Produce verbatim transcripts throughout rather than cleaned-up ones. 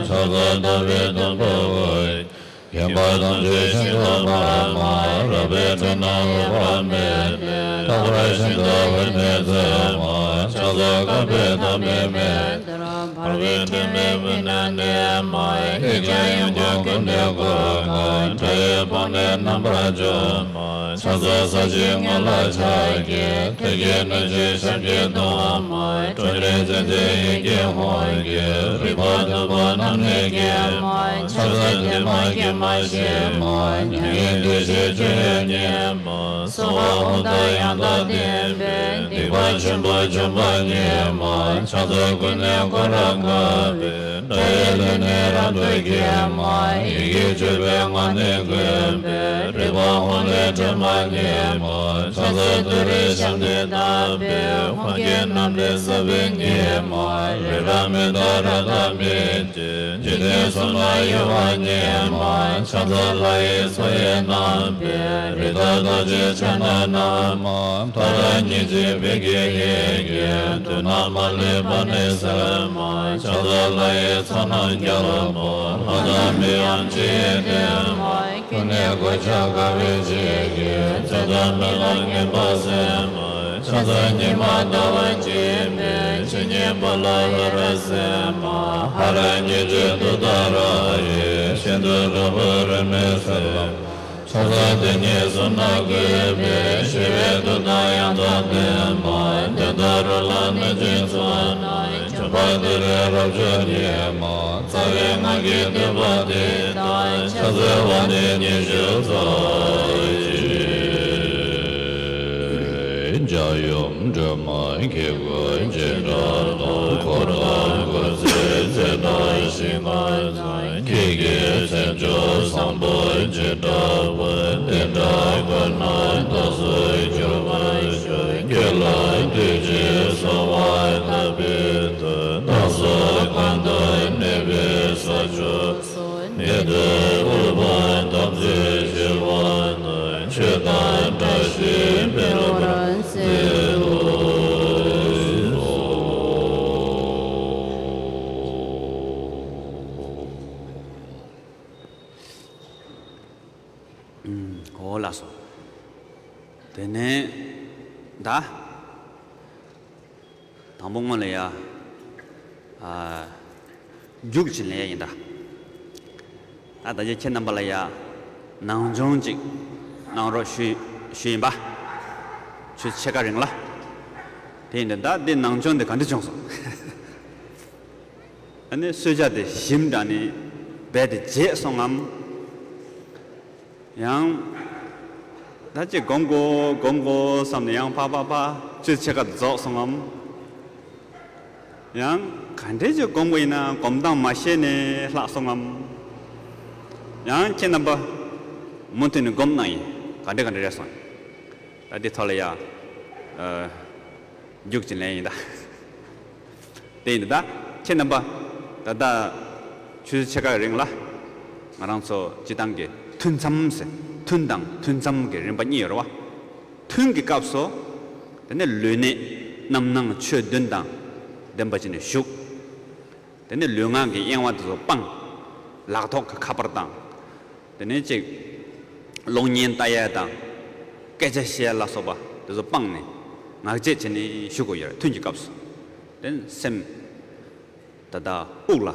ཕྱག་འཚལ་དམ་པའི་སྟོན་པ་ཀུན། མཁྱེན་པ་ཐམས་ཅད་ཤིན་ཏུ་པདྨ། རབ་དཔལ་སྤྲིན་ནག་འོད་དཔག་མེད་ལས། རྟག་པར་ཤིན་ཏུ་འོད་ལྔ་མཛད་མ། ཕྱག་འཚལ་བསྐལ་པའི་མཐའ་མེད་མའི། འདིར་འཕགས་པའི་སྤྲིན་མེད་པའི་གནས་ནས་མ། ཡེ་ཤེས་དབྱིངས་ཀྱི་ཀུན་ནས་བསྐོར་བ། ཁྲོ་བོའི་དཔག་མེད་རྣམ་པར་སྤྱོད་མ། ཕྱག་འཚལ་ས་གཞིའི་ངོས་ལ་ཕྱག་བགྱི། གཏེར་གྱི་སྣོད་བཅུད་ཞབས་ཀྱིས་བརྡུང་མ། ཁྲོ་གཉེར་ཅན་གྱི་ཡིད་ཀྱིས་ཧོ་བགྱི། རིག་པ་ཐོས་པ་རྣམས་ནི་བསྐྱེད་མ། ཕྱག་འཚལ་དྲི་མ་སྐྱེས་མ་ཞི་མ། མྱ་ངན་འདུ་ཤེས་སྤྱོད་ཡུལ་ཉིད་མ། སྭཱ་ཧཱ་ཧཱུྃ་དང་ཡང་དག་ལྡན་པས། སྡིག་པ་ཆེན་པོ་འཇོམས་པ་ཉིད་མ། ཕྱག་འཚལ་ཀུན་ནས་བསྐོར་རབ་བསྐལ་པའི། དགྲ་ཡི་ལུས་ནི་རབ་ཏུ་འགེམས་མ། ཡི་གེ་བཅུ་པའི་ངག་ནི་ཀུན་པས། རིག་པ་ཧཱུྃ་ལས་སྒྲོན་མ་སྐྱེས་མ། ཕྱག་འཚལ་ཏུ་རེའི་ཞབས་ནི་བརྡབས་པས། ཧཱུྃ་གི་རྣམ་འདྲེན་ས་བོན་འཁྱིལ་མ། རི་རབ་མི་འདྲ་རཀྟ་སྤོས་ཀྱིས། འཇིག་རྟེན་གསུམ་ན་གཡོ་བ་ཉིད་མ། ཕྱག་འཚལ་ལྷ་ཡི་མཚོ་ཡི་རྣམ་པའི། རི་དྭགས་རྡོ་རྗེ་ཕྱག་ན་བསྣམས་མ། མཐའ་དང་སྙིང་རྗེའི་བོད་ཀྱི་ཡི་གེས། མདུན་ན་མ་ལུས་པ་ནི་སེལ་མ། ཕྱག་འཚལ་ལྷ་ཡི་ཚོགས་རྣམས་རྒྱལ་མ། ལྷ་དང་མི་འམ་ཅི་ཡིས་བསྟེན་མ། ཁྱོད་ནི་གོ་ཆ་དཀར་པོའི་ཞལ་གྱིས། ཚེ་དང་མི་ལ་ངན་པ་སེལ་མ། ཕྱག་འཚལ་ཉི་མ་ཟླ་བ་འཇིགས་མེད། ཇི་སྙེད་པ་ལ་ཧ་ར་སེལ་མ། ཧ་ར་སྙིང་རྗེའི་མཐུ་ལྟར་ཡེ། ཤིན་ཏུ་རིང་པོའི་རིམས་ནད་སེལ་མ། ཕྱག་འཚལ་དེ་ཉིད་གསུམ་རྣམས་བཀོད་པའི། ཞི་བའི་མཐུ་དང་ཡང་དག་ལྡན་མ། དེ་ལྟར་ལྷ་གནོད་སྦྱིན་ཚོགས་རྣམས། འཇོམས་པ་ཏུ་རེ་རབ་མཆོག་ཉིད་མ། རྩ་བའི་སྔགས་ཀྱི་བསྟོད་པ་འདི་དག་ཕྱག་འཚལ་བ་ནི་ཉི་ཤུ་རྩ་གཅིག་འཇའ་ཡུམ་སྒྲོལ་མ་ཁྱེད་སྐུ་འཇིགས་བྲལ་དང་། འཁོར་དང་འཁོར་ཚེ་ཚེ་དང་ཞིང་ཁམས་ཀྱི། ཁྱེད་ཀྱི་སེམས་མཆོག་བཟང་པོ་འཇིགས་བྲལ་བ། དེ་འདྲ་ཀུན་ལ་རྟག་ཏུ་གྱུར་པར་ཤོག་ཁྱེད་ལ་འདུད་ཅིང་གསོལ་བ་བཏབ་པའི་མཐུས། བདག་སོགས་གང་དུ་གནས་པའི་ས་ཕྱོགས་སུ། ནད་དང་ཕོ་བྲང་དམ་ཚིག་ཞི་བ་དང་། ཆོས་དང་བཀྲ་ཤིས་འཕེལ་བར་མཛད་དུ་གསོལ། ཨོ་ལགས་སོ། དེ་ནས་ད་དང་པོ་སྔོན་ལ་ཡ། ཨ། རྒྱུགས་ཅིག་ལེན་ཡ་ཡིན་ད། ད་ད་ཆ་ཁྱེད་རྣམ་པ་ལ་ཡ། ནང་སྦྱོང་ཅིག་གནང་རོགས་ཞུ་ཞུ་ཡིན་པ། ཆུ་ཚོད་ཕྱེད་ཀ་རིང་ལ། དེ་ཡིན་དུས་ད་འདི་ནང་སྦྱོང་འདི་ག་འདྲ་བྱུང་སོང་། ཨ་ནི་གསོལ་ཇ་དེ་ཞིམ་དྲགས་ནས་རྦད་དེ་བརྗེད་སོང་ངམ། ཡང་། ད་ཅིག་སྒོམ་དགོས་སྒོམ་དགོས་བསམ་ནས་ཡང་ཕ་ཕ་ཕ་ཆུ་ཚོད་ཕྱེད་ཀ་རྫོགས་སོང་ངམ། ཡང་ག་འདྲས་ཅིག་སྒོམ་དགོས་ཡིན་ན་སྒོམ་སྟངས་མ་ཤེས་ནས་ལྷག་སོང་ངམ། ཡང་ཁྱེད་རྣམ་པ་མུ་མཐུད་ནས་སྒོམ་གནང་ཡིན། ག་འདྲས་ག་འདྲས་རེད་སོང་། ད་འདི་ཐོག་ལ་ཡ། ཨ། རྒྱུགས་ཅིག་ལེན་ཡིན་ད། དེ་ཡིན་ད། ཁྱེད་རྣམ་པ། ད་ལྟ་ཆུ་ཚོད་ཕྱེད་ཀ་རིང་ལ། ང་རང་ཚོ་སྤྱི་བཏང་གི་ཐུན་མཚམས་ཟེར། ཐུན་དང་ཐུན་མཚམས་ཀྱི་རིམ་པ་གཉིས་ཡོད་རེད་བ། ཐུན་གྱི་སྐབས་སུ། དེ་ནས་ལུས་གནད་རྣམ་སྣང་ཆོས་བདུན་དང་ལྡན་པ་ཅིག་ནས་བཞུགས། དེ་ནས་ལུས་ངག་གི་གཡེང་བ་དེ་ཚོ་སྤངས། ལག་ཐོག་གི་ཁ་པར་དང་། དེ་ནས་ཅིག་གློག་བརྙན་ལྟ་ཡས་དང་། སྐད་ཆ་བཤད་ཡས་ལ་སོགས་པ་དེ་ཚོ་སྤངས་ནས་ངག་བཅད་བྱས་ནས་བཞུགས་དགོས་ཡོད་རེད། ཐུན་གྱི་སྐབས་སུ། དེ་ནས་སེམས། ད་ལྟ་དབུགས་ལ་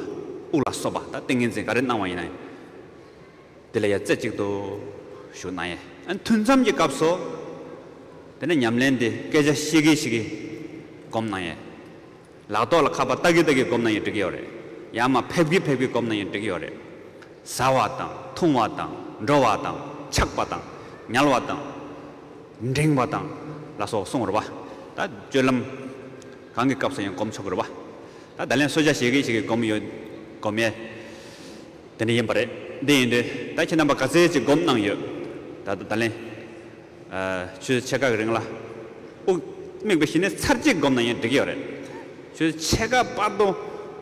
དབུགས་ལ་སོགས་པ་ད་ཏིང་ངེ་འཛིན་ག་རེ་སྣང་བ་ཡིན་ན་ཡང་། དེ་ལ་ཡ་རྩེ་གཅིག་ཏུ་བཞུགས་གནང་ཡས། ཨ་ནི་ཐུན་མཚམས་ཀྱི་སྐབས་སུ། དེ་ནས་ཉམས་ལེན་དེ་སྐད་ཆ་བཤད་ཀྱིན་བཤད་ཀྱིན་སྒོམ་གནང་ཡས། ལག་ཐོག་ལ་ཁ་པར་ལྟ་གི་ལྟ་གི་སྒོམ་གནང་ཡང་འགྲིག་གི་ཡོད་རེད། ཡང་མ་ཕེབས་ཀྱི་ཕེབས་ཀྱི་སྒོམ་གནང་ཡང་འགྲིག་གི་ཡོད་རེད། ཟ་བ་དང་འཐུང་བ་དང་འགྲོ་བ་དང་འཆག་པ་དང་ཉལ་བ་དང་འགྲེང་བ་དང་ལ་སོགས་གསུངས་རེད་བ། ད་སྤྱོད་ལམ་གང་གི་སྐབས་སུ་ཡང་སྒོམ་ཆོག་གི་རེད་བ། ད་ད་ལན་གསོལ་ཇ་བཞེས་ཀྱི་བཞེས་ཀྱི་སྒོམ་ཡོད། སྒོམ་ཡས་དེ་འདྲ་ཡིན་པ་རེད། འདི་ཡིན་དུས་ད་ཁྱེད་རྣམ་པ་ག་ཚད་ཅིག་སྒོམ་གནང་ཡོད། ད་ད་ལན། ཨ། ཆུ་ཚོད་ཕྱེད་ཀ་གི་རིང་ལ། དབུགས་དམིགས་པ་བཞིན་ནས་ཚར་གཅིག་སྒོམ་ན་ཡང་འགྲིག་གི་ཡོད་རེད། ཆུ་ཚོད་ཕྱེད་ཀ་བར་དུ་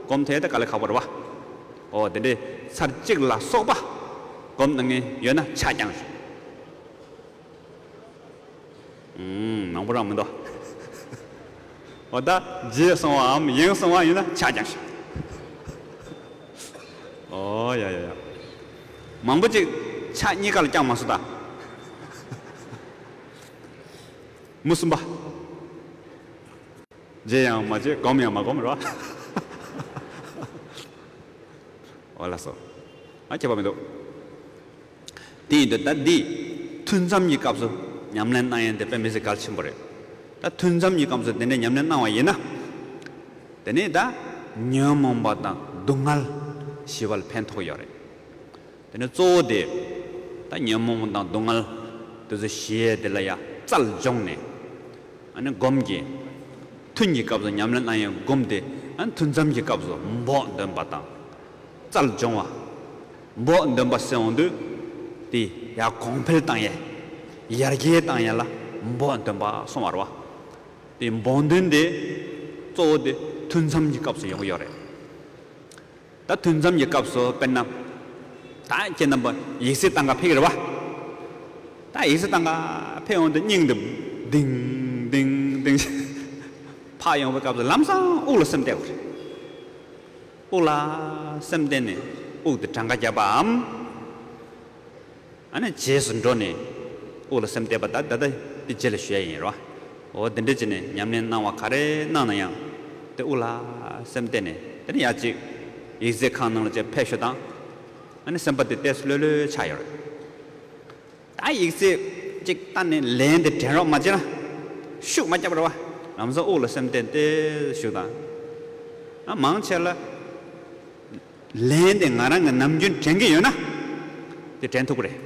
སྒོམ་ཐུབ་ཡ་དེ་དཀའ་ལས་ཁག་པོ་རེད་བ། ཨོ་དེ་འདྲའི་ཚར་གཅིག་ལ་སོགས་པ་སྒོམ་གནང་མཁན་ཡོད་ན་ཕྱག་བརྐྱངས་ཞུ། ཨུམ། མང་པོ་རང་མི་འདུག་ཨོ་ད་བརྗེད་སོང་བའམ་ཡེངས་སོང་བ་ཡིན་ན་ཕྱག་བརྐྱངས་ཞུ། ཨོ་ཡ་ཡ་ཡ། མང་པོ་ཅིག་ཕྱག་གཉིས་ཀ་ལ་བརྐྱངས་མ་སོང་ད། མུ་གསུམ་པ། བརྗེད་ཡང་མ་བརྗེད། སྒོམ་ཡང་མ་སྒོམ་རོ། ཨོ་ལགས་སོ། ཨ་ཁྱད་པར་མི་འདུག་དེ་ཡིན་དུས་ད་འདི་ཐུན་མཚམས་ཀྱི་སྐབས་སུ་ཉམས་ལེན་གནང་ཡས་དེ་དཔེ་མི་སྲིད་གལ་ཆེན་པོ་རེད། ད་ཐུན་མཚམས་ཀྱི་སྐབས་སུ་དེ་འདྲའི་ཉམས་ལེན་གནང་བ་ཡིན་ན། དེ་ནས་ད་ཉོན་མོངས་པ་དང་སྡུག་བསྔལ་ཞི་བ་ལ་ཕན་ཐོགས་ཡོད་རེད། དེ་ནས་གཙོ་བོ་དེ་ད་ཉོན་མོངས་པ་དང་སྡུག་བསྔལ་དེ་ཚོ་ཞི་ཡས་དེ་ལ་ཡ་རྩལ་སྦྱོང་ནས། ཨ་ནི་སྒོམ་གྱི་ཐུན་གྱི་སྐབས་སུ་ཉམས་ལེན་གནང་ཡས་སྒོམ་དེ། ཨ་ནི་ཐུན་མཚམས་ཀྱི་སྐབས་སུ་འབོག་འདོན་པ་དང་རྩལ་སྦྱོང་བ། འབོག་འདོན་པ་ཟེར་འོང་དུས་དེ་ཡར་གོང་འཕེལ་བཏང་ཡས། ཡར་རྒྱས་བཏང་ཡས་ལ་འབོག་འདོན་པ་གསུངས་པ་རེད་བ། དེ་འབོག་འདོན་དེ་གཙོ་བོ་དེ་ཐུན་མཚམས་ཀྱི་སྐབས་སུ་ཡོང་གི་ཡོད་རེད། ད་ཐུན་མཚམས་ཀྱི་སྐབས་སུ་དཔེར་ན། ད་ཁྱེད་རྣམ་པ་ཡིག་ཚད་བཏང་ག་ཕེབས་ཀྱི་རེད་བ། ད་ཡིག་ཚད་བཏང་ག་ཕེབས་འོང་དུས་སྙིང་འདི་ལྡིང་ལྡིང་ལྡིང་ཕར་ཡོང་བའི་སྐབས་སུ་ལམ་སང་དབུགས་ལ་སེམས་གཏད་དགོས་རེད། དབུགས་ལ་སེམས་གཏད་ནས་དབུགས་དེ་གྲངས་ཀ་བརྒྱབ་པའམ། ཨ་ནི་རྗེས་སུ་འགྲོ་ནས་དབུགས་ལ་སེམས་གཏད་པ་ད་ད་ལྟ་དེ་རྗེས་ལ་ཞུ་ཡ་ཡིན་རོ། འོ་དེ་འདྲ་བྱས་ནས་ཉམས་ལེན་གནང་བ་ག་རེ་གནང་ན་ཡང་དེ་དབུགས་ལ་སེམས་གཏད་ནས། དེ་ནས་ཡར་ཅིག་ཡིག་ཚད་ཁང་ནང་ལ་ཅིག་ཕེབས་ཤོག་དང་། ཨ་ནི་སེམས་པ་དེ་ཏོག་ཙམ་ལྷོད་ལྷོད་ཆགས་ཡོད་རེད། ད་ཡིག་ཚད་ཅིག་བལྟས་ནས་ལན་དེ་དྲན་རོགས་མ་བྱས་ན། ཤུགས་མ་རྒྱབ་རོགས། ལམ་སང་དབུགས་ལ་སེམས་གཏད་དེ་ཞུ་དང་། ཨ་མང་ཆེ་ལ། ལན་དེ་ང་རང་གི་ནམ་རྒྱུན་དྲན་གྱི་ཡོད་ན། དེ་དྲན་ཐུབ་ཀྱི་རེད།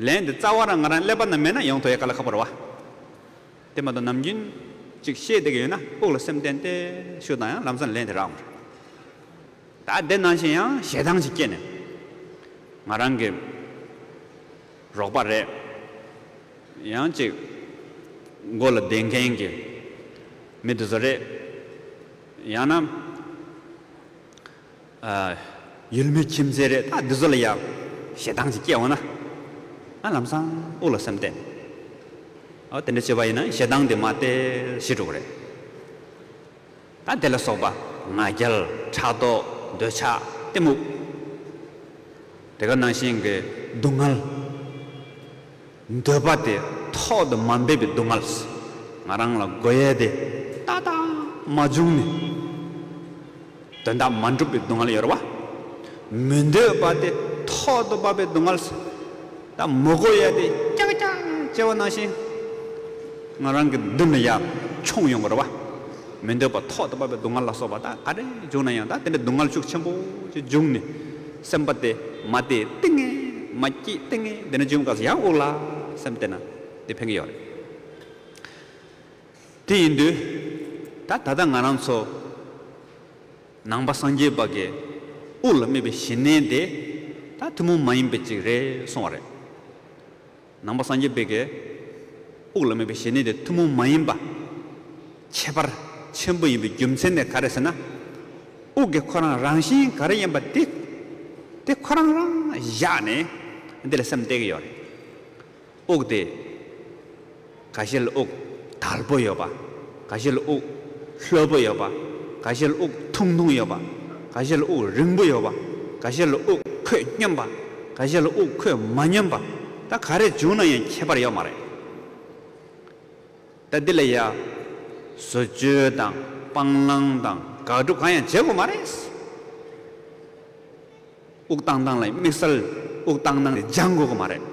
ལན་དེ་རྩ་བ་རང་ང་རང་ཀླད་པ་ན་མེད་ན་ཡོང་ཐུབ་ཡ་དཀའ་ལས་ཁག་པོ་རེད་བ། དེ་མ་གཏོགས་ནམ་རྒྱུན་ཅིག་ཤེས་བསྡད་ཀྱི་ཡོད་ན་དབུགས་ལ་སེམས་གཏད་དེ་ཞུ་དང་། ཡང་ལམ་སང་ལན་དེ་རག་འོང་། ད་དེ་ནང་བཞིན་ཡང་ཞེ་སྡང་ཞིག་སྐྱེས་ནས། ང་རང་གི་རོགས་པ་རེད། ཡང་ཅིག་མགོ་ལ་བསྡད་མཁན་གྱི་མི་དེ་ཚོ་རེད། ཡང་ན། ཨ། ཡུལ་མི་ཁྱིམ་མཚེས་རེད། ད་འདི་ཚོ་ལ་ཡང་ཞེ་སྡང་ཅིག་སྐྱེ་འོང་ན། ཨ་ལམ་སང་དབུགས་ལ་སེམས་གཏད། ཨ་དེ་འདྲ་བྱས་པ་ཡིན་ན་ཞེ་སྡང་དེ་མར་ཏོག་ཙམ་ཞི་འགྲོ་གི་རེད། ད་དེ་ལ་སོགས་པ་ང་རྒྱལ། ཕྲག་དོག། འདོད་ཆགས། གཏི་མུག། དེ་ག་ནང་བཞིན་གྱི་སྡུག་བསྔལ། འདོད་པ་དེ་ཐོག་ཏུ་མ་འབེབས་པའི་སྡུག་བསྔལ། ང་རང་ལ་དགོས་ཡས་དེ་ཏག་ཏག་མ་བྱུང་ནས། དོན་དག་མ་འགྲུབ་པའི་སྡུག་བསྔལ་ཡོད་རེད་བ། མི་འདོད་པ་དེ་ཐོག་ཏུ་བབས་པའི་སྡུག་བསྔལ། ད་མི་དགོས་ཡ་དེ་ཀྱག་ཀྱག་བྱས་པ་ནང་བཞིན། ང་རང་གི་མདུན་ལ་ཡར་མཆོངས་ཡོང་གི་རེད་བ། མི་འདོད་པ་ཐོག་ཏུ་བབས་པའི་སྡུག་བསྔལ་ལ་སོགས་པ་ད་ག་རེ་བྱུང་ན་ཡང་། ད་དེ་འདྲའི་སྡུག་བསྔལ་ཤུགས་ཆེན་པོ་ཅིག་བྱུང་ནས། སེམས་པ་དེ་མ་བདེ་ཏིང་ངེ་མ་སྐྱིད་ཏིང་ངེ་དེ་འདྲ་བྱུང་སྐབས་སུ་ཡང་དབུགས་ལ་སེམས་གཏད་ན་དེ་ཕན་གྱི་ཡོད་རེད། དེ་ཡིན་དུས་ད་ད་ལྟ་ང་རང་ཚོ་ནང་པ་སངས་རྒྱས་པ་གི་དབུགས་ལ་དམིགས་པའི་ཞི་གནས་དེ་ད་ཐུན་མོང་མ་ཡིན་པའི་ཅིག་རེད་གསུངས་པ་རེད། ནང་པ་སངས་རྒྱས་པའི་གི་དབུགས་ལ་དམིགས་པའི་ཞི་གནས་དེ་ཐུན་མོང་མ་ཡིན་པ། ཁྱད་པར་ཆེན་པོ་ཡིན་པའི་རྒྱུ་མཚན་དེ་ག་རེ་ཟེར་ན། དབུགས་ཀྱི་ཁོ་རང་རང་བཞིན་ག་རེ་ཡིན་པ་དེ། དེ་ཁོ་རང་རང་བཞག་ནས་འདི་ལ་སེམས་གཏད་ཀྱི་ཡོད་རེད། དབུགས་དེ། ཁ་ཤས་ལ་དབུགས་དལ་པོ་ཡོད་པ། ཁ་ཤས་ལ་དབུགས་ལྷོད་པོ་ཡོད་པ། ཁ་ཤས་ལ་དབུགས་ཐུང་ཐུང་ཡོད་པ། ཁ་ཤས་ལ་དབུགས་རིང་པོ་ཡོད་པ། ཁ་ཤས་ལ་དབུགས་ཁོད་སྙོམས་པ། ཁ་ཤས་ལ་དབུགས་ཁོད་མ་སྙོམས་པ། ད་ག་རེ་བྱུང་ན་ཡང་ཁྱད་པར་ཡོད་མ་རེད། ད་འདི་ལ་ཡ། བཟོ་བཅོས་དང་སྤང་བླང་དང་དགག་སྒྲུབ་གང་ཡང་བྱེད་དགོས་མ་རེད། དབུགས་བཏང་སྟངས་ལ་དམིགས་བསལ་དབུགས་བཏང་སྟངས་ལ་སྦྱང་དགོས་ཀྱི་མ་རེད།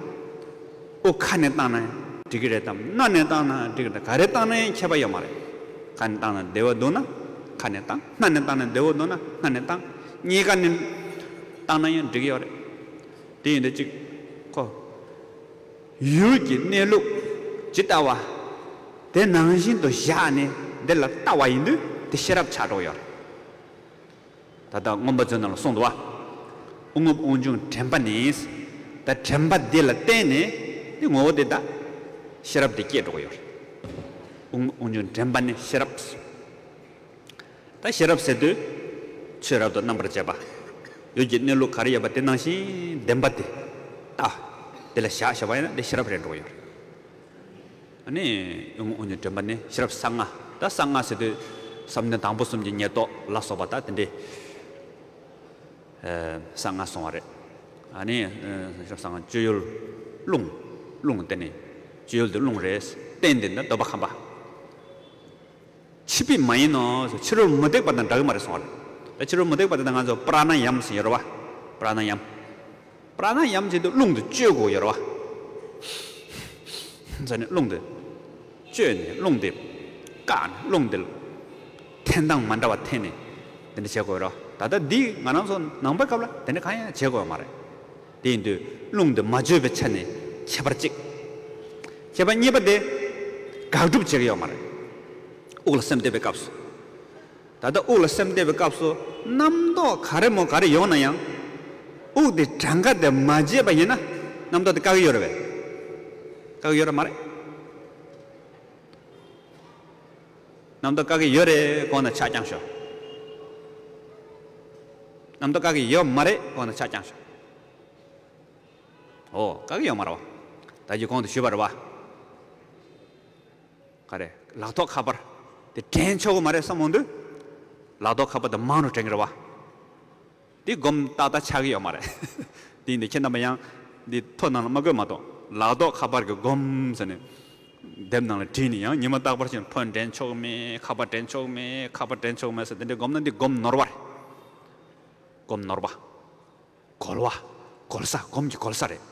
དབུགས་ཁ་ནས་བཏང་ན་འགྲིག་གི་རེད་དམ། སྣ་ནས་བཏང་ན་འགྲིག་གི་རེད། ག་རེ་བཏང་ན་ཡང་ཁྱད་པར་ཡོད་མ་རེད། ཁ་ནས་བཏང་ན་བདེ་བོ་འདུག་ན་ཁ་ནས་བཏང་། སྣ་ནས་བཏང་ན་བདེ་བོ་འདུག་ན་སྣ་ནས་བཏང་། གཉིས་ཀ་ནས་བཏང་ན་ཡང་འགྲིག་གི་ཡོད་རེད། དེ་ཡིན་དུས་གཅིག་ཁོ། ཡུལ་གྱི་གནས་ལུགས་ཇི་ལྟ་བ། དེ་ནང་བཞིན་དུ་བཞག་ནས་འདི་ལ་ལྟ་བ་ཡིན་དུས་དེ་ཤེས་རབ་ཆགས་འགྲོ་གི་ཡོད་རེད། ད་ལྟ་མངོན་པ་མཛོད་ནང་ལ་གསུངས་འདུག་བ། དབུ་རྔུབ་དབུགས་འབྱུང་དྲན་པ་ནི། ད་དྲན་པ་འདི་ལ་བརྟེན་ནས་དེ་ངོ་བོ་དེ་ད་ཤེས་རབ་དེ་སྐྱེས་འགྲོ་གི་ཡོད་རེད། དབུ་རྔུབ་དབུགས་འབྱུང་དྲན་པ་ནི་ཤེས་རབ། ད་ཤེས་རབ་ཟེར་དུས་ཆོས་རབ་ཏུ་རྣམ་པར་འབྱེད་པ། ཡུལ་གྱི་གནས་ལུགས་ག་རེ་ཡོད་པ་དེ་ནང་བཞིན་བདེན་པ་དེ་ལྟ། དེ་ལ་བཞག་བཞག་པ་ཡིན་ན་དེ་ཤེས་རབ་རེད་འགྲོ་གི་ཡོད་རེད། ཨ་ནི་དབུ་རྔུབ་དབུགས་འབྱུང་དྲན་པ་ནི་ཤེས་རབ་གསང་སྔགས། ད་གསང་སྔགས་ཟེར་དུས་བསམ་གཏན་དང་པོ་གསུམ་གྱི་ཉེར་བསྡོགས་ལ་སོགས་པ་ད་དེ་འདྲའི་ གསང་སྔགས་སོང་བ་རེད། ཨ་ནི་གསང་སྔགས་སྤྱོད་ཡུལ་རླུང་། རླུང་དེ་ནི་སྤྱོད་ཡུལ་དེ་རླུང་རེད། རྟེན་དེ་ནི་འདོད་པ་ཁམས་པ། འཆི་བས་མ་ཡིན་ནོ། ཕྱི་རོལ་མུ་སྟེགས་པ་དང་འདྲ་གི་མ་རེད་གསུངས་པ་རེད། ད་ཕྱི་རོལ་མུ་སྟེགས་པ་དེ་ད་ང་ཚོ་པྲ་ཎ་ཡམ་ཟེར་ཡོད་རེད་བ། པྲ་ཎ་ཡམ། པྲ་ཎ་ཡམ་བྱེད་དུས་རླུང་དེ་བཅོས་དགོས་ཡོད་རེད་བ། ཟེར་ནས་རླུང་དེ་བཅོས་ནས་རླུང་དེ་བཀག་ནས་རླུང་དེ་འཐེན་སྟངས་མ་འདྲ་བ་འཐེན་ནས་དེ་འདྲ་བྱེད་དགོས་རེད་བ། ད་ལྟ་འདི་ང་རང་ཚོ་ནང་པའི་སྐབས་ལ་དེ་འདྲ་གང་ཡང་བྱེད་དགོས་ཡོད་མ་རེད། དེ་ཡིན་དུས་རླུང་དེ་མ་བཅོས་པའི་ཆ་ནས་ཁྱད་པར་གཅིག་ཁྱད་པར་གཉིས་པ་དེ་དགག་སྒྲུབ་བྱེད་ཀྱི་ཡོད་མ་རེད། དབུགས་ལ་སེམས་གཏད་པའི་སྐབས་སུ། ད་ལྟ་དབུགས་ལ་སེམས་གཏད་པའི་སྐབས་སུ་རྣམ་རྟོག་ག་རེ་མོ་ག་རེ་ཡོང་ན་ཡང་། དབུགས་དེ་གྲངས་ཀ་དེ་མ་བརྗེད་པ་ཡིན་ན་རྣམ་རྟོག་དེ་བཀག་གི་ཡོད་རེད་པས། བཀག་གི་ཡོད་རེད་མ་རེད། རྣམ་རྟོག་བཀག་གི་ཡོད་རེད་དགོངས་ན་ཕྱག་བརྐྱངས་ཤོག་རྣམ་རྟོག་བཀག་གི་ཡོད་མ་རེད་དགོངས་ན་ཕྱག་བརྐྱངས་ཤོག་འོ་བཀག་གི་ཡོད་མ་རེད་བ། ད་ཀྱི་གོང་དུ་ཞུས་པ་རེད་བ། ག་རེ། ལག་ཐོགས་ཁ་པར་དེ་དྲན་ཆོག་གི་མ་རེད་བསམ་འོང་དུས། ལག་ཐོགས་ཁ་པར་དེ་མང་རུ་དྲན་གི་རེད་བ། འདི་སྒོམ་ཏག་ཏག་ཆགས་ཀྱི་ཡོད་མ་རེད། འདི་འདི་ཁྱེད་རྣམ་པ་ཡང་འདི་ཐོ་ནང་ལ་མ་བཀོད་མ་གཏོགས། ལག་ཐོགས་ཁ་པར་གྱི་སྒོམ་ཟེར་ནས་དེབ་ནང་ལ་བྲིས་ནས་ཡང་ཉི་མ་རྟག་པར་བཞིན་ཕོན་དྲན་ཆོག་མེད། ཁ་པར་དྲན་ཆོག་མེད། ཁ་པར་དྲན་ཆོག་མེད་ཟེར་དེ་འདྲའི་སྒོམ་ན་འདི་སྒོམ་ནོར་བ་རེད། སྒོམ་ནོར་བ། གོལ་བ། གོལ་ས། སྒོམ་གྱི་གོལ་ས་རེད།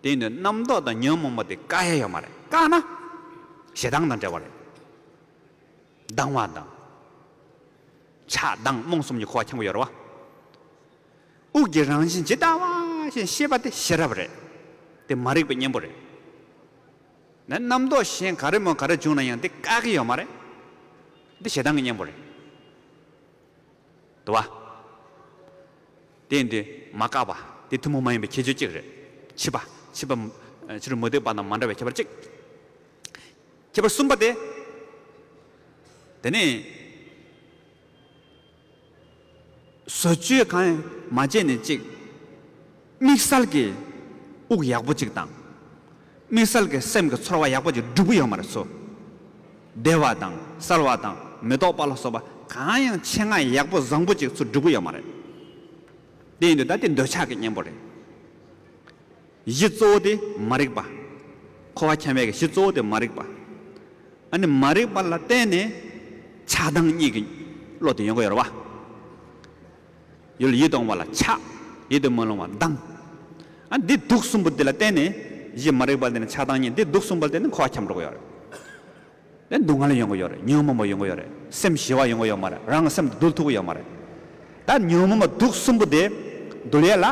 དེ་ཡིན་དུས་རྣམ་རྟོག་དང་ཉོན་མོངས་པ་དེ་བཀག་ཡ་ཡོད་མ་རེད། བཀག་ན་ཞེ་སྡང་དང་འབྲེལ་བ་རེད། སྡང་བ་དང་། ཆགས་སྡང་རྨོངས་གསུམ་གྱི་འཁོར་བ་འཁྱམ་གྱི་ཡོད་རེད་བ། དབུགས་ཀྱི་རང་བཞིན་ཇི་ལྟ་བ་བཞིན་ཤེས་པ་དེ་ཤེས་རབ་རེད། དེ་མ་རིག་པའི་གཉེན་པོ་རེད། ན་རྣམ་རྟོག་གཞན་ག་རེ་མོ་ག་རེ་བྱུང་ན་ཡང་དེ་བཀག་གི་ཡོད་མ་རེད། འདི་ཞེ་སྡང་གི་གཉེན་པོ་རེད། དུ་བ། དེ་ཡིན་དུས་མ་བཀག་པ་དེ་ཐུན་མོང་མ་ཡིན་པའི་ཁྱད་ཆོས་གཅིག་རེད། ཕྱི་པ། ཕྱི་པ། ཕྱི་རོལ་མུ་སྟེགས་པ་དང་མ་འདྲ་བའི་ཁྱད་པར་གཅིག་ཁྱད་པར་གསུམ་པ་དེ། དེ་ནི། བཟོ་བཅོས་གང་ཡང་མ་བྱས་ནས་གཅིག་དམིགས་བསལ་གྱི་དབུགས་ཡག་པོ་གཅིག་དང་། དམིགས་བསལ་གྱི་སེམས་ཀྱི་ཚོར་བ་ཡག་པོ་གཅིག་སྒྲུབ་ཀྱི་ཡོད་མ་རེད་ཚུར། བདེ་བ་དང་གསལ་བ་དང་མི་རྟོག་པ་ལ་སོགས་པ་གང་ཡང་ཆེད་མངགས་ཡག་པོ་བཟང་པོ་གཅིག་ཚུར་སྒྲུབ་ཀྱི་ཡོད་མ་རེད། དེ་ཡིན་དུས་ད་དེ་འདོད་ཆགས་ཀྱི་གཉེན་པོ་རེད། གཞི་གཙོ་བོ་དེ་མ་རིག་པ། འཁོར་བ་འཁྱམ་པའི་གཞི་གཙོ་བོ་དེ་མ་རིག་པ། ཨ་ནི་མ་རིག་པ་ལ་བརྟེན་ནས་ཆགས་སྡང་གཉིས་ཀྱི་བློ་དེ་ཡོང་གི་ཡོད་རེད་བ། ཡུལ་ཡིད་དུ་འོང་བ་ལ་ཆགས། ཡིད་དུ་མི་འོང་བ་སྡང་། ཨ་འདི་དུག་གསུམ་པོ་འདི་ལ་བརྟེན་ནས་གཞི་མ་རིག་པ་ལ་བརྟེན་ནས་ཆགས་སྡང་གཉིས། འདི་དུག་གསུམ་པོ་ལ་བརྟེན་ནས་འཁོར་བ་འཁྱམ་འགྲོ་གི་ཡོད་རེད། དེ་སྡུག་བསྔལ་ཡོང་གི་ཡོད་རེད། ཉོན་མོངས་པ་ཡོང་གི་ཡོད་མ་རེད། རང་གི་སེམས་དེ་འདུལ་ཐུབ་ཀྱི་ཡོད་མ་རེད། ད་ཉོན་མོངས་པ་དུག་གསུམ་པོ་དེ་འདུལ་ཡས་ལ།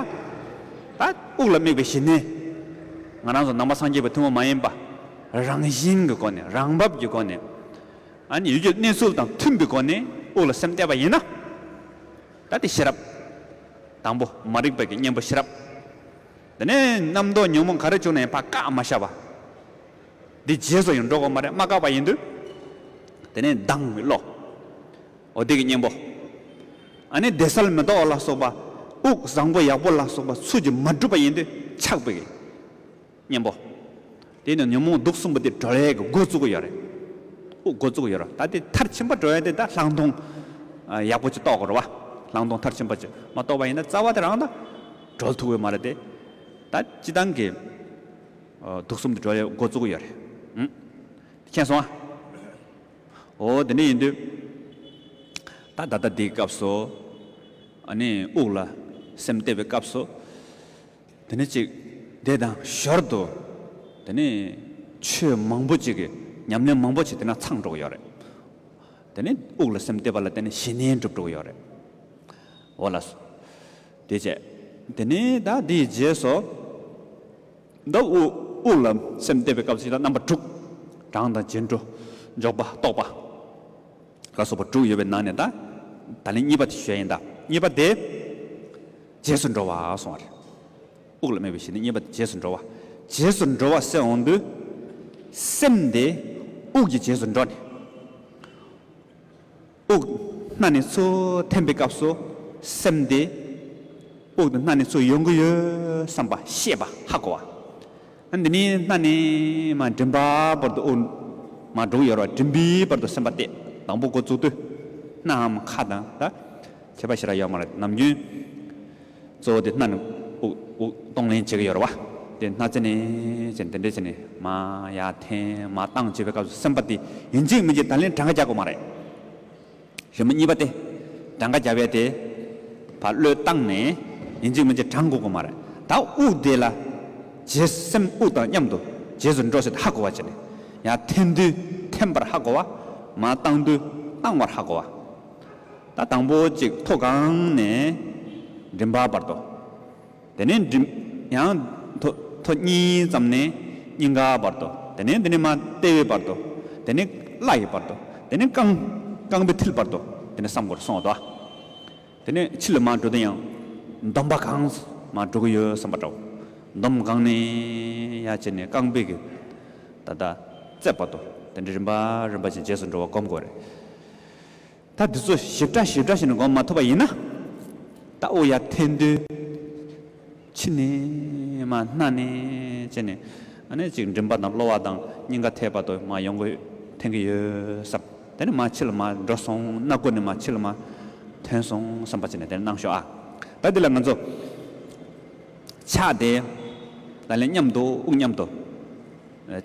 ད་དབུགས་ལ་དམིགས་པའི་ཞི་གནས། ང་རང་ཚོ་ནང་པ་སངས་རྒྱས་པའི་ཐུན་མོང་མ་ཡིན་པ། རང་བཞིན་གྱི་སྒོ་ནས། རང་བབས་ཀྱི་སྒོ་ནས། ཨ་ནི་ཡུལ་གྱི་གནས་ཚུལ་དང་མཐུན་པའི་སྒོ་ནས་དབུགས་ལ་སེམས་གཏད་པ་ཡིན་ན། ད་དེ་ཤེས་རབ། དང་པོ་མ་རིག་པའི་གི་གཉེན་པོ་ཤེས་རབ། དེ་ནས་རྣམ་རྟོག་ཉོན་མོངས་ག་རེ་བྱུང་ན་ཡང་ཕར་བཀག་མ་བཞག་པ། འདི་རྗེས་སུ་ཡང་འགྲོ་དགོས་མ་རེད། མ་བཀག་པ་ཡིན་དུས། དེ་ནས་སྡང་བའི་བློ། འོ་དེ་གི་གཉེན་པོ། ཨ་ནི་བདེ་གསལ་མི་རྟོག་ལ་སོགས་པ། དབུགས་བཟང་པོ་ཡག་པོ་ལ་སོགས་པ་ཚུལ་གྱིས་མ་གྲུབ་པ་ཡིན་དུས་ཆགས་པའི་གི་གཉེན་པོ། དེ་ནི་ཉོན་མོངས་དུག་གསུམ་པོ་དེ་གྲོལ་ཡས་ཀྱི་འགོ་བཙུགས་ཀྱི་ཡོད་རེད། དབུགས་འགོ་བཙུགས་ཀྱི་ཡོད་རེད། ད་དེ་མཐར་ཕྱིན་པ་གྲོལ་ཡས་དེ་ད་ལྷག་མཐོང་ཡག་པོ་ཅིག་རྟོགས་དགོས་རེད་བ། ལྷག་མཐོང་མཐར་ཕྱིན་པ་ཅིག་མ་རྟོགས་པ་ཡིན་ན་རྩ་བ་དེ་རང་ད་གྲོལ་ཐུབ་ཀྱི་མ་རེད་དེ། ད་སྤྱི་བཏང་གི་དུག་གསུམ་དེ་གྲོལ་ཡས་འགོ་བཙུགས་ཀྱི་ཡོད་རེད། ཨང་། མཁྱེན་སོང་ཨ། འོ་དེ་འདྲ་ཡིན་དུས། ད་ད་ལྟ་འདིའི་སྐབས་སུ། ཨ་ནི་དབུགས་ལ་སེམས་གཏད་པའི་སྐབས་སུ། དེ་ནི་གཅིག་དེ་དང་ཞོར་དུ། དེ་ནི་ཆོས་མང་པོ་ཅིག་གི་ཉམས་ལེན་མང་པོ་ཅིག་དེ་ན་ཚང་འགྲོ་གི་ཡོད་རེད། དེ་ནི་དབུགས་ལ་སེམས་གཏད་པ་ལ་བརྟེན་ནས་ཞི་གནས་འགྲུབ་འགྲོ་གི་ཡོད་རེད། འོ་ལགས་སོ། དེ་བྱས། དེ་ནི་ད་འདིའི་རྗེས་སུ། ད་དབུགས་དབུགས་ལ་སེམས་གཏད་པའི་སྐབས་སུ་ད་རྣམ་པ་དྲུག་གྲངས་དང་རྗེས་འགྲོ། འཇོག་པ། རྟོག་པ། ལ་སོགས་པ་དྲུག་ཡོད་པའི་ནང་ནས་ད། ད་ལན་གཉིས་པ་དེ་ཞུ་ཡ་ཡིན་ད། གཉིས་པ་དེ། རྗེས་སུ་འགྲོ་བ་གསུངས་པ་རེད། དབུགས་ལ་དམིགས་པའི་ཞི་གནས་གཉིས་པ་དེ་རྗེས་སུ་འགྲོ་བ། རྗེས་སུ་འགྲོ་བ་ཟེར་འོང་དུས། སེམས་དེ་དབུགས་ཀྱི་རྗེས་སུ་འགྲོ་ནས། དབུགས་སྣ་ནས་ཚུར་འཐེན་པའི་སྐབས་སུ་སེམས་དེ་དབུགས་དེ་སྣ་ནས་ཚུར་ཡོང་གི་ཡོད་བསམ་པ་ཤེས་པ་ཧ་གོ་བ། ཨ་འདི་ནི་སྣ་ནས་མར་མགྲིན་པ་བར་དུ་དབུགས་མར་འགྲོ་གི་ཡོད་རེད་བ། མགྲིན་པའི་བར་དུ་སེམས་པ་གཏད། དང་པོ་འགོ་བཙུགས་དུས་སྣའམ་ཁ་དང་ད་ཁྱད་པར་ཞེ་དྲག་ཡོད་མ་རེད། ནམ་རྒྱུན་ གཙོ་བོ་དེ་སྣ་ནས་དབུགས་དབུགས་གཏོང་ལེན་བྱེད་ཀྱི་ཡོད་རེད་བ། དེ་སྣ་རྩེ་ནས་བྱས་ནས་དེ་འདྲས་བྱས་ནས་མར་ཡར་འཐེན་མར་བཏང་བྱེད་པའི་སྐབས་སུ་སེམས་པ་དེ་ཡིན་གཅིག་མིན་གཅིག་ད་ལན་གྲངས་ཀ་རྒྱག་དགོས་མ་རེད། རིམ་པ་གཉིས་པ་དེ། གྲངས་ཀ་རྒྱག་པའི་དེ། ཕར་བློས་བཏང་ནས་ཡིན་གཅིག་མིན་གཅིག་བགྲང་དགོས་ཀྱི་མ་རེད། ད་དབུགས་དེ་ལ། རྗེས་སེམས་དབུགས་དང་མཉམ་དུ་རྗེས་སུ་འགྲོ་ཟེར་ཏེ་ཧ་གོ་བ་བྱས་ནས། ཡར་འཐེན་དུས་འཐེན་པར་ཧ་གོ་བ། མར་བཏང་དུས་བཏང་བར་ཧ་གོ་བ། ད་དང་པོ་གཅིག་མཐོ་སྒང་ནས་མགྲིན་པ་བར་དུ། དེ་ནས་མགྲིན། ཡང་མཐོ་མཐོ་གཉིས་ཙམ་ནས་སྙིང་ག་བར་དུ། དེ་ནས་འདི་ནས་མར་ལྟེ་བའི་བར་དུ། དེ་ནས་བརླ་ཡི་བར་དུ། དེ་ནས་རྐང་རྐང་པའི་མཐིལ་བར་དུ། དེ་ནས་བསམ་དགོས་སོང་བ་དོ། དེ་ནས་ཕྱི་ལ་མར་འགྲོ་དུས་ཡང་འདོམ་པ་སྒང་མར་འགྲོ་གི་ཡོད་བསམ་པ་འདྲ་བོ། འདོམ་སྒང་ནས་ཡར་བྱས་ནས་རྐང་པའི་གི་ད་ལྟ་རྩེ་བར་དུ། དེ་འདྲའི་རིམ་པ་རིམ་པ་བཞིན་རྗེས་སུ་འགྲོ་བ་སྒོམ་དགོས་རེད། ད་འདི་ཚོ་ཞིབ་ཕྲ་ཞིབ་ཕྲ་བྱས་ནས་སྒོམ་མ་ཐུབ་པ་ཡིན་ན། ད་དབུགས་ཡར་འཐེན་དུས། ཕྱི་ནས་མར་སྣ་ནས་བྱས་ནས། ཨ་ནི་ཅིག་མགྲིན་པ་དང་གློ་བ་དང་སྙིང་ག་ཐད་བར་དུ་མར་ཡོང་གི་འཐེན་གི་ཡོད་བསམ། དེ་ནས་མར་ཕྱི་ལ་མར་འགྲོ་སོང་། སྣ་སྒོ་ནས་མར་ཕྱི་ལ་མར་ཐོན་སོང་བསམ་པ་བྱས་ནས་དེ་ནས་གནང་ཤོག་ཨ། ད་འདི་ལ་ང་ཚོ་ཕྱག་དེ་ད་ལན་མཉམ་དུ་དབུགས་མཉམ་དུ་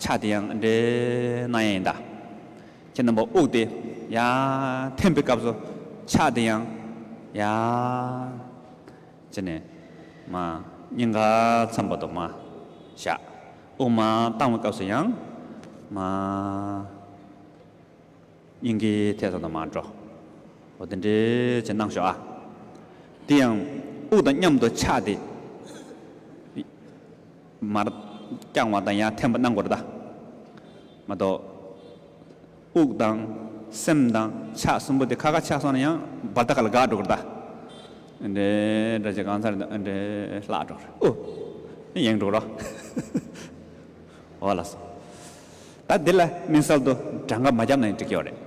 ཕྱག་དེ་ཡང་འདྲེ་གནང་ཡ་ཡིན་ད། ཁྱེད་རྣམ་པ་དབུགས་དེ་ཡར་འཐེན་པའི་སྐབས་སུ་ཕྱག་དེ་ཡང་ཡར་བྱས་ནས་མར་སྙིང་ག་མཚམས་བར་དུ་མར་བཞག། དབུགས་མར་བཏང་བའི་སྐབས་སུ་ཡང་མར་སྙིང་གའི་ཐད་ཙམ་དུ་མར་འགྲོ། འོ་དེ་འདྲའི་བྱས་གནང་ཤོག་ཨ། དེ་ཡང་དབུགས་དང་མཉམ་དུ་ཕྱག་དེ། མར་བརྐྱང་བ་དང་ཡར་འཐེན་པ་གནང་དགོས་རེད་ད། མ་གཏོགས། དབུགས་དང་སེམས་དང་ཕྱག་གསུམ་པོ་དེ་ཁ་ཁ་ཆགས་སོང་ན་ཡང་བར་ཐག་ལ་འགག་འགྲོ་གི་རེད་ད། འདྲེ་འདྲ་ཅིག་གང་སར་འདྲེ་བརླག་འགྲོ་གི་རེད། ཨོ། ཡེངས་འགྲོ་གི་རེད། འོ་ལགས་སོ། ད་འདི་ལ་དམིགས་བསལ་དུ་གྲངས་ཀ་མ་བརྒྱབ་ན་ཡང་འགྲིག་གི་ཡོད་རེད།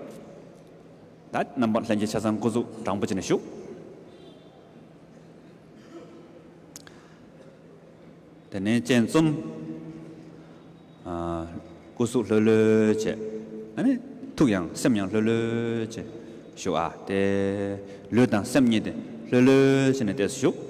ད་རྣམ་པ་ལྷན་རྒྱས་ཆ་ཚང་སྐུ་གཟུགས་དྲང་པོ་བྱས་ནས་བཞུགས། དེ་ནས་སྤྱན་བཙུམ། ཨ། སྐུ་གཟུགས་ལྷོད་ལྷོད་བྱས། ཨ་ནི་ཐུགས་ཡང་སེམས་ཡང་ལྷོད་ལྷོད་བྱས་བཞུགས་ཨ། དེ་ལུས་དང་སེམས་གཉིས་དེ་ལྷོད་ལྷོད་བྱས་ནས་བསྡད་བཞུགས།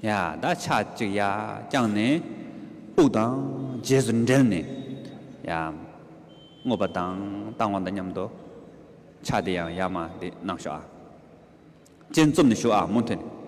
ཡ། ད་ཕྱག་གཅིག་ཡར་བརྐྱངས་ནས་དབུགས་དང་རྗེས་སུ་འབྲེལ་ནས། ཡ། རྔུབ་པ་དང་བཏང་བ་དང་མཉམ་དུ་ཕྱག་དེ་ཡང་ཡར་མར་འདི་གནང་ཤོག་ཨ། སྤྱན་བཙུམ་ནས་བཞུགས་ཨ། མུ་མཐུད་ནས།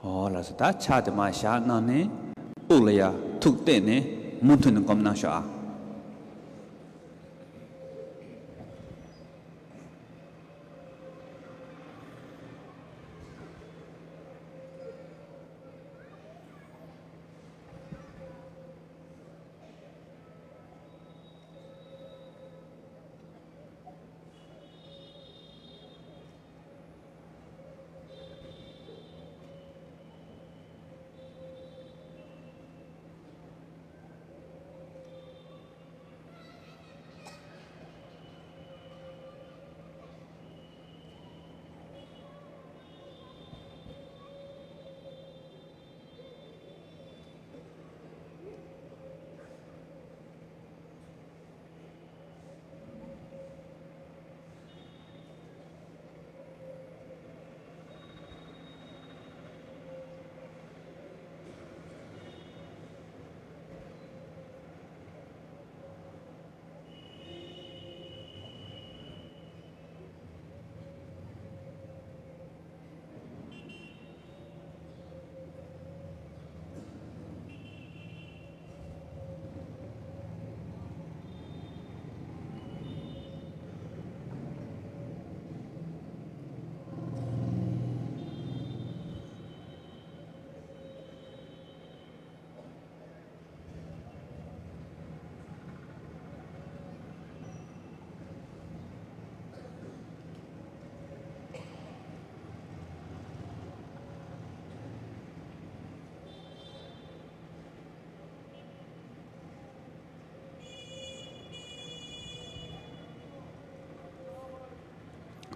ཨོ་ལགས་སོ། ད་ཕྱག་དེ་མར་བཞག་གནང་ནས། དབུགས་ལ་ཡ་ཐུགས་གཏད་ནས་མུ་མཐུད་ནས་སྒོམ་གནང་ཤོག་ཨ།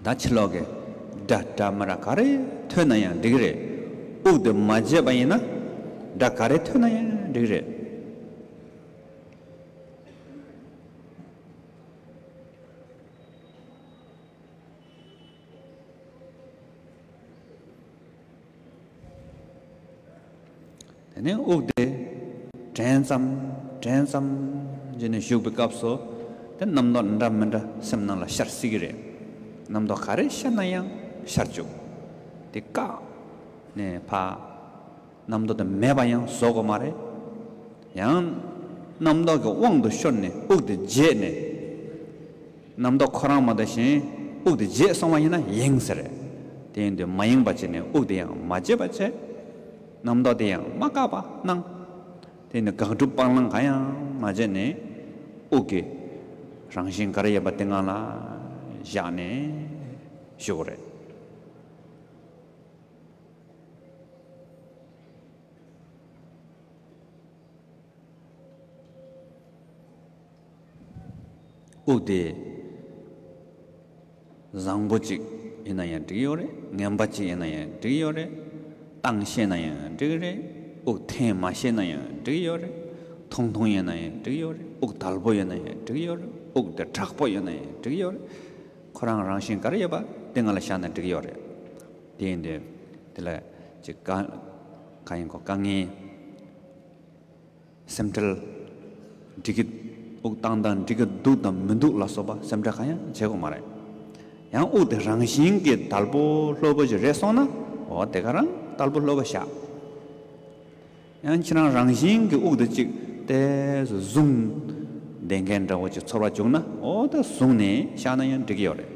ད་ཕྱི་ལོགས་ཀྱི་སྒྲ་སྒྲ་མི་ར་ག་རེ་ཐོས་ན་ཡང་འགྲིག་གི་རེད། དབུགས་དེ་མ་བརྗེད་པ་ཡིན་ན་སྒྲ་ག་རེ་ཐོས་ན་ཡང་འགྲིག་གི་རེད། དེ་ནས་དབུགས་དེ་དྲན་ཙམ་དྲན་ཙམ་བྱས་ནས་བཞུགས་པའི་སྐབས་སུ། དེ་རྣམ་རྟོག་འདྲ་མི་འདྲ་སེམས་ནང་ལ་ཤར་སྲིད་ཀྱི་རེད། རྣམ་རྟོག་ག་རེ་ཤར་ན་ཡང་ཤར་བཅུག་དེ་བཀག་ནས་ཕར་རྣམ་རྟོག་དེ་མེད་པ་ཡང་བཟོ་དགོས་མ་རེད། ཡང་རྣམ་རྟོག་གི་དབང་དུ་ཤོར་ནས་དབུགས་དེ་བརྗེད་ནས། རྣམ་རྟོག་ཁོ་རང་མ་བདེ་ཞིང་དབུགས་དེ་བརྗེད་སོང་བ་ཡིན་ན་ཡེངས་ཟེར། དེ་ཡིན་དུས་མ་ཡེངས་པ་བྱས་ནས་དབུགས་དེ་ཡང་མ་བརྗེད་པ་བྱས། རྣམ་རྟོག་དེ་ཡང་མ་བཀག་པ་གནང་། དེ་ནི་དགག་སྒྲུབ་སྤང་བླང་གང་ཡང་མ་བྱས་ནས་དབུགས་ཀྱི་རང་བཞིན་ག་རེ་ཡོད་པ་དེ་ངང་ལ་བཞག་ནས་བཞུགས་རེད། དབུགས་དེ་བཟང་པོ་གཅིག་ཡིན་ན་ཡང་འགྲིག་ཡོད་རེད། ངན་པ་གཅིག་ཡིན་ན་ཡང་འགྲིག་ཡོད་རེད། བཏང་ཤེས་ན་ཡང་འགྲིག་རེད། དབུགས་འཐེན་མ་ཤེས་ན་ཡང་འགྲིག་ཡོད་རེད། ཐུང་ཐུང་ཡིན་ན་ཡང་འགྲིག་ཡོད་རེད། དབུགས་དལ་པོ་ཡིན་ན་ཡང་འགྲིག་ཡོད་རེད། དབུགས་དེ་དྲག་པོ་ཡིན་ན་ཡང་འགྲིག་ཡོད་རེད། ཁོ་རང་རང་བཞིན་ག་རེ་ཡོད་པ་དེ་ངང་ལ་བཞག་ན་འགྲིག་ཡོད་རེད། དེ་ཡིན་དུས་དེ་ལ་ཅིག་ག་ག་ཡིན་གོ་དཀའ་ངལ། སེམས་ཁྲལ་འགྲིག་གི་དབུགས་བཏང་སྟངས་འགྲིག་གི་འདུག་དང་མི་འདུག་ལ་སོགས་པ་སེམས་ཁྲལ་གང་ཡང་བྱེད་དགོས་མ་རེད། ཡང་དབུགས་དེ་རང་བཞིན་གྱིས་དལ་པོ་ལྷོད་པོ་ཞིག་རེད་སོང་ན། འོ་དེ་ག་རང་དལ་པོ་ལྷོད་པོ་བཞག་ཡང་ཁྱེད་རང་རང་བཞིན་གྱིས་དབུགས་དེ་གཅིག་ཏོག་ཙམ་ཟུངས་ལྡན་མཁན་འདྲ་བོ་ཅིག་ཚོར་བ་བྱུང་ན། འོ་ད་ཟུངས་ནས་བཞག་ན་ཡང་འགྲིག་གི་ཡོད་རེད།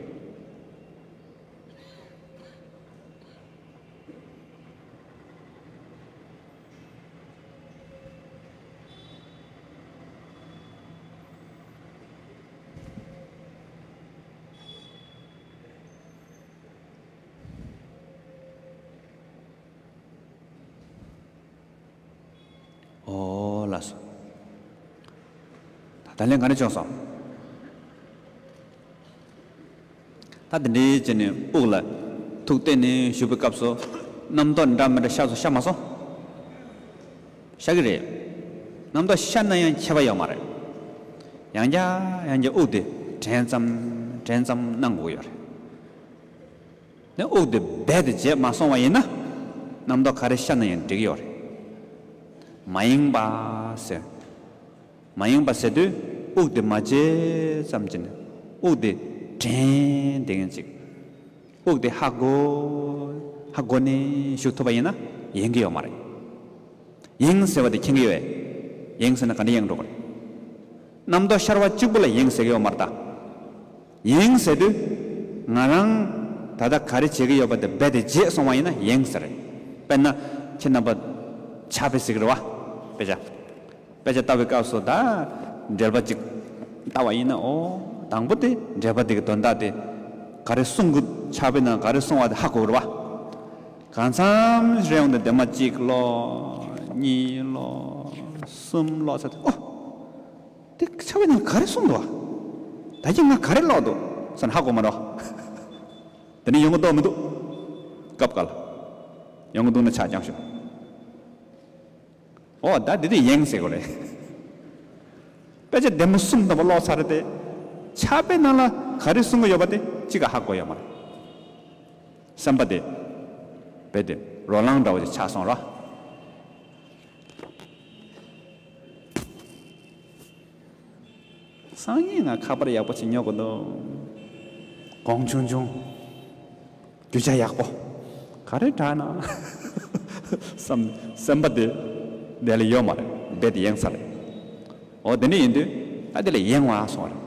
ཨོ་ལགས་སོ། ད་ལན་ག་རེ་བྱུང་སོང་། ད་དེ་འདྲའི་བྱས་ནས་དབུགས་ལ་ཐུགས་གཏད་ནས་བཞུགས་པའི་སྐབས་སུ་རྣམ་རྟོག་འདྲ་མི་འདྲ་ཤར་སོང་ཤར་མ་སོང་། ཤར་གི་རེད། རྣམ་རྟོག་ཤར་ན་ཡང་ཁྱད་པར་ཡོད་མ་རེད། ཡང་བསྐྱར་ཡང་བསྐྱར་དབུགས་དེ་དྲན་ཙམ་དྲན་ཙམ་གནང་དགོས་ཡོད་རེད། ནས་དབུགས་དེ་རྦད་དེ་བརྗེད་མ་སོང་བ་ཡིན་ན། རྣམ་རྟོག་ག་རེ་ཤར་ན་ཡང་འགྲིག་ཡོད་རེད། མ་ཡེངས་པ་ཟེར། མ་ཡེངས་པ་ཟེར་དུས་དབུགས་དེ་མ་བརྗེད་ཙམ་གྱིས་ནས་དབུགས་དེ་དྲན་བསྡད་མཁན་ཅིག་དབུགས་དེ་ཧ་གོ་ཧ་གོ་ནས་བཞུགས་ཐུབ་པ་ཡིན་ན་ཡེངས་ཀྱི་ཡོད་མ་རེད། ཡེངས་ཟེར་བ་དེ་མཁྱེན་གྱི་ཡོད་པས། ཡེངས་ཟེར་ན་ག་འདྲ་ཡེངས་འགྲོ་གི་རེད། རྣམ་རྟོག་ཤར་བ་གཅིག་པུ་ལ་ཡེངས་ཟེར་གྱི་ཡོད་མ་རེད་ད། ཡེངས་ཟེར་དུས། ང་རང་ད་ལྟ་ག་རེ་བྱེད་ཀྱི་ཡོད་པ་དེ་རྦད་དེ་བརྗེད་སོང་བ་ཡིན་ན་ཡེངས་ཟེར་རེད། དཔེར་ན། ཁྱེད་རྣམ་པ། ཕྱག་དཔེ་གཟིགས་རེད་བ། དཔེ་ཆ། དཔེ་ཆ་ལྟ་བའི་སྐབས་སུ་ད། འགྲེལ་པ་གཅིག་ལྟ་བ་ཡིན་ན་ཨོ། དང་པོ་དེ་འགྲེལ་པ་དེ་གི་དོན་དག་དེ། ག་རེ་གསུང་གི་ཕྱག་དཔེ་ནང་ག་རེ་གསུང་བ་དེ་ཧ་གོ་གི་རེད་བ། གང་འཚམ་རེ་ཡོང་དུས་དེ་མ་གཅིག་ཀློག་གཉིས་ཀློག་གསུམ་ཀློག་ཚར་དུས་ཨོ། དེ་ཕྱག་དཔེ་ནང་ག་རེ་གསུངས་འདུག་བ། ད་ཀྱི་ང་ག་རེ་ཀློག་འདུག་བསམ་ཧ་གོ་མ་རེད། དེ་ནས་ཡོང་གི་འདུག་མི་འདུག་སྐབས་འགའ་ལ། ཡོང་གི་འདུག་ན་ཆག་རྐྱང་ཞུ། ཨོ་ད་དེ་དུས་ཡེངས་ཟེར་དགོས་རེད། དཔེ་ཆ་བདེ་མོ་གསུམ་ལྟ་བུ་ཀློག་ཚར་རེད་དེ། ཕྱག་དཔེ་ནང་ལ་ག་རེ་གསུང་གི་ཡོད་པ་དེ་གཅིག་ཀ་ཧ་གོ་ཡོད་མ་རེད། སེམས་པ་དེ། རྦད་དེ་རོ་ལངས་འདྲ་བོ་ཞིག་ཆགས་སོང་ར། སང་ཉིན་ང་ཁ་པར་ཡག་པོ་ཞིག་ཉོ་དགོས་འདུག་གོང་ཆུང་ཆུང་། རྒྱུ་ཆ་ཡག་པོ། ག་རེ་དྲག་ན། བསམ། སེམས་པ་དེ། དེ་ལ་ཡོད་མ་རེད། རྦད་དེ་ཡེངས་ས་རེད། འོ་དེ་འདྲ་ཡིན་དུས། ད་དེ་ལ་ཡེངས་བ་སོང་རེད།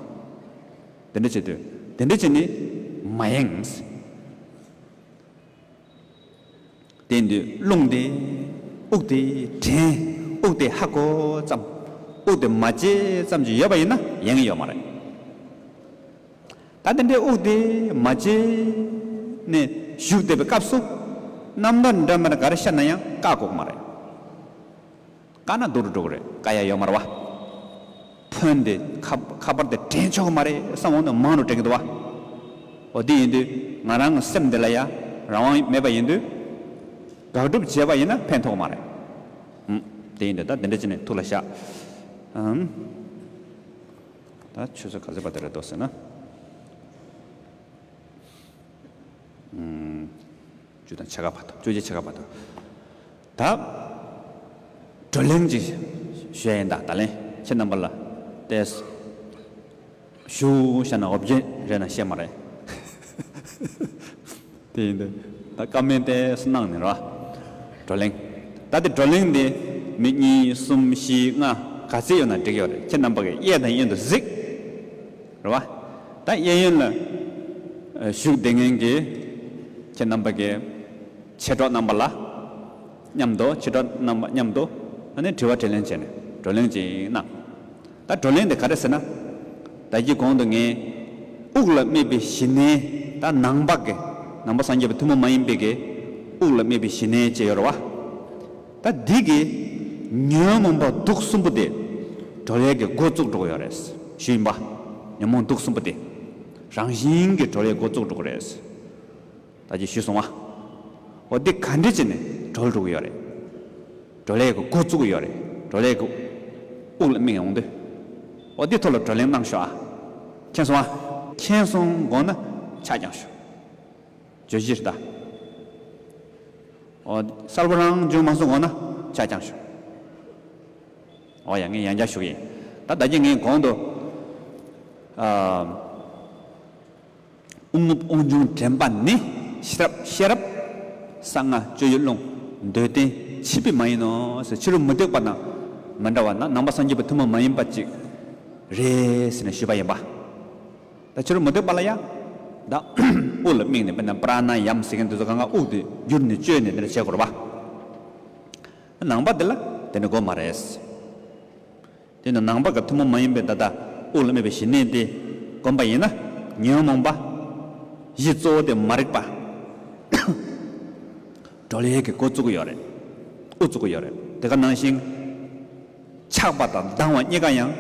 དེ་འདྲ་བྱེད་དུས། དེ་འདྲ་བྱེད་ནི། མ་ཡེངས། དེ་ཡིན་དུས་རླུང་དེ། དབུགས་དེ་དྲན། དབུགས་དེ་ཧ་གོ་ཙམ། དབུགས་དེ་མ་བརྗེད་ཙམ་ཅིག་ཡོད་པ་ཡིན་ན་ཡེངས་ཡོད་མ་རེད། ད་དེ་འདྲའི་དབུགས་དེ་མ་བརྗེད་ནས་བཞུགས་བསྡད་པའི་སྐབས་སུ། རྣམ་རྟོག་འདྲ་མི་འདྲ་ག་རེ་ཤར་ན་ཡང་བཀག་དགོས་ཀྱི་མ་རེད། བཀག་ན་སྡུག་རུ་འགྲོ་གི་རེད། བཀག་ཡ་ཡོད་མ་རེད་བ། ཕོན་དེ་ཁ། ཁ་པར་དེ་དྲན་ཆོག་གི་མ་རེད་བསམ་འོང་ན་མང་རུ་དྲན་གྱི་འདུག་བ། འོ་དེ་ཡིན་དུས་ང་རང་གི་སེམས་དེ་ལ་ཡ་རང་དབང་མེད་པ་ཡིན་དུས། དགག་སྒྲུབ་བྱས་པ་ཡིན་ན་ཕན་ཐོགས་མ་རེད། ཨུམ། དེ་ཡིན་དུས་ད་དེ་འདྲ་བྱས་ནས་ཐུགས་ལ་བཞག་ཨམ། ད་ཆུ་ཚོད་ག་ཚོད་བར་དུ་རེད་འདུག་ཟེར་ན། ཨུམ། བཅུ་དང་ཕྱེད་ཀ་བར་དུ། བཅུ་གཅིག་ཕྱེད་ཀ་བར་དུ། ད། བགྲོ་གླེང་ཅིག་ཞུ་ཡ་ཡིན་ད། ད་ལན་ཁྱེད་རྣམ་པ་ལ་ཏེས་ཞུ་བྱས་ན་འོ་བརྒྱལ་རེད་ན་བཤད་མ་རེད། དེ་ཡིན་དུས་ད་བཀའ་མོལ་ཏེས་གནང་ནས་ར། བགྲོ་གླེང་། ད་དེ་བགྲོ་གླེང་འདི་མི་གཉིས་གསུམ་བཞི་ལྔ་ག་ཚད་ཡོད་ན་འགྲིག་ཡོད་རེད། ཁྱེད་རྣམ་པ་གིས་གཡས་དང་གཡོན་དུ་གཟིགས། རེད་བ། ད་གཡས་གཡོན་ལ་ཨ་བཞུགས་བསྡད་མཁན་གྱི་ཁྱེད་རྣམ་པ་གི་མཆེད་གྲོགས་རྣམ་པ་ལ་མཉམ་དུ། མཆེད་གྲོགས་རྣམ་པ་མཉམ་དུ་ཨ་ནི་དྲི་བ་དྲིས་ལན་བྱས་ནས་བགྲོ་གླེང་ཅིག་གནང་། ད་བགྲོ་གླེང་དེ་ག་རེ་ཟེར་ན། ད་གིན་གོང་དུ་ངས་དབུགས་ལ་དམིགས་པའི་ཞི་གནས། ད་ནང་པ་གི། ནང་པ་སངས་རྒྱས་པ་ཐུན་མོང་མ་ཡིན་པའི་གི་དབུགས་ལ་དམིགས་པའི་ཞི་གནས་བཅས་ཡོད་རེད་བ། ད་འདི་གིས་ཉོན་མོངས་པ་དུག་གསུམ་པོ་དེ་གྲོལ་ཡས་ཀྱི་འགོ་བཙུགས་འགྲོ་གི་ཡོད་རེད་ཞུས་ཡིན་པ། ཉོན་མོངས་དུག་གསུམ་པོ་དེ་རང་བཞིན་གྱིས་གྲོལ་ཡས་འགོ་བཙུགས་འགྲོ་གི་རེད། ད་ཅི་ཞུས་སོང་བ། འོ་འདི་ག་འདྲ་བྱས་ནས་གྲོལ་འགྲོ་གི་ཡོད་རེད། གྲོལ་ཡས་ཀྱི་འགོ་བཙུགས་ཀྱི་ཡོད་རེད། གྲོལ་ཡས་ཀྱི་དབུགས་ལ་དམིགས་ཡོང་དུས། འོ་འདི་ཐོག་ལ་བགྲོ་གླེང་གནང་ཤོག་ཨ། མཁྱེན་སོང་ཨ། མཁྱེན་སོང་དགོངས་ན་ཕྱག་བརྐྱངས་ཞུ། བརྗོད་གཞི་རེད་ད། འོ། གསལ་པོ་རང་བྱུང་མ་སོང་གོང་ན་ཕྱག་བརྐྱངས་ཞུ། འོ་ཡ། ངས་ཡང་བསྐྱར་ཞུ་གི་ཡིན། ད་ད་གིན་ངས་གོང་དུ། ཨ། དབུགས་ནུབ་དབུགས་འབྱུང་དྲན་པ་ནི། ཤེས་རབ་ཤེས་རབ། གསང་སྔགས་སྤྱོད་ཡུལ་ཀློང་། འདོད་དོན་འཆི་བས་མ་ཡིན་ནོ་ཟེར། ཕྱི་རོལ་མུ་སྟེགས་པ་དང་མི་འདྲ་བ་ན་ནང་པ་སངས་རྒྱས་པ་ཐུན་མོང་མ་ཡིན་པ་ཅིག་རེད་ཟེར་ནས་ཞུས་པ་ཡིན་པ། ད་ཕྱི་རོལ་མུ་སྟེགས་པ་ལ་ཡང་། ད་དབུགས་ལ་དམིགས་ནས་དཔེར་ན་པྲ་ན་ཡམ་ཟེར་མཁན་དེ་ཚོ་གང་ག་དབུགས་དེ་བསྒྱུར་ནས་བཅོས་ནས་དེ་འདྲ་བྱེད་དགོས་རེད་པ། ནང་པ་དེ་ལ་དེ་འདྲ་དགོས་མ་རེད། དེ་ནི་ནང་པ་གི་ཐུན་མོང་མ་ཡིན་པའི་ད་ལྟ་དབུགས་ལ་དམིགས་པའི་ཞི་གནས་དེ་བསྒོམ་པ་ཡིན་ན། ཉོན་མོངས་པ་གཞི་གཙོ་བོ་དེ་མ་རིག་པ། གྲོལ་ཡས་ཀྱི་འགོ་བཙུགས་ཀྱི་ཡོད་རེད། དབུ་བཙུགས་ཀྱི་ཡོད་རེད། དེ་ག་ནང་བཞིན། ཆགས་པ་དང་སྡང་བ་གཉིས་ཀ་ཡང་།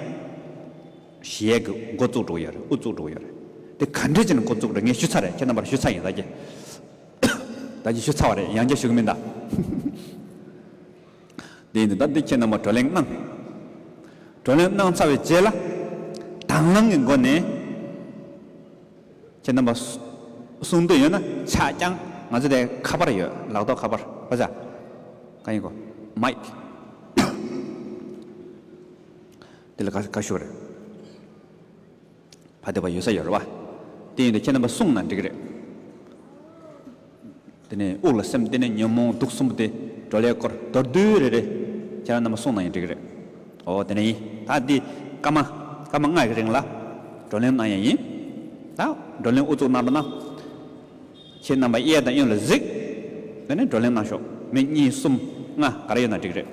ཞི་ཡས་ཀྱི་འགོ་བཙུགས་འགྲོ་གི་ཡོད་རེད། དབུ་བཙུགས་འགྲོ་གི་ཡོད་རེད། དེ་ག་འདྲས་བྱས་ནས་འགོ་བཙུགས་འགྲོ། ངས་ཞུས་ཚར་རེད། ཁྱེད་རྣམ་པར་ཞུས་ཚར་ཡིན་ད་གི། ད་གི་ཞུས་ཚར་བ་རེད། ཡང་བསྐྱར་ཞུ་གི་མིན་ད། དེ་ཡིན་དུས་ད་འདི་ཁྱེད་རྣམ་པ་བགྲོ་གླེང་གནང་། བགྲོ་གླེང་གནང་ཚར་བའི་རྗེས་ལ། དང་བླངས་ཀྱི་སྒོ་ནས། ཁྱེད་རྣམ་པ་གསུ་གསུང་འདོད་ཡོད་ན་ཕྱག་བརྐྱངས། ང་ཚོ་དེ་ཁ་པར་ཡོད། ལག་ཐོག་ཁ་པར། བ་ཚ། གང་ཡིན་གོ། མའིཀ། དེ་ལ་ག་ག་ཞུ་རེད། ཕ་དེ་བ་ཡོད་ས་ཡོད་རེད་བ། དེ་ཡིན་དུས་ཁྱེད་རྣམ་པ་གསུངས་ན་འགྲིག་གི་རེད། དེ་ནས་དབུགས་ལ་སེམས་གཏད་ནས་ཉོན་མོངས་དུག་གསུམ་པོ་དེ་གྲོལ་ཡས་སྐོར་མདོར་བསྡུས་རེ་རེ། ཁྱེད་ དེ་ལ་རྣམ་པ་གསུང་གནང་ཡང་འགྲིག་གི་རེད། འོ་དེ་ནས་ཡིན། ད་འདི་སྐར་མ་སྐར་མ་ལྔ་གི་རིང་ལ་བགྲོ་གླེང་གནང་ཡ་ཡིན། ད་བགྲོ་གླེང་ཨུ་ཚུགས་གནང་རོགས་གནང་། ཁྱེད་རྣམ་པ་གཡས་དང་གཡོན་ལ་གཟིགས། དེ་ནས་བགྲོ་གླེང་གནང་ཤོག་མི་གཉིས་གསུམ་ལྔ་ག་རེ་ཡོད་ན་འགྲིག་གི་རེད།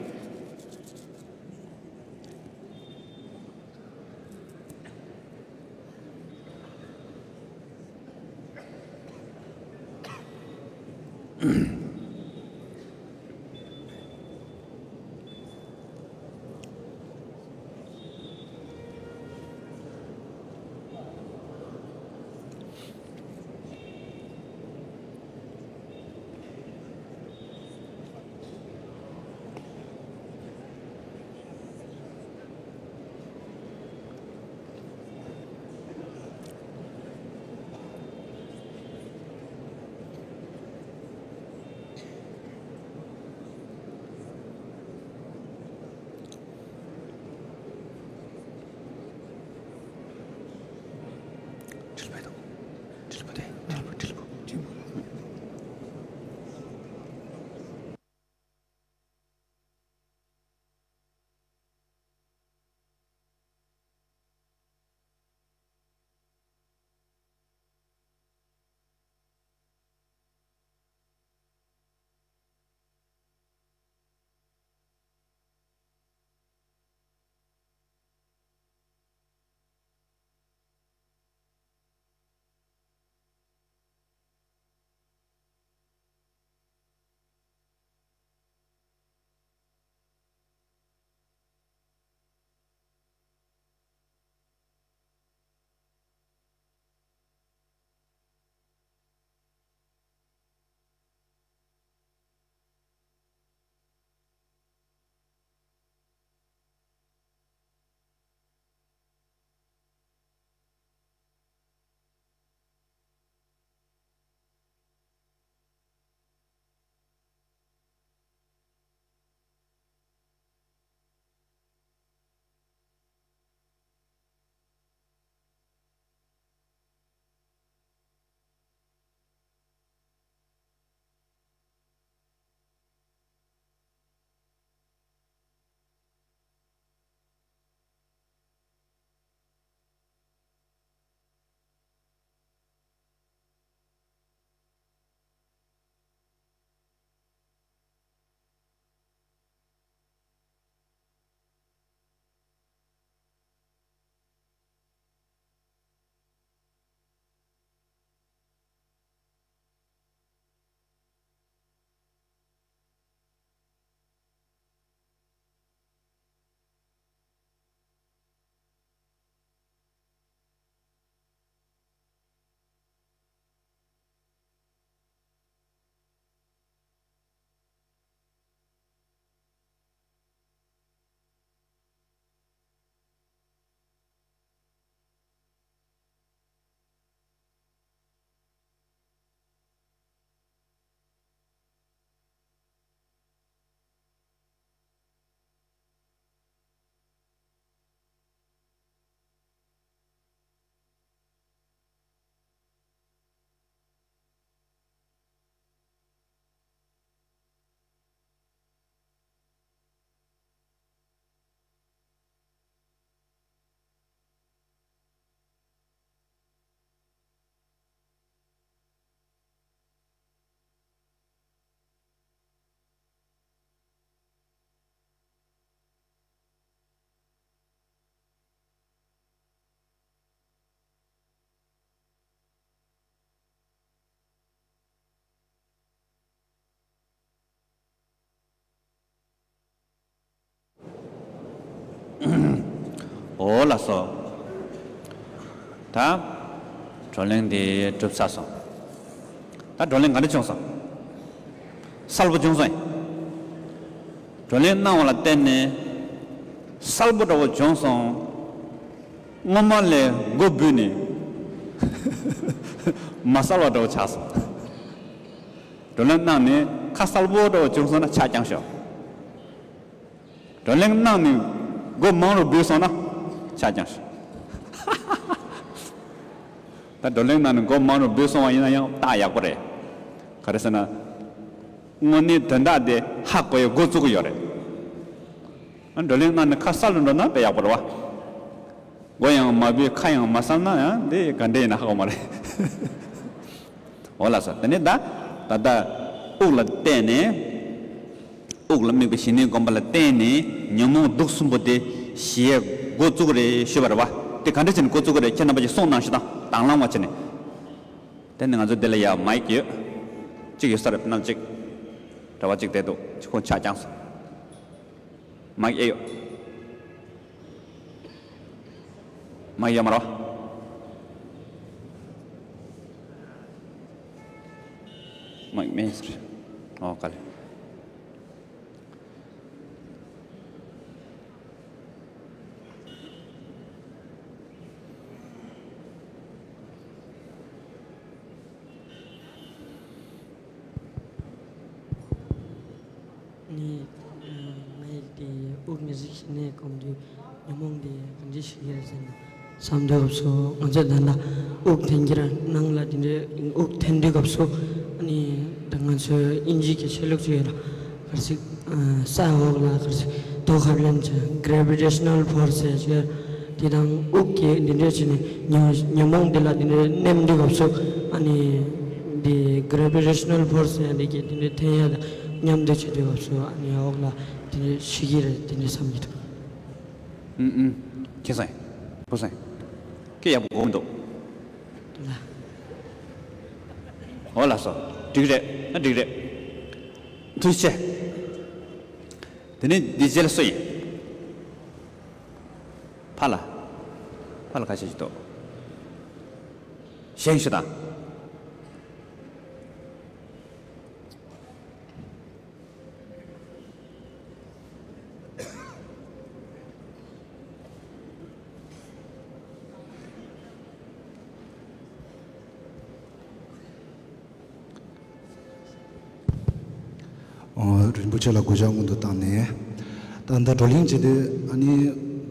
འོ་ལགས་སོ། ད་བགྲོ་གླེང་འདི་གྲུབ་ཚར་སོང་། ད་བགྲོ་གླེང་ག་འདྲ་བྱུང་སོང་། གསལ་པོ་བྱུང་སོང་། བགྲོ་གླེང་གནང་བ་ལ་བརྟེན་ནས་གསལ་པོ་འདྲ་བོ་བྱུང་སོང་། སྔོན་མ་ལས་མགོ་འབུས་ནས་མ་གསལ་བ་འདྲ་བོ་ཆགས་སོང་། བགྲོ་གླེང་གནང་ནས་ཁ་གསལ་པོ་འདྲ་བོ་བྱུང་སོང་ན་ཆ་རྐྱང་ཤོག་བགྲོ་གླེང་གནང་ནས་མགོ་མང་རུ་འབུས་སོང་ན་ཆ་རྐྱང་ཤོག་ད་བགྲོ་གླེང་གནང་ནས་མགོ་མང་རུ་འབུས་སོང་བ་ཡིན་ན་ཡང་ཏག་ཡག་པོ་རེད། ག་རེ་ཟེར་ན། དངོས་གནས་དོན་དག་དེ་ཧ་གོ་ཡའི་འགོ་བཙུགས་ཀྱི་ཡོད་རེད། བགྲོ་གླེང་གནང་ནས་ཁ་གསལ་རུ་འགྲོ་ན་དཔེ་ཡག་པོ་རེད་བ། མགོ་ཡང་མ་བུས་ཁ་ཡང་མ་གསལ་ན་ཡང་འདི་ག་འདྲ་ཡིན་ན་ཧ་གོ་མ་རེད། འོ་ལགས་སོ། དེ་ནས་ད་ད་ལྟ་དབུགས་ལ་བརྟེན་ནས། དབུགས་ལ་དམིགས་པའི་ཞི་གནས་སྒོམ་པ་ལ་བརྟེན་ནས་ཉོན་མོངས་དུག་གསུམ་པོ་དེ་ཞི་ཡས་འགོ་བཙུགས་རེད་ཞུས་པ་རེད་བ། དེ་ག་འདྲ་བྱས་ནས་འགོ་བཙུགས་ཀྱི་རེད། ཁྱེད་རྣམ་པ་ཀྱིས་གསུངས་གནང་ཞུ་དང་། དང་བླངས་པ་བྱས་ནས། དེ་ནི་ང་ཚོ་འདི་ལ་ཡ་མའིག་ཡོད། གཅིག་ཡོད་ས་རེད། རྣམ་གཅིག་གྲྭ་པ་གཅིག་བསྡད་འདུག་ཁོང་ཆ་རྐྱང་སོང་། མའིག་ཨེ་ཡོད། མའིག་ཡོད་མ་རེད། མའིག་མེད་ཟེར། ཨོ་ག་ལེ། ནི། ཨ། ངས་དེ་དབུགས་ནི་གཟིགས་ཤིག་ནས་སྐོམ་དུས་ཉོན་མོངས་དེ་ག་འདྲ་ཞིག་ཡོད་ཟེར་ན། བསམ་དུས་སྐབས་སུ་ང་ཚོས་ད་ལྟ་དབུགས་འཐེན་རྒྱུར་ནང་ལ་དེ་འདྲའི་དབུགས་འཐེན་དུས་སྐབས་སུ། ཨ་ནི་ད་ང་ཚོའི་དབྱིན་ཇིའི་སྐད་ཆ་ལུགས་ཅིག་ཡོད་ལ། ག་རེ་ཟེར། ས་འོག་ལ་ག་རེ་ཟེར། དུས་རྒྱུན་ལ་ཅིག་gravitational force ཟེར་ཅིག་དེ་དང་དབུགས་ཀྱི་འདི་འདྲ་བྱས་ནས་ཉོན་ཉོན་མོངས་འདི་ལ་འདི་འདྲ་མནན་དུས་སྐབས་སུ། ཨ་ནི་འདི་gravitational force ཡང་འདི་གི་འདི་འདྲ་འཐེན་ཡ་དང་མཉམ་དུ་བྱེད་དུས་སྐབས་སུ། ཨ་ནི་འོག་ལ་འདི་འདྲ་ཞི་གི་རེད། འདི་འདྲ་བསམ་གྱི་འདུག་ཨུམ་ཨུམ། ཁྱེད་སང་། བུ་སང་། སྐད་ཡག་པོ་གོ་མི་འདུག་ལ། འོ་ལགས་སོ། འགྲིག་རེད། ཨ། འགྲིག་རེད། ཐུགས་རྗེ་ཆེ། དེ་ནས་འདི་རྗེས་ལ་སུ་ཡིན། ཕ་ལ། ཕ་ལ་ཁ་ཤས་ཤིག་འདུག་གཞན་ཞུ་དང་། ཨོ། རིན་པོ་ཆེ་ལ་གུས་ཕྱག་སྔོན་དུ་བཏང་ནས། ད་ལྟ་བགྲོ་གླེང་བྱེད་དུས། ཨ་ནི་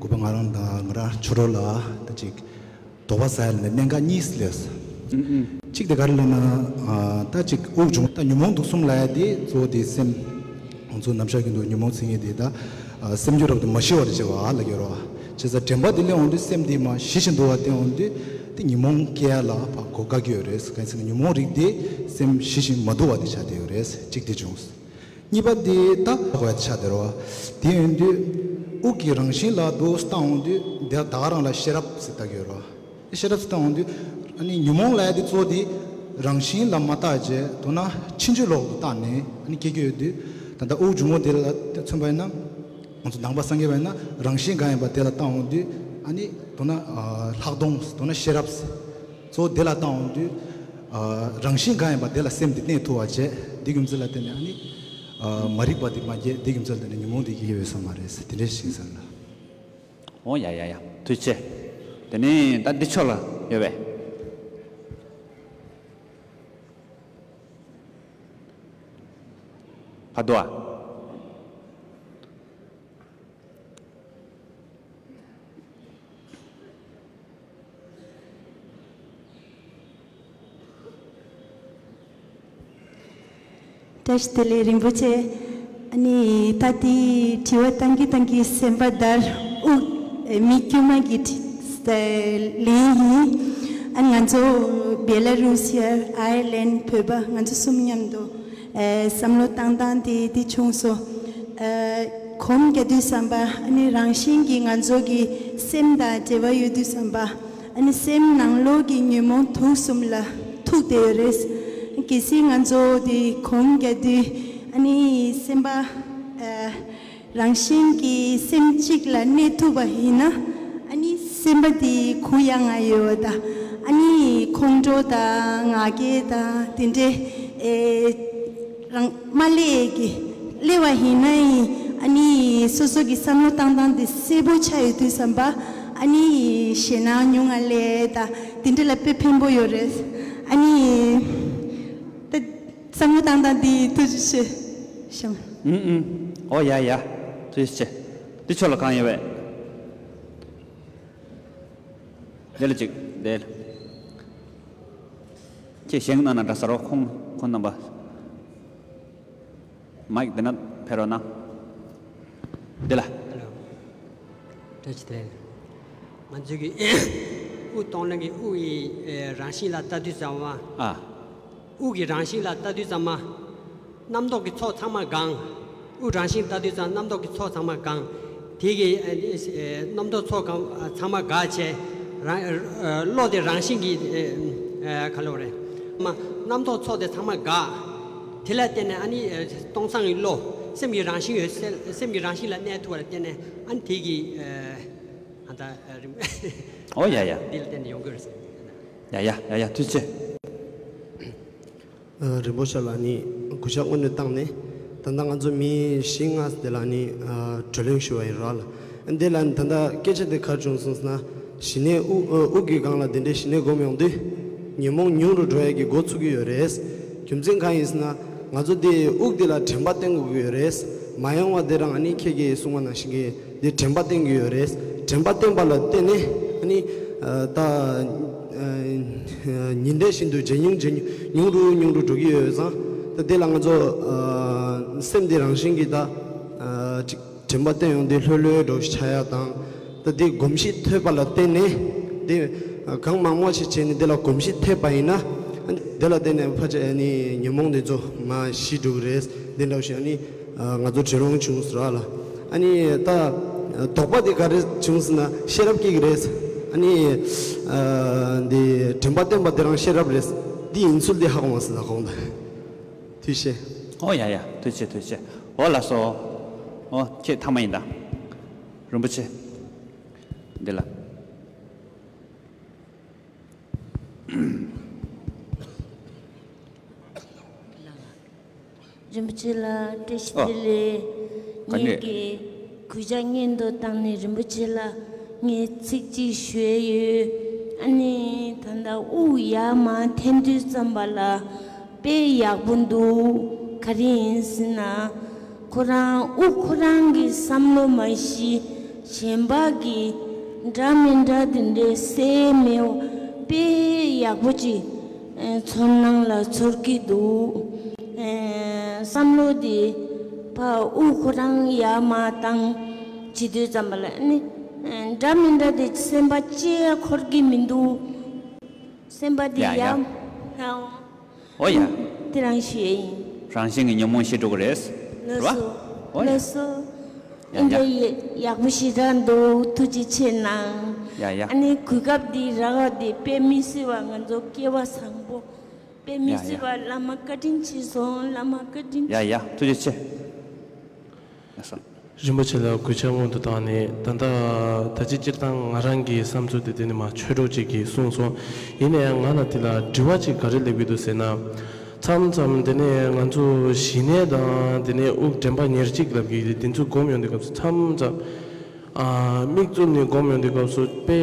གུས་པ་ང་རང་དང་ང་རང་ཆོས་གྲོགས་ལ་ད་ཅིག་དོགས་པ་ཟ་ཡ་ལ་གནད་འགག་གཉིས་སླེབས། ཨུམ་ཨུམ། གཅིག་དེ་ག་རེ་ལབ་ན། ཨ། ད་ཅིག་དབུགས་འབྱུང་། ད་ཉོན་མོངས་དུག་གསུམ་ལབ་ཡ་དེ་གཙོ་བོ་དེ་སེམས། ང་ཚོ་ནམ་ཞག་རྒྱུན་དུ་ཉོན་མོངས་ཟེར་མཁན་དེ་ད། ཨ། སེམས་རྒྱུད་རབ་ཏུ་མ་ཞི་བ་དེ་བྱེད་པ་ལ་ཡོད་རེད་བ། བྱས་ཙང་དྲན་པ་དེ་སླེབས་འོང་དུས་སེམས་དེ་མར་ཞི་བཞིན་འདུག་པ་བསྟན་འོང་དུས། དེ་ཉོན་མོངས་སྐྱེ་ཡ་ལ་ཕར་གོ་བཀག་གི་ཡོད་རེད། གང་ཡིན་ཟེར་ན་ཉོན་མོངས་རིགས་དེ་སེམས་ཞི་ཞིང་མ་དུལ་བ་དེ་ཆགས་བསྡད་ཡོད་རེད། གཅིག་དེ་བྱུང་། གཉིས་པ་དེ་ད་གོ་ཡ་ཆགས་བསྡད་རེད་བ། དེ་ཡིན་དུས་དབུགས་ཀྱི་རང་བཞིན་ལ་དུ་བལྟ་འོང་དུས། དེ་ད་ག་རང་ལ་ཤེས་རབ་ཟེར་བལྟ་གི་ཡོད་རེད་བ། ཤེས་རབ་ཟེར་བལྟ་འོང་དུས། ཨ་ནི་ཉོན་མོངས་ལབ་ཡ་དེ་གཙོ་བོ་དེ་རང་བཞིན་ལ་མ་བལྟ་བྱས། མདོར་ན་ཕྱིན་ཅི་ལོག་ཏུ་བལྟ་ནས་ཨ་ནི་སྐྱེ་གི་ཡོད་དུས། ད་ལྟ་དབུགས་འབྱུང་བ་དེ་ལ་མཚོན་པ་ཡིན་ན། ང་ཚོ་ནང་པ་སངས་རྒྱས་པ་ཡིན་ན་རང་བཞིན་གང་ཡིན་པ་དེ་ལ་བལྟ་འོང་དུས། ཨ་ནི་མདོར་ན་ལྷག་མཐོང་། མདོར་ན་ཤེས་རབ་གཙོ་བོ་དེ་ལ་བལྟ་འོང་དུས། ཨ། རང་བཞིན་གང་ཡིན་པ་དེ་ལ་སེམས་དེ་གནས་ཐུབ་པ་བྱས། དེ་རྒྱུ་མཚན་ལ་བརྟེན་ནས་ཨ་ནི། ཨ། མ་རིག་པ་དེ་མ་སྐྱེས། དེ་རྒྱུ་མཚན་ལ་བརྟེན་ནས་ཉོན་མོངས་དེ་སྐྱེ་གི་ཡོད་ས་མ་རེད་ཟེར། དེ་འདྲ་ཞིག་ཟེར་ལ། འོ་ཡ་ཡ་ཡ། ཐུགས་རྗེ་ཆེ། དེ་ནས་ད་འདི་ཕྱོགས་ལ་ཡོད་པས། ཕ་དུ་ཨ། བཀྲ་ཤིས་བདེ་ལེགས་རིན་པོ་ཆེ། ཨ་ནི་ད་དེ་དྲི་བ་བཏང་གི་བཏང་གི་སེམས་པ་འདར། དབུགས། ཨེ། མི་དཀྱུས་མ་གི་དྲི། ལན་ཡིན། ཨ། ང་ཚོ་བེ་ལ་རུ་སི་ཡ། ཨའི་ལན། བོད་པ། ང་ཚོ་གསུམ་མཉམ་དུ། ཨེ། བསམ་བློ་བཏང་སྟངས་དེ་དེ་བྱུང་སོང་། ཨེ། གོམས་རྒྱག་དུས་ཙམ་པ། ཨ་ནི་རང་བཞིན་གྱིས་ང་ཚོ་གི་སེམས་དང་འབྲེལ་བ་ཡོད་དུས་ཙམ་པ། ཨ་ནི་སེམས་ནང་ལོགས་ཀྱི་ཉོན་མོངས་དུག་གསུམ་ལ་ཐུག་བསྡད་ཡོད་རེད། གལ་སྲིད་ང་ཚོ་དེ་གོམས་རྒྱག་དུས། ཨ་ནི་སེམས་པ། ཨ། རང་བཞིན་གྱིས་སེམས་གཅིག་ལ་གནས་ཐུབ་པ་ཡིན་ན། ཨ་ནི་སེམས་པ་དེ་གུ་ཡངས་ཡོད་པ་དང་། ཨ་ནི་ཁོང་ཁྲོ་དང་ང་རྒྱལ་དང་དེ་འདྲའི། ཨེ། རང་མ་སླེབས་ཀྱི། སླེབས་པ་ཡིན་ན་ཡིན། ཨ་ནི་སོ་སོ་གི་བསམ་བློ་བཏང་སྟངས་དེ་གསལ་པོ་ཆགས་ཡོད་དུས་ཙམ་པ། ཨ་ནི་ཞེད་སྣང་ཉུང་ང་སླེབས་དང་དེ་འདྲ་ལ་དཔེ་ཕན་པོ་ཡོད་རེད། ཨ་ནི་ད་བསམ་བློ་བཏང་སྟངས་དེ། ཐུགས་རྗེ་ཆེ་ཞུ། ཨུམ་ཨུམ། འོ་ཡ་ཡ། ཐུགས་རྗེ་ཆེ། འདི་ཕྱོགས་ལ་གང་ཡོད་པས། དེ་ལ་གཅིག་དེ་ལ། ཁྱེད་བཞེངས་གནང་ན་འདྲ་ས་རོ། ཁོང་ཁོང་རྣམ་པ། མའིག་འདི་ན་ཕེབས་རོགས་གནང་། འདི་ལ། བཀྲ་ཤིས་བདེ་ལེགས། ང་ཚོས་ཀྱི་དབུགས་གཏོང་ལེན་གྱི་དབུགས་ཀྱི་ཨེ་རང་བཞིན་ལ་ལྟ་དུས་ཙམ་པ། ཨ། དབུགས་ཀྱི་རང་བཞིན་ལ་ལྟ་དུས་ཙམ་པ། རྣམ་རྟོག་གི་ཚོགས་ཚང་མ་གང་། དབུགས་རང་བཞིན་ལྟ་དུས་ཙམ་རྣམ་རྟོག་གི་ཚོགས་ཚང་མ་གང་། དེ་གི་ཨེ་ཨེ་རྣམ་རྟོག་ཚོགས་གང་ཚང་མ་འགག་བྱས། རང་ཨེ་བློ་དེ་རང་བཞིན་གྱིས་ཨེ་ཨེ་ག་ལོ་རེད། མ་རྣམ་རྟོག་ཚོགས་དེ་ཚང་མ་འགག་དེ་ལ་བརྟེན་ནས་ཨ་ནི་ཨེ་སྟོང་སང་གི་བློ། སེམས་ཀྱི་རང་བཞིན་ཡོད་སེམས་ཀྱི་རང་བཞིན་ལ་གནས་ཐུབ་པ་ལ་བརྟེན་ནས་ཨ་ནི་དེ་གི་ཨེ་ཨ་ད་རིམ། ཨོ་ཡ་ཡ། འདི་ལ་བརྟེན་ནས་ཡོང་གི་རེད་ཟེར། ཡ་ཡ་ཡ་ཡ། ཐུགས་རྗེ་ཆེ། ཨ། རིན་པོ་ཆེ་ལགས་ནི་གུས་ཕྱག་སྔོན་ནས་བཏང་ནས། ད་ལྟ་ང་ཚོ་མི་བཞི་ལྔ་དེ་ལ་ནི་ཨ་གྲོས་གླེང་ཞུ་བ་ཡིན་ར་ལ། འདི་ལ་ནི་ད་ལྟ་སྐད་ཆ་དེ་ག་རེ་བྱུང་སོང་ཟེར་ན། ཞི་གནས་དབུགས་ཨ་དབུགས་ཀྱི་སྒང་ལ་དེ་འདྲའི་ཞི་གནས་སྒོམ་ཡོང་དུས། ཉོན་མོངས་ཉུང་རུ་འགྲོ་ཡ་གི་འགོ་ཚུགས་ཀྱི་ཡོད་རེད། རྒྱུ་མཚན་གང་ཡིན་ཟེར་ན། ང་ཚོ་འདི་དབུགས་འདི་ལ་དྲན་པ་བསྟེན་དགོས་ཀྱི་ཡོད་རེད། མ་ཡོང་བ་དེ་རང་ཨ་ནི་ཁྱེད་ཀྱིས་གསུངས་པ་ནང་བཞིན་གྱི་འདི་དྲན་པ་བསྟེན་གྱི་ཡོད་རེད། དྲན་པ་བསྟེན་པ་ལ་བརྟེན་ནས་ཨ་ནི་ཨ་ད་ཨ་ཉིན་རེ་བཞིན་དུ་ཇེ་ཉུང་ཇེ་ཉུང་ཉུང་རུ་ཉུང་རུ་འགྲོ་གི་ཡོད་ཙང་། ད་དེ་ལ་ང་ཚོ་ཨ་སེམས་འདི་རང་བཞིན་གྱིས་ད་ཨ་ཅིག་དྲན་པ་བསྟེན་ཡོང་དུས་ལྷོད་ལྷོད་འགྲོ་ཆགས་ཡ་དང་། ད་དེ་གོམས་གཤིས་ཐེབས་པ་ལ་བརྟེན་ནས་དེ་གང་མང་མང་ཞིག་བྱས་ནས་དེ་ལ་གོམས་གཤིས་ཐེབས་པ་ཡིན་ན། དེ་ལ་བརྟེན་ནས་ཕལ་ཆེར་ཨ་ནི་ཉོན་མོངས་དེ་ཚོ་མར་ཞི་འགྲོ་གི་རེད། དེ་འདྲ་བོ་ཞིག་ཨ་ནི་ང་ཚོ་དྲན་སློང་བྱུང་ཟེར་བ་ལ། ཨ་ནི་ད་དོགས་པ་དེ་ག་རེ་བྱུང་ཟེར་ན་ཤེས་རབ་སྐྱེ་གི་རེད། ཨ་ནི་འདི་དྲན་པ་བསྟེན་པ་དེ་རང་ཤེས་རབ་རེད། འདི་ཡིན་ཚུལ་དེ་ཧ་གོ་མ་སོང་། ད་གོང་དུ། ཐུགས་རྗེ་ཆེ། ཨོ་ཡ་ཡ། ཐུགས་རྗེ་ཆེ། ཐུགས་རྗེ་ཆེ། ཨོ་ལགས་སོ། ཨོ་ཁྱེད་ཐ་མ་ཡིན་ད། རིན་པོ་ཆེ། འདི་ལ། རིན་པོ་ཆེ་ལ་བཀྲ་ཤིས་ཨོ། བདེ་ལེགས། ག་ནས། ངེད་ཀྱིས་གུས་ཕྱག་སྔོན་དུ་བཏང་ནས་རིན་པོ་ཆེ་ལ་ངས་ཚིག་གཅིག་ཞུ་ཡས་ཡོད། ཨ་ནི་ད་ལྟ་དབུགས་ཡར་མར་འཐེན་དུས་ཙམ་པ་ལ། དཔེ་ཡག་པོ་འདུག་ག་རེ་ཡིན་ཟེར་ན། ཁོ་རང་དབུགས་ཁོ་རང་གི་བསམ་བློ་མ་གཞི་གཞན་པ་གི་འདྲ་མི་འདྲ་དེ་འདྲའི་གསལ་མེད་པ། དཔེ་ཡག་པོ་ཅིག་ཨེ་ཚོར་སྣང་ལ་ཚོར་གྱི་འདུག་ཨེ་བསམ་བློ་དེ་ཕར་དབུགས་ཁོ་རང་ཡར་མར་བཏང་བྱེད་དུས་ཙམ་པ་ལ་ནི་ཨེ་འདྲ་མི་འདྲ་དེ་སེམས་པ་ཅི་འཁོར་གྱི་མི་འདུག་སེམས་པ་དེ་ཡ་ཡ། ཡར་ཡང་། ཨོ་ཡ། དེ་རང་ཞུ་ཡས་ཡིན། རང་བཞིན་གྱི་ཉོན་མོངས་ཞི་འགྲོ་གི་རེད། ལགས་སོ། རེད་བ། ཨོ་ཡ། ལགས་སོ། ཡ་ཨིན་ཡ། དེ་ཡག་པོ་ཞེ་དྲག་འདུག་ཐུགས་རྗེ་ཆེ་གནང་། ཡ་ཡ། ཨ་ནི་གོ་སྐབས་འདི་རག་པ་དེ་དཔེ་མི་སྲིད་པ་ང་ཚོ་སྐལ་བ་བཟང་པོ། དཔེ་མི་ཡ་ཡ། སྲིད་པ་བླ་མ་བཀའ་དྲིན་ཆེ་སོང་། བླ་མ་བཀའ་དྲིན་ཡ་ཆེ། ཡ། ཐུགས་རྗེ་ཆེ། ལགས་སོ། རིན་པོ་ཆེ་ལ་གུས་ཕྱག་སྔོན་དུ་བཏང་ནས། ད་ལྟ་ད་ཅི་སྤྱིར་བཏང་ང་རང་གི་བསམ་ཚུལ་དེ་དེ་ནི་མ་ཆོས་གྲོགས་ཅིག་གིས་གསུངས་སོང་། ཡིན་ན་ཡང་ང་ལ་དེ་ལ་དྲི་བ་ཅིག་ག་རེ་སླེབས་ཀྱི་འདུག་ཟེར་ན། མཚམས་མཚམས་དེ་ནས་ང་ཚོ་ཞི་གནས་དང་དེ་ནས་དབུགས་དྲན་པ་ཉེར་གཅིག་ལབ་ཀྱི་དེ་ཚོ་སྒོམ་ཡོང་དུས་སྐབས་སུ་མཚམས་མཚམས། ཨ། མིག་བཙུམ་ནས་སྒོམ་ཡོང་དུས་སྐབས་སུ་དཔེ་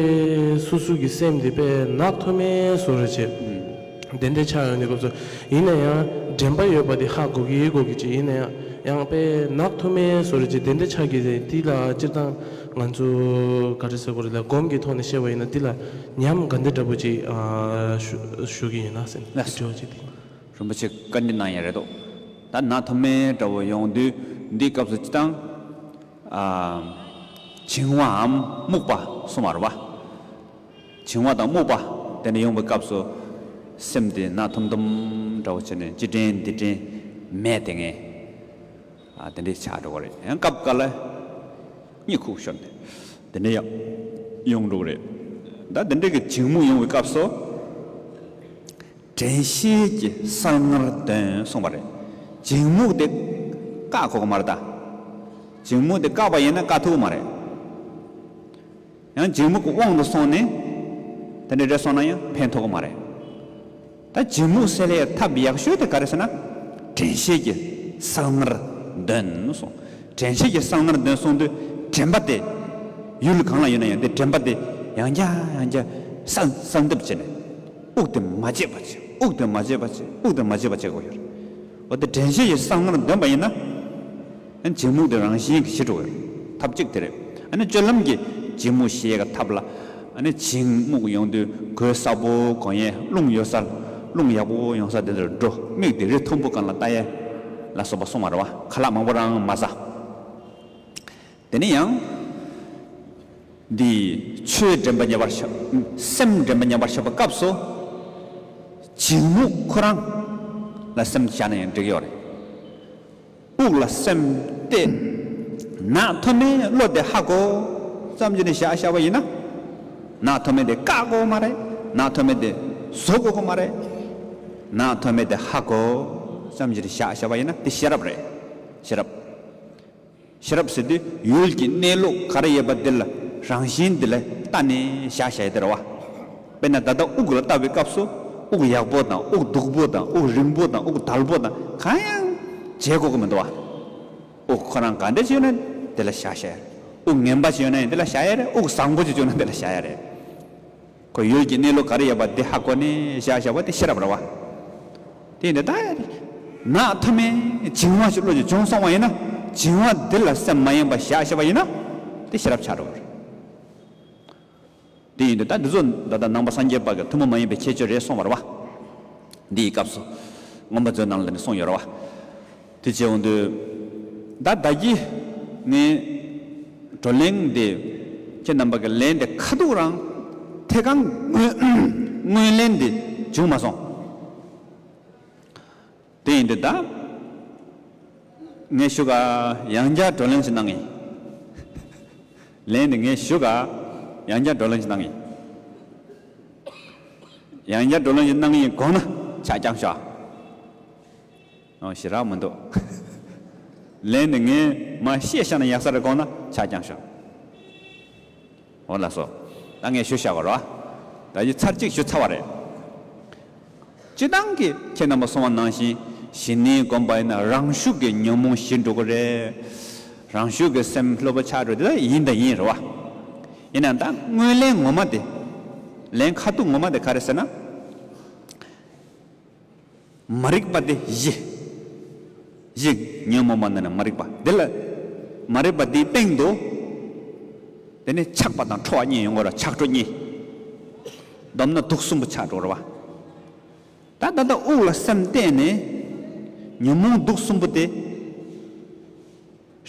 སོ་སོ་གི་སེམས་དེ་དཔེ་ནག་ཐོམ་མེ་བཟོ་རེ་བྱེད། དེ་འདྲ་ཆགས་ཡོང་དུས་སྐབས་སུ། ཡིན་ན་ཡང་དྲན་པ་ཡོད་པ་དེ་ཧ་གོ་གི་གོ་གི་ཅིག་ཡིན་ན་ཡང་ཡང་དཔེ་ནག་ཐོམ་མེ་བཟོ་རེ་བྱེད། དེ་འདྲ་ཆགས་ཀྱི་རེད། དེ་ལ་སྤྱིར་བཏང་ང་ཚོ་ག་རེ་ཟེར་དགོས་རེད་ལ། སྒོམ་གྱི་ཐོག་ནས་བཤད་པ་ཡིན་ན་དེ་ལ་ཉམས་ག་འདྲ་འདྲ་པོ་ཅིག་ཨ་ཞུ་ཞུ་གི་ཡིན་ན་ཟེར་ནས་དྲི་བ་ཅིག་དེ། རིན་པོ་ཆེ་བཀའ་འདྲི་གནང་ཡ་རེད་དོ། ད་ནག་ཐོམ་མེ་འདྲ་བོ་ཡོང་དུས་འདིའི་སྐབས་སུ་སྤྱིར་བཏང་ཨ་བྱིང་བའམ་རྨུགས་པ་གསུངས་པ་རེད་བ། བྱིང་བ་དང་རྨུགས་པ་དེ་འདྲ་ཡོང་བའི་སྐབས་སུ་སེམས་དེ་ནག་ཐོམ་ཐོམ་འདྲ་བོ་བྱས་ནས་ཅི་དྲན་འདི་དྲན་མེད་དེ་ངས་ཨ་དེ་འདྲས་ཆགས་འགྲོ་གི་རེད། ཡང་སྐབས་འགའ་ལ་གཉིད་ཁུག་ཤོར་ནས་དེ་འདྲས་ཡང་ཡོང་འགྲོ་གི་རེད། ད་དེ་འདྲས་ཀྱི་བྱིང་རྨུགས་ཡོང་བའི་སྐབས་སུ། དྲན་ཤེས་ཀྱི་གསལ་ངར་འདོན་གསུངས་པ་རེད། བྱིང་རྨུགས་དེ་བཀག་དགོས་ཀྱི་མ་རེད་ད། བྱིང་རྨུགས་དེ་བཀག་པ་ཡིན་ན་བཀག་ཐུབ་ཀྱི་མ་རེད། ཡང་བྱིང་རྨུགས་ཀྱི་དབང་དུ་སོང་ནས་དེ་འདྲ་རེད་སོང་ན་ཡང་ཕན་ཐོགས་ཀྱི་མ་རེད། ད་བྱིང་རྨུགས་སེལ་ཡའི་ཐབས་ཡག་ཤོས་དེ་ག་རེ་ཟེར་ན། དྲན་ཤེས་ཀྱི་གསལ་ངར་འདོན་གསུངས། དྲན་ཤེས་ཀྱི་གསལ་ངར་འདོན་གསུངས་དུས་དྲན་པ་དེ་ཡུལ་གང་ལ་ཡོད་ན་ཡང་དེ་དྲན་པ་དེ་ཡང་བསྐྱར་ཡང་བསྐྱར་གསལ་གསལ་འདེབས་བྱས་ནས། དབུགས་དེ་མ་བརྗེད་པ་བྱེད། དབུགས་དེ་མ་བརྗེད་པ་བྱེད། དབུགས་དེ་མ་བརྗེད་པ་བྱེད་དགོས་ཡོད་རེད། འོ་དེ་དྲན་ཤེས་ཀྱི་གསལ་ངར་འདོན་པ་ཡིན་ན། ཨ་ནི་བྱིང་རྨུགས་དེ་རང་བཞིན་གྱིས་ཞི་འགྲོ་གི་རེད། ཐབས་གཅིག་དེ་རེད། ཨ་ནི་སྤྱོད་ལམ་གྱི་བྱིང་རྨུགས་ཞི་ཡས་ཀྱི་ཐབས་ལ། ཨ་ནི་བྱིང་རྨུགས་ཡོང་དུས་གོས་གསལ་པོ་གོན་ཡས། རླུང་ཡོད་ས་རླུང་ཡག་པོ་ཡོང་ས་དེ་འདྲར་འགྲོ། མིག་དེ་རི་མཐོན་པོ་སྒང་ལ་ལྟ་ཡས་ལ་སོགས་པ་གསུངས་པ་རེད་བ། ཁ་ལག་མང་པོ་རང་མ་ཟ། དེ་ནས་ཡང་ འདི་ཆོས་དྲན་པ་ཉེ་བར་བཞག་སེམས་དྲན་པ་ཉེ་བར་བཞག་པའི་སྐབས་སུ། བྱིང་རྨུགས་ཁོ་རང་ལ་སེམས་བཞག་ན་ཡང་འགྲིག་གི་ཡོད་རེད། དབུགས་ལ་སེམས་གཏད། ནག་ཐོམ་མེ་བློ་དེ་ཧ་གོ་ཙམ་གྱིས་ནས་བཞག་བཞག་པ་ཡིན་ན། ནག་ཐོམ་མེ་དེ་བཀག་དགོས་མ་རེད། ནག་ཐོམ་མེ་དེ་བཟོ་དགོས་དགོས་མ་རེད། ནག་ཐོམ་མེ་དེ་ཧ་གོ་ཙམ་གྱིས་ནས་བཞག་བཞག་པ་ཡིན་ན་དེ་ཤེས་རབ་རེད། ཤེས་རབ། ཤེས་རབ་ཟེར་དུས་ཡུལ་གྱི་གནས་ལུགས་ག་རེ་ཡོད་པ་འདི་ལ་རང་བཞིན་འདི་ལ་ལྟ་ནས་བཞག་བཞག་ཡོད་དེ་རེད་བ། དཔེར་ན་ད་ལྟ་དབུགས་ལ་ལྟ་བའི་སྐབས་སུ་དབུགས་ཡག་པོ་དང་དབུགས་སྡུག་པོ་དང་དབུགས་རིང་པོ་དང་དབུགས་དལ་པོ་དང་གང་ཡང་བྱེད་དགོས་ཀྱི་མི་འདུག་བ། དབུགས་ཁོ་རང་ག་འདྲ་ཅིག་ཡོད་ན་དེ་ལ་བཞག་བཞག་ཡ་རེད། དབུགས་ངན་པ་ཅིག་ཡོད་ན་ཡང་དེ་ལ་བཞག་ཡ་རེད། དབུགས་བཟང་པོ་ཅིག་བྱུང་ན་དེ་ལ་བཞག་ཡ་རེད། ཁོ་ཡུལ་གྱི་གནས་ལུགས་ག་རེ་ཡོད་པ་དེ་ཧ་གོ་ནས་བཞག་བཞག་པ་དེ་ཤེས་རབ་རེད་བ། དེ་ཡིན་དུས་ད་ནག་ཐོམ་མེ་བྱིང་བ་ཞིག་བློ་ཞིག་བྱུང་སོང་བ་ཡིན་ན་བྱིང་བ་འདི་ལ་སེམས་མ་ཡེངས་པ་བཞག་བཞག་པ་ཡིན་ན་དེ་ཤེས་རབ་ཆགས་འགྲོ་གི་རེད། དེ་ཡིན་དུས་ད་འདི་ཚོ་ད་ལྟ་ནང་པ་སངས་རྒྱས་པ་གི་ཐུན་མོང་མ་ཡིན་པའི་ཁྱད་ཆོས་རེད་གསུངས་པ་རེད་བ། འདི་ཡི་སྐབས་སུ་མངོན་པ་མཛོད་ནང་ལ་ནི་གསུངས་ཡོད་རེད་བ། དེ་བྱས་འོང་དུས། ད་ད་གི་ངའི་བགྲོ་གླེང་འདི་ཁྱེད་རྣམ་པ་གི་ལན་དེ་ཁ་ཐུག་རང་ཐད་ཀར་ངོས་ངོས་ལེན་འདི་བྱུང་མ་སོང་། དེ་ཡིན་དུས་ད་ངས་ཞུ་ག་ཡང་བསྐྱར་བགྲོ་གླེང་ཞིག་གནང་ངེས། ལན་འདི་ངས་ཞུ་ག་ཡང་བསྐྱར་བགྲོ་གླེང་ཞིག་གནང་ངེས། ཡང་བསྐྱར་བགྲོ་གླེང་ཞིག་གནང་ངེས་དགོངས་ན་ཆ་རྐྱང་ཤོག་ཨོ་ཞེ་དྲག་མི་འདུག་ལན་ནི་ངས་མ་བཤད་བཞག་ན་ཡག་ས་རེད་དགོངས་ན་ཆ་རྐྱང་ཤོག་འོ་ལགས་སོ། ད་ངས་ཞུ་བཞག་པ་རེད། ད་ཡི་ཚར་གཅིག་ཞུ་ཚར་བ་རེད། སྤྱིར་བཏང་གི་ཁྱེད་རྣམ་པ་གསུངས་པ་ནང་བཞིན་ཞི་གནས་སྒོམ་པ་ཡིན་ན་རང་ཤུགས་ཀྱིས་ཉོན་མོངས་ཞི་འགྲོ་གི་རེད། རང་ཤུགས་ཀྱིས་སེམས་ལྷོད་པོ་ཆགས་འགྲོ་དེ་ད་ཡིན་ད་ཡིན་རེད་བ། ཡིན་ན་ད་ངོས་ལན་ངོ་མ་དེ། ལན་ཁ་ཐུག་ངོ་མ་དེ་ག་རེ་ཟེར་ན། མ་རིག་པ་དེ་གཞི། གཞི་ཉོན་མོངས་པ་འདི་ནི་མ་རིག་པ་འདི་ལ། མ་རིག་པ་འདིའི་སྟེང་དུ། དེ་ནས་ཆགས་པ་དང་ཁྲོ་བ་གཉིས་ཡོང་གི་རེད། ཆགས་ཁྲོ་གཉིས། སྡོམ་ན་དུག་གསུམ་པོ་ཆགས་འགྲོ་རེད་བ། ད་ད་ལྟ་དབུགས་ལ་སེམས་གཏད་ནས། ཉོན་མོངས་དུག་གསུམ་པོ་དེ།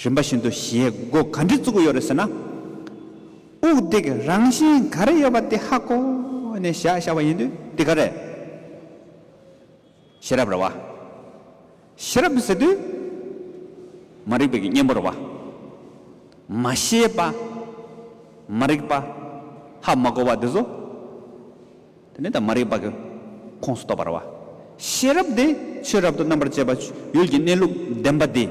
རིམ་པ་བཞིན་དུ་ཞི་བའི་སྒོ་ག་འདྲས་བཙུགས་ཀྱི་ཡོད་རེད་ཟེར་ན། དབུགས་དེ་གི་རང་བཞིན་ག་རེ་ཡོད་པ་དེ་ཧ་གོ་ནས་བཞག་བཞག་པ་ཡིན་དུས་དེ་ག་རེད། ཤེས་རབ་རེད་བ། ཤེས་རབ་ཟེར་དུས། མ་རིག་པའི་གི་གཉེན་པོ་རེད་བ། མ་ཤེས་པ། མ་རིག་པ། ཧ་མ་གོ་བ་དེ་ཚོ། དེ་ནས་ད་མ་རིག་པ་གི་ཁོངས་སུ་གཏོགས་པ་རེད་བ། ཤེས་རབ་དེ་ཆོས་རབ་ཏུ་རྣམ་པར་འབྱེད་པ་ཡུལ་གྱི་གནས་ལུགས་བདེན་པ་དེ།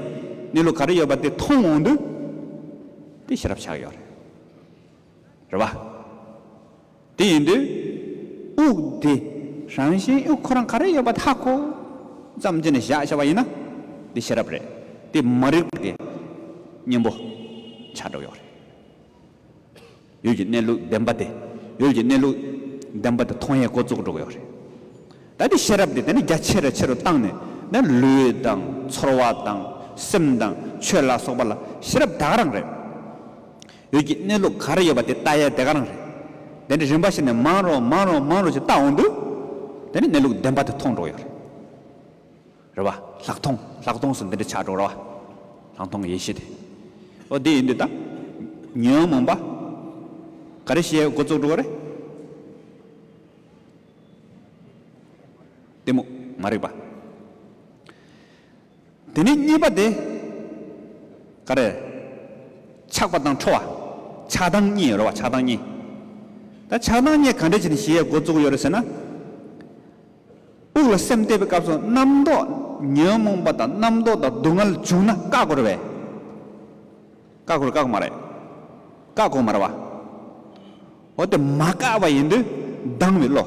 གནས་ལུགས་ག་རེ་ཡོད་པ་དེ་མཐོང་འོང་དུས། དེ་ཤེས་རབ་ཆགས་ཡོད་རེད། རེད་བ། དེ་ཡིན་དུས། དབུགས་དེ། རང་བཞིན་དབུགས་ཁོ་རང་ག་རེ་ཡོད་པ་ཧ་གོ་ཙམ་གྱིས་ནས་བཞག་བཞག་པ་ཡིན་ན། དེ་ཤེས་རབ་རེད། དེ་མ་རིག་པ་དེ། གཉེན་པོ། ཆགས་འགྲོ་ཡོད་རེད། ཡུལ་གྱི་གནས་ལུགས་བདེན་པ་དེ། ཡུལ་གྱི་གནས་ལུགས་བདེན་པ་དེ་མཐོང་ཡས་འགོ་བཙུགས་འགྲོ་གི་ཡོད་རེད། ད་དེ་ཤེས་རབ་དེ་དེ་ནི་རྒྱ་ཆེ་རུ་ཆེ་རུ་བཏང་ནས་ནི་ལུས་དང་ཚོར་བ་དང་སེམས་དང་ཆོས་ལ་སོགས་པ་ལ་ཤེས་རབ་ད་ག་རང་རེད། ཡུལ་གྱི་གནས་ལུགས་ག་རེ་ཡོད་པ་དེ་ལྟ་ཡས་དེ་ག་རང་རེད། དེ་ནི་རིམ་པ་བཞིན་ནས་མང་རུ་མང་རུ་མང་རུ་ཞིག་བལྟ་འོང་དུས། དེ་ནི་གནས་ལུགས་བདེན་པ་དེ་མཐོང་འགྲོ་གི་ཡོད་རེད། རེད་བ། ལྷག་མཐོང་། ལྷག་མཐོང་སུ་འདི་འདྲ་ཆགས་འགྲོ་རེད་བ། ལྷག་མཐོང་ཡེ་ཤེས་དེ། ཨོ་དེ་ཡིན་དུས་ད། ཉོན་མོངས་པ། ག་རེ་ཞེས་འགོ་བཙུགས་འགྲོ་གི་རེད། གཏི་མུག་མ་རིག་པ། དེ་ནས་གཉིས་པ་དེ། ག་རེ། ཆགས་པ་དང་ཁྲོ་བ། ཆགས་སྡང་གཉིས་ཡོད་རེད་བ། ཆགས་སྡང་གཉིས། ད་ཆགས་སྡང་གཉིས་ག་འདྲ་བྱས་ནས་ཞི་ཡས་འགོ་བཙུགས་ཡོད་རེད་ཟེར་ན། དབུགས་ལ་སེམས་གཏད་པའི་སྐབས་སུ་རྣམ་རྟོག་ཉོན་མོངས་པ་དང་རྣམ་རྟོག་དང་སྡུག་བསྔལ་བྱུང་ན་བཀག་དགོས་རེད་པས། བཀག་དགོས་རེད་བཀག་དགོས་མ་རེད། བཀག་དགོས་མ་རེད་བ། འོ་དེ་མ་བཀག་པ་ཡིན་དུས་སྡང་བའི་བློ།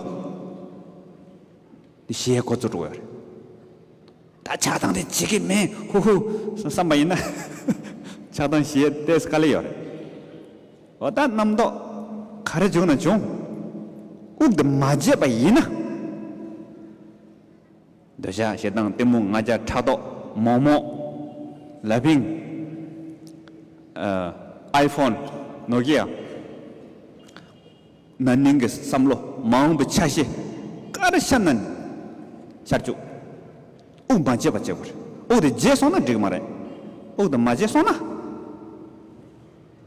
དེ་ཞི་ཡས་འགོ་བཙུགས་འགྲོ་གི་ཡོད་རེད། ད་ཆགས་སྡང་དེ་བྱེད་ཀྱི་མེད་ཧུ་ཧུ་བསམ་པ་ཡིན་ན། ཆགས་སྡང་ཞི་ཡས་ཏོག་ཙམ་དཀའ་ལས་ཡོད་རེད། འོ་ད་རྣམ་རྟོག་ག་རེ་བྱུང་ན་བྱུང་། དབུགས་དེ་མ་བརྗེད་པ་ཡིན་ན། འདོད་ཆགས་ཞེ་སྡང་གཏི་མུག་ང་རྒྱལ་ཕྲག་དོག་མོག་མོག་ལ་ཕིང་། ཨ། ཨའི་ཕོན། ནོ་ཀི་ཡ། ན་ནིང་གི་བསམ་བློ་མ་འོངས་པའི་ཆ་ཤས་ག་རེ་ཤར་ན་ནི་ཤར་བཅུག་དབུགས་མ་བརྗེད་པ་བྱེད་དགོས་རེད། དབུགས་དེ་བརྗེད་སོང་ན་འགྲིག་གི་མ་རེད། དབུགས་དེ་མ་བརྗེད་སོང་ན།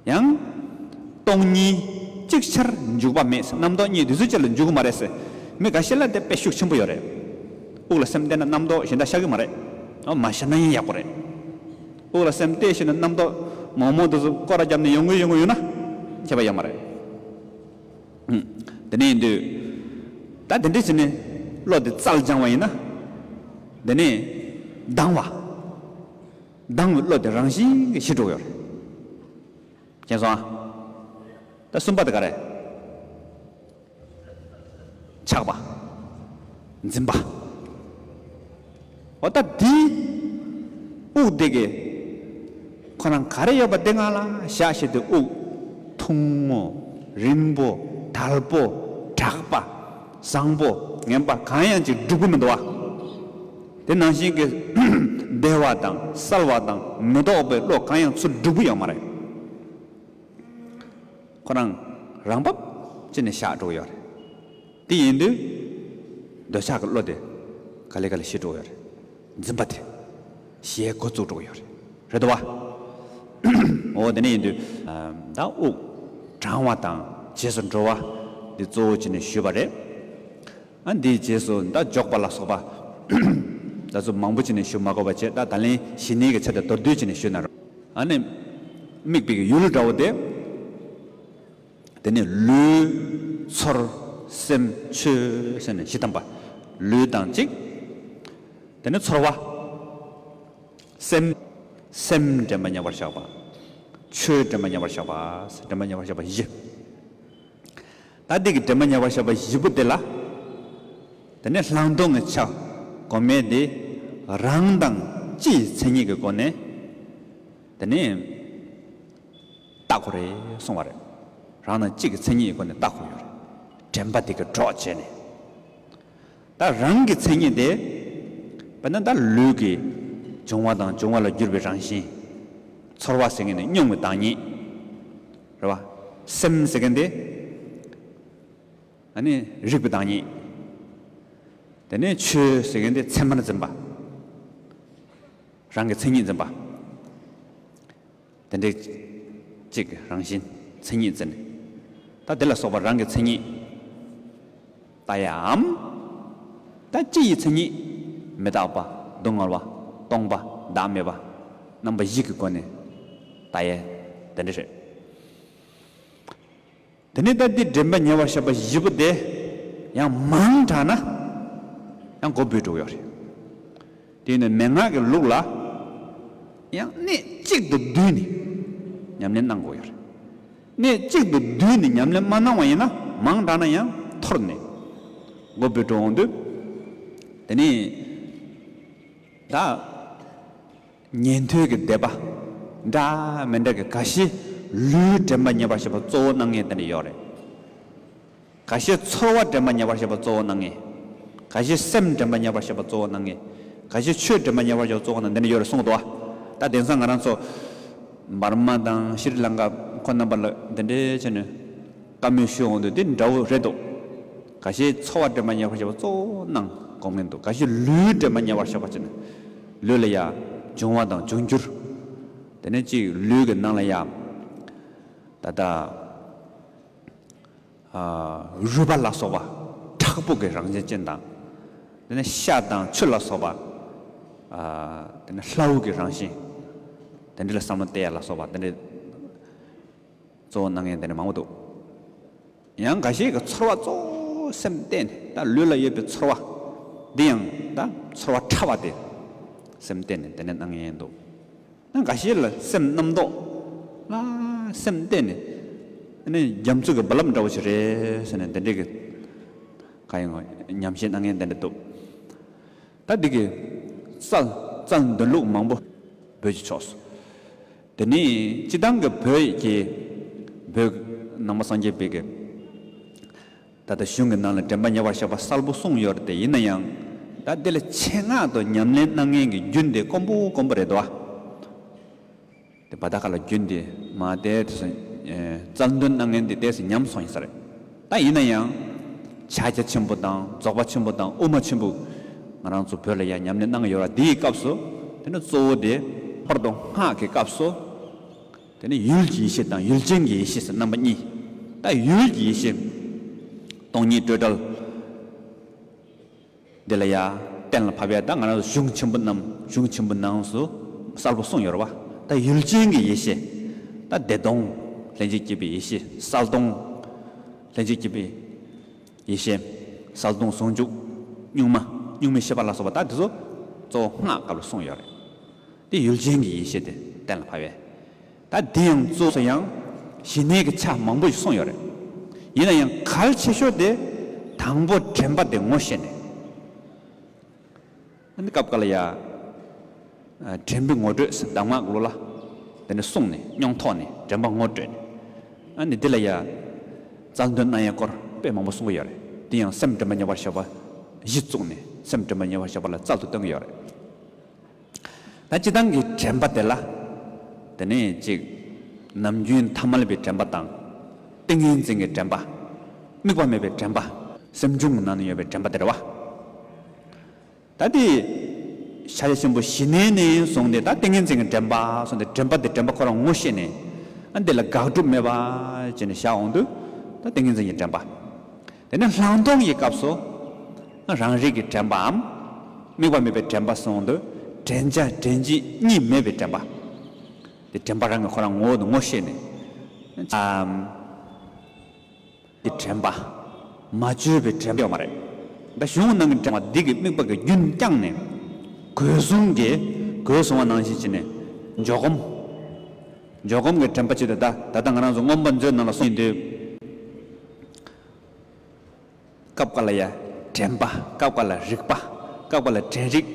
ཡང་། སྟོང་ཉིད་ཅིག་ཆར་འཇུག་པ་མེད་ཟེར། རྣམ་རྟོག་གཉིས་དུས་ཚོད་གཅིག་ལ་འཇུག་གི་མ་རེད་ཟེར། མི་འགའ་ཤས་ལ་དེ་དཔེ་ཤུགས་ཆེན་པོ་ཡོད་རེད། དབུགས་ལ་སེམས་གཏད་ན་རྣམ་རྟོག་གཞན་དག་ཤར་གི་མ་རེད། ཨ་མ་ཤར་ན་ཡང་ཡག་པོ་རེད། དབུགས་ལ་སེམས་གཏད་ཤེས་ན་རྣམ་རྟོག་མང་མང་དུ་སྐོར་ར་བརྒྱབ་ནས་ཡོང་གི་ཡོང་གི་ཡོད་ན་ཁྱད་པར་ཡོད་མ་རེད། ཨུམ། དེ་ནས་ཡིན་དུས། ད་དེ་འདྲས་བྱས་ནས་བློ་དེ་རྩལ་སྦྱངས་པ་ཡིན་ན། དེ་ནས་སྡང་བ། སྡང་བའི་བློ་དེ་རང་བཞིན་གྱིས་ཞི་འགྲོ་གི་ཡོད་རེད། མཁྱེན་སོང་ཨ། ད་གསུམ་པ་དེ་ག་རེ། ཆགས་པ། འཛིན་པ། འོ་ད་འདི། དབུགས་འདི་གི། ཁོ་རང་ག་རེ་ཡོད་པ་འདི་ང་ལ་བཞག་བྱས་ཏེ་དབུགས། ཐུང་ངུ། རིང་པོ། དལ་པོ། དྲག་པ། བཟང་པོ། ངན་པ་གང་ཡང་ཅིག་སྒྲུབ་ཀྱི་མི་འདུག་བ། དེ་ནང་བཞིན་གྱི། བདེ་བ་དང་གསལ་བ་དང་མི་རྟོག་པའི་བློ་གང་ཡང་ཚུར་སྒྲུབ་ཀྱི་ཡོད་མ་རེད། ཁོ་རང་རང་བབས་ཅན་ནས་བཞག་འགྲོ་གི་ཡོད་རེད། དེ་ཡིན་དུས། འདོད་ཆགས་ཀྱི་བློ་དེ་ག་ལེ་ག་ལེ་ཞི་འགྲོ་གི་ཡོད་རེད། འཛིན་པ་དེ་ཞི་འགྲོ་གི་ཡོད་རེད། རེད་དོ་བ། འོ་དེ་ནས་ཡིན་དུས། ཨ། ད་དབུགས་གྲང་བ་དང་རྗེས་སུ་འགྲོ་བ་འདི་གཙོ་བོ་བྱས་ནས་ཞུས་པ་རེད། ཨ། འདིའི་རྗེས་སུ་ད་འཇོག་པ་ལ་སོགས་པ། ད་ཚོ་མང་པོ་བྱས་ནས་ཞུ་མ་དགོས་པ་བྱས། ད་ད་ལན་ཞི་གནས་ཀྱི་ཆ་དེ་མདོར་བསྡུས་བྱས་ནས་ཞུས་ན་རོགས། ཨ་ནི། དམིགས་པའི་ཡུལ་འདྲ་བོ་དེ། དེ་ནས་ལུས། ཚོར། སེམས། ཆོས་ཟེར་ནས་བཞི་ཐམ་པ། ལུས་དང་གཅིག་དེ་ནས་ཚོར་བ། སེམས། སེམས་དྲན་པ་ཉེ་བར་བཞག་པ། ཆོས་དྲན་པ་ཉེ་བར་བཞག་པ། དྲན་པ་ཉེ་བར་བཞག་པ་བཞི། ད་འདི་གི་དྲན་པ་ཉེ་བར་བཞག་པ་བཞི་པོ་དེ་ལ། དེ་ནས་བླང་དོར་གྱི་ཆ་སྒོམ་མེད་དེ། རང་དང་སྤྱིའི་མཚན་ཉིད་ཀྱི་སྒོ་ནས། དེ་ནས་བརྟག་དགོས་རེད་གསུངས་པ་རེད། རང་དང་སྤྱི་གི་མཚན་ཉིད་ཀྱི་སྒོ་ནས་བརྟག་དགོས་ཡོད་རེད། དྲན་པ་དེ་གི་གྲོགས་བྱས་ནས། ད་རང་གི་མཚན་ཉིད་དེ། དཔེར་ན་ད་ལུས་ཀྱི་འབྱུང་བ་དང་འབྱུང་བ་ལ་གྱུར་པའི་རང་བཞིན། ཚོར་བ་ཟེར་མཁན་དེ་མྱོང་བའི་བདག་ཉིད། རེད་བ། སེམས་ཟེར་མཁན་དེ། ཨ་ནི་རིག་པའི་བདག་ཉིད། དེ་ནས་ཆོས་ཟེར་མཁན་དེ་མཚན་མར་འཛིན་པ། རང་གི་མཚན་ཉིད་འཛིན་པ། དེ་འདྲའི་གཅིག་གི་རང་བཞིན་མཚན་ཉིད་འཛིན། ད་དེ་ལ་སོགས་པ་རང་གི་མཚན་ཉིད་ལྟ་ཡའམ། ད་སྤྱི་ཡི་མཚན་ཉིད་མི་རྟག་པ། སྡུག་བསྔལ་བ། སྟོང་པ། བདག་མེད་པ། རྣམ་པ་བཞི་གི་སྒོ་ནས་ལྟ་ཡས་དེ་འདྲ་རེད། དེ་ནས་ད་འདི་དྲན་པ་ཉེ་བར་བཞག་པ་བཞི་པོ་དེ་ཡང་མང་དྲགས་ན་ཡང་མགོ་འབུས་འགྲོ་གི་ཡོད་རེད། དེ་ནི་མན་ངག་གི་ལུགས་ལ་ཡང་གནད་གཅིག་ཏུ་བསྡུས་ནས་ཉམས་ལེན་གནང་དགོས་ཡོད་རེད། གནད་གཅིག་ཏུ་བསྡུས་ནས་ཉམས་ལེན་མ་གནང་བ་ཡིན་ན་མང་དྲགས་ན་ཡང་འཐོར་ནས་མགོ་འབུས་འགྲོ་འོང་དུས། དེ་ནི་ད། ཉན་ཐོས་ཀྱི་སྡེ་པ་འདྲ་མི་འདྲ་གི་འགའ་ཤས་ལུས་དྲན་པ་ཉེ་བར་བཞག་པ་གཙོ་བོ་གནང་མཁན་དེ་འདྲ་ཡོད་རེད། འགའ་ཤས་ཚོར་བ་དྲན་པ་ཉེ་བར་བཞག་པ་གཙོ་བོ་གནང་མཁན། འགའ་ཤས་སེམས་དྲན་པ་ཉེ་བར་བཞག་པ་གཙོ་བོ་གནང་མཁན། འགའ་ཤས་ཆོས་དྲན་པ་ཉེ་བར་བཞག་པ་གཙོ་བོ་གནང་འདི་འདྲ་ཡོད་རེད་གསུངས་འདུག་བ། ད་དེང་སང་ང་རང་ཚོ་འབར་མ་དང་ཤྲི་ལང་ཀ་ཁོ་རྣམ་པ་ལ་འདི་འདྲའི་བྱས་ནས། བཀའ་མོལ་ཞུ་འོང་དུས་འདི་འདྲ་བོ་རེད་འདུག་འགའ་ཤས་ཚོར་བ་དྲན་པ་ཉེ་བར་བཞག་པ་གཙོ་བོ་གནང་སྒོམ་མཁན་འདུག་འགའ་ཤས་ལུས་དྲན་པ་ཉེ་བར་བཞག་པ་བྱས་ནས་ལུས་ལ་ཡ་འབྱུང་བ་དང་འབྱུང་འགྱུར། དེ་ནས་གཅིག་ལུས་ཀྱི་ནང་ལ་ཡ་ད་ལྟ་ཨ་རུས་པ་ལ་སོགས་པ་མཁྲེགས་པོ་གི་རང་བཞིན་ཅན་དང་། དེ་ནས་ཤ་དང་ཆུ་ལ་སོགས་པ། ཨ་དེ་ནས་སླ་བོ་གི་རང་བཞིན། དེ་འདྲ་ལ་བསམ་བློ་གཏད་ཡ་ལ་སོགས་པ་དེ་འདྲ། གཙོ་བོ་གནང་མཁན་དེ་འདྲ་མང་པོ་འདུག་ཡང་འགའ་ཤས་ཀྱིས་ཚོར་བ་གཙོ་བོ་སེམས་གཏད་ནས་ད་ལུས་ལ་ཡོད་པའི་ཚོར་བ་འདི་ཡང་ད་ཚོར་བ་ཕྲ་བ་དེ་སེམས་གཏད་ནས་དེ་འདྲ་གནང་མཁན་འདུག་ཡང་འགའ་ཤས་ལ་སེམས་རྣམ་རྟོག་ལ་སེམས་གཏད་ནས་ཨ་ནི་རྒྱ་མཚོ་གི་རྦ་རླབས་འདྲ་བོ་ཞིག་རེད་ཟེར་ནས་དེ་འདྲ་གི་ག་ཡང་ཉམས་བཞེས་གནང་མཁན་དེ་འདྲ་འདུག་ད་འདི་གི་རྩལ་རྩལ་འདོན་ལུགས་མང་པོ་བོད་ཀྱི་ཕྱོགས་སུ། དེ་ནི་སྤྱི་བཏང་གི་བོད་ཀྱི་བོད་ནང་པ་སངས་རྒྱས་པའི་གི་ད་ལྟ་གཞུང་གི་ནང་ལ་དྲན་པ་ཉེ་བར་བཞག་པ་གསལ་པོ་གསུངས་ཡོད་རེད་དེ་ཡིན་ན་ཡང་ད་འདི་ལ་ཆེད་མངགས་དུ་ཉམས་ལེན་གནང་མཁན་གྱི་རྒྱུན་དེ་དཀོན་པོ་དཀོན་པོ་རེད་དོ། དེ་བ་ད་ག་ལ་རྒྱུན་དེ་མ་དེ་དེ་སུ་རྩལ་འདོན་གནང་མཁན་དེ་ཏོག་ཙམ་ཉམས་སོང་ཡིན་ས་རེད། ད་ཡིན་ན་ཡང་། ཕྱག་རྒྱ་ཆེན་པོ་དང་རྫོགས་པ་ཆེན་པོ་དང་དབུ་མ་ཆེན་པོ་ང་རང་ཚོ་བོད་ལ་ཡང་ཉམས་ལེན་གནང་གི་ཡོད་ར། དེའི་སྐབས་སུ་དེ་ནི་གཙོ་བོ་དེ་ཧོར་དང་སྔགས་ཀྱི་སྐབས་སུ་ དེ་ནས་ཡུལ་གྱི་ཡེ་ཤེས་དང་ཡུལ་ཅན་གྱི་ཡེ་ཤེས་ཟེར་རྣམ་པ་གཉིས། ད་ཡུལ་གྱི་ཡེ་ཤེས། སྟོང་ཉིད་སྤྲོས་བྲལ། འདི་ལ་ཡ་གཏན་ལ་ཕབ་པའི་ད་ང་རང་ཚོ་གཞུང་ཆེན་པོ་རྣམས་གཞུང་ཆེན་པོ་ནང་སུ་གསལ་པོ་གསུངས་ཡོད་རེད་བ། ད་ཡུལ་ཅན་གྱི་ཡེ་ཤེས། ད་བདེ་སྟོང་ལྷན་ཅིག་སྐྱེས་པའི་ཡེ་ཤེས། གསལ་སྟོང་ལྷན་ཅིག་སྐྱེས་པའི་ཡེ་ཤེས། གསལ་སྟོང་ཟུང་འཇུག་གཉུག་མ། གཉུག་མའི་ཤེས་པ་ལ་སོགས་པ་ད་དེ་ཚོ་གཙོ་བོ་སྔགས་སྐབས་ལ་གསུངས་ཡོད་རེད། དེ་ཡུལ་ཅན་གྱི་ཡེ་ཤེས་དེ་གཏན་ལ་ཕབ་པས། ད་དེ་ཡང་གཙོ་བོ་ཡང་ཞི་གནས་ཀྱི་ཆ་མང་པོ་ཞིག་གསུངས་ཡོད་རེད། ཡིན་ན་ཡང་གལ་ཆེ་ཤོས་དེ་དང་པོ་དྲན་པ་དེ་ངོ་ཤེས་ནས། ཨ་ནི་སྐབས་འགའ་ལ་ཡ། ཨ། དྲན་པའི་ངོ་སྤྲོད་ཟེར་གདམས་ངག་གླུ་ལ། དེ་ནས་གསུངས་ནས་མྱོང་ཐོག་ནས་དྲན་པ་ངོ་སྤྲོད་ནས། ཨ་ནི་འདི་ལ་ཡ། རྩལ་འདོན་གནང་ཡས་སྐོར་དཔེ་མང་པོ་གསུང་གི་ཡོད་རེད། དེ་ཡང་སེམས་དྲན་པ་ཉེ་བར་བཞག་པ་གཞི་བཙུགས་ནས་སེམས་དྲན་པ་ཉེ་བར་བཞག་པ་ལ་རྩལ་དུ་བཏོན་གི་ཡོད་རེད། ད་སྤྱིར་བཏང་གི་དྲན་པ་དེ་ལ། དེ་ནས་གཅིག་ནམ་རྒྱུན་ཐ་མལ་པའི་དྲན་པ་དང་། ཏིང་ངེ་འཛིན་གྱི་དྲན་པ། དམིགས་པ་མེད་པའི་དྲན་པ། སེམས་བྱུང་གི་ནང་ན་ཡོད་པའི་དྲན་པ་དེ་རེད་བ། ད་དེ། ཤཱཀྱ་ཆེན་པོ་ཞི་གནས་ནས་བཟུང་སྟེ་ད་ཏིང་ངེ་འཛིན་གྱི་དྲན་པ་སོགས་ཏེ་དྲན་པ་དེ་དྲན་པ་ཁོ་རང་ངོ་ཤེས་ནས། ཨ་འདི་ལ་དགག་སྒྲུབ་མེད་པ་བྱས་ནས་བཞག་འོང་དུས། ད་ཏིང་ངེ་འཛིན་གྱི་དྲན་པ། དེ་ནས་ལྷག་མཐོང་གི་སྐབས་སུ། ཨ་རང་རིག་གི་དྲན་པའམ། དམིགས་པ་མེད་པའི་དྲན་པ་སོགས་ཏེ། དྲན་བྱ་དྲན་བྱེད་གཉིས་མེད་པའི་དྲན་པ། དེ་དྲན་པ་རང་གི་ཁོ་རང་ངོ་བོ་དེ་ངོ་ཤེས་ནས། ཨམ། དེ་དྲན་པ། མ་བཅོས་པའི་དྲན་པ་ཡོད་མ་རེད། ད་གཞུང་ནང་གི་དྲན་པ་འདི་གི་དམིགས་པ་གི་རྒྱུན་བསྐྱངས་ནས། གོས་བཟུང་གི་གོས་བཟུང་བ་ནང་བཞིན་བྱས་ནས། འཇོག་སྒོམ། འཇོག་སྒོམ་གྱི་དྲན་པ་ཅིག་ཏུ་ད་ད་ལྟ་ང་རང་ཚོ་མངོན་པ་མཛོད་ནང་ལ་གསུངས་ཡོད་དུས། སྐབས་འགའ་ལ་ཡ་དྲན་པ། སྐབས་འགའ་ལ་རིག་པ། སྐབས་འགའ་ལ་དྲན་རིག་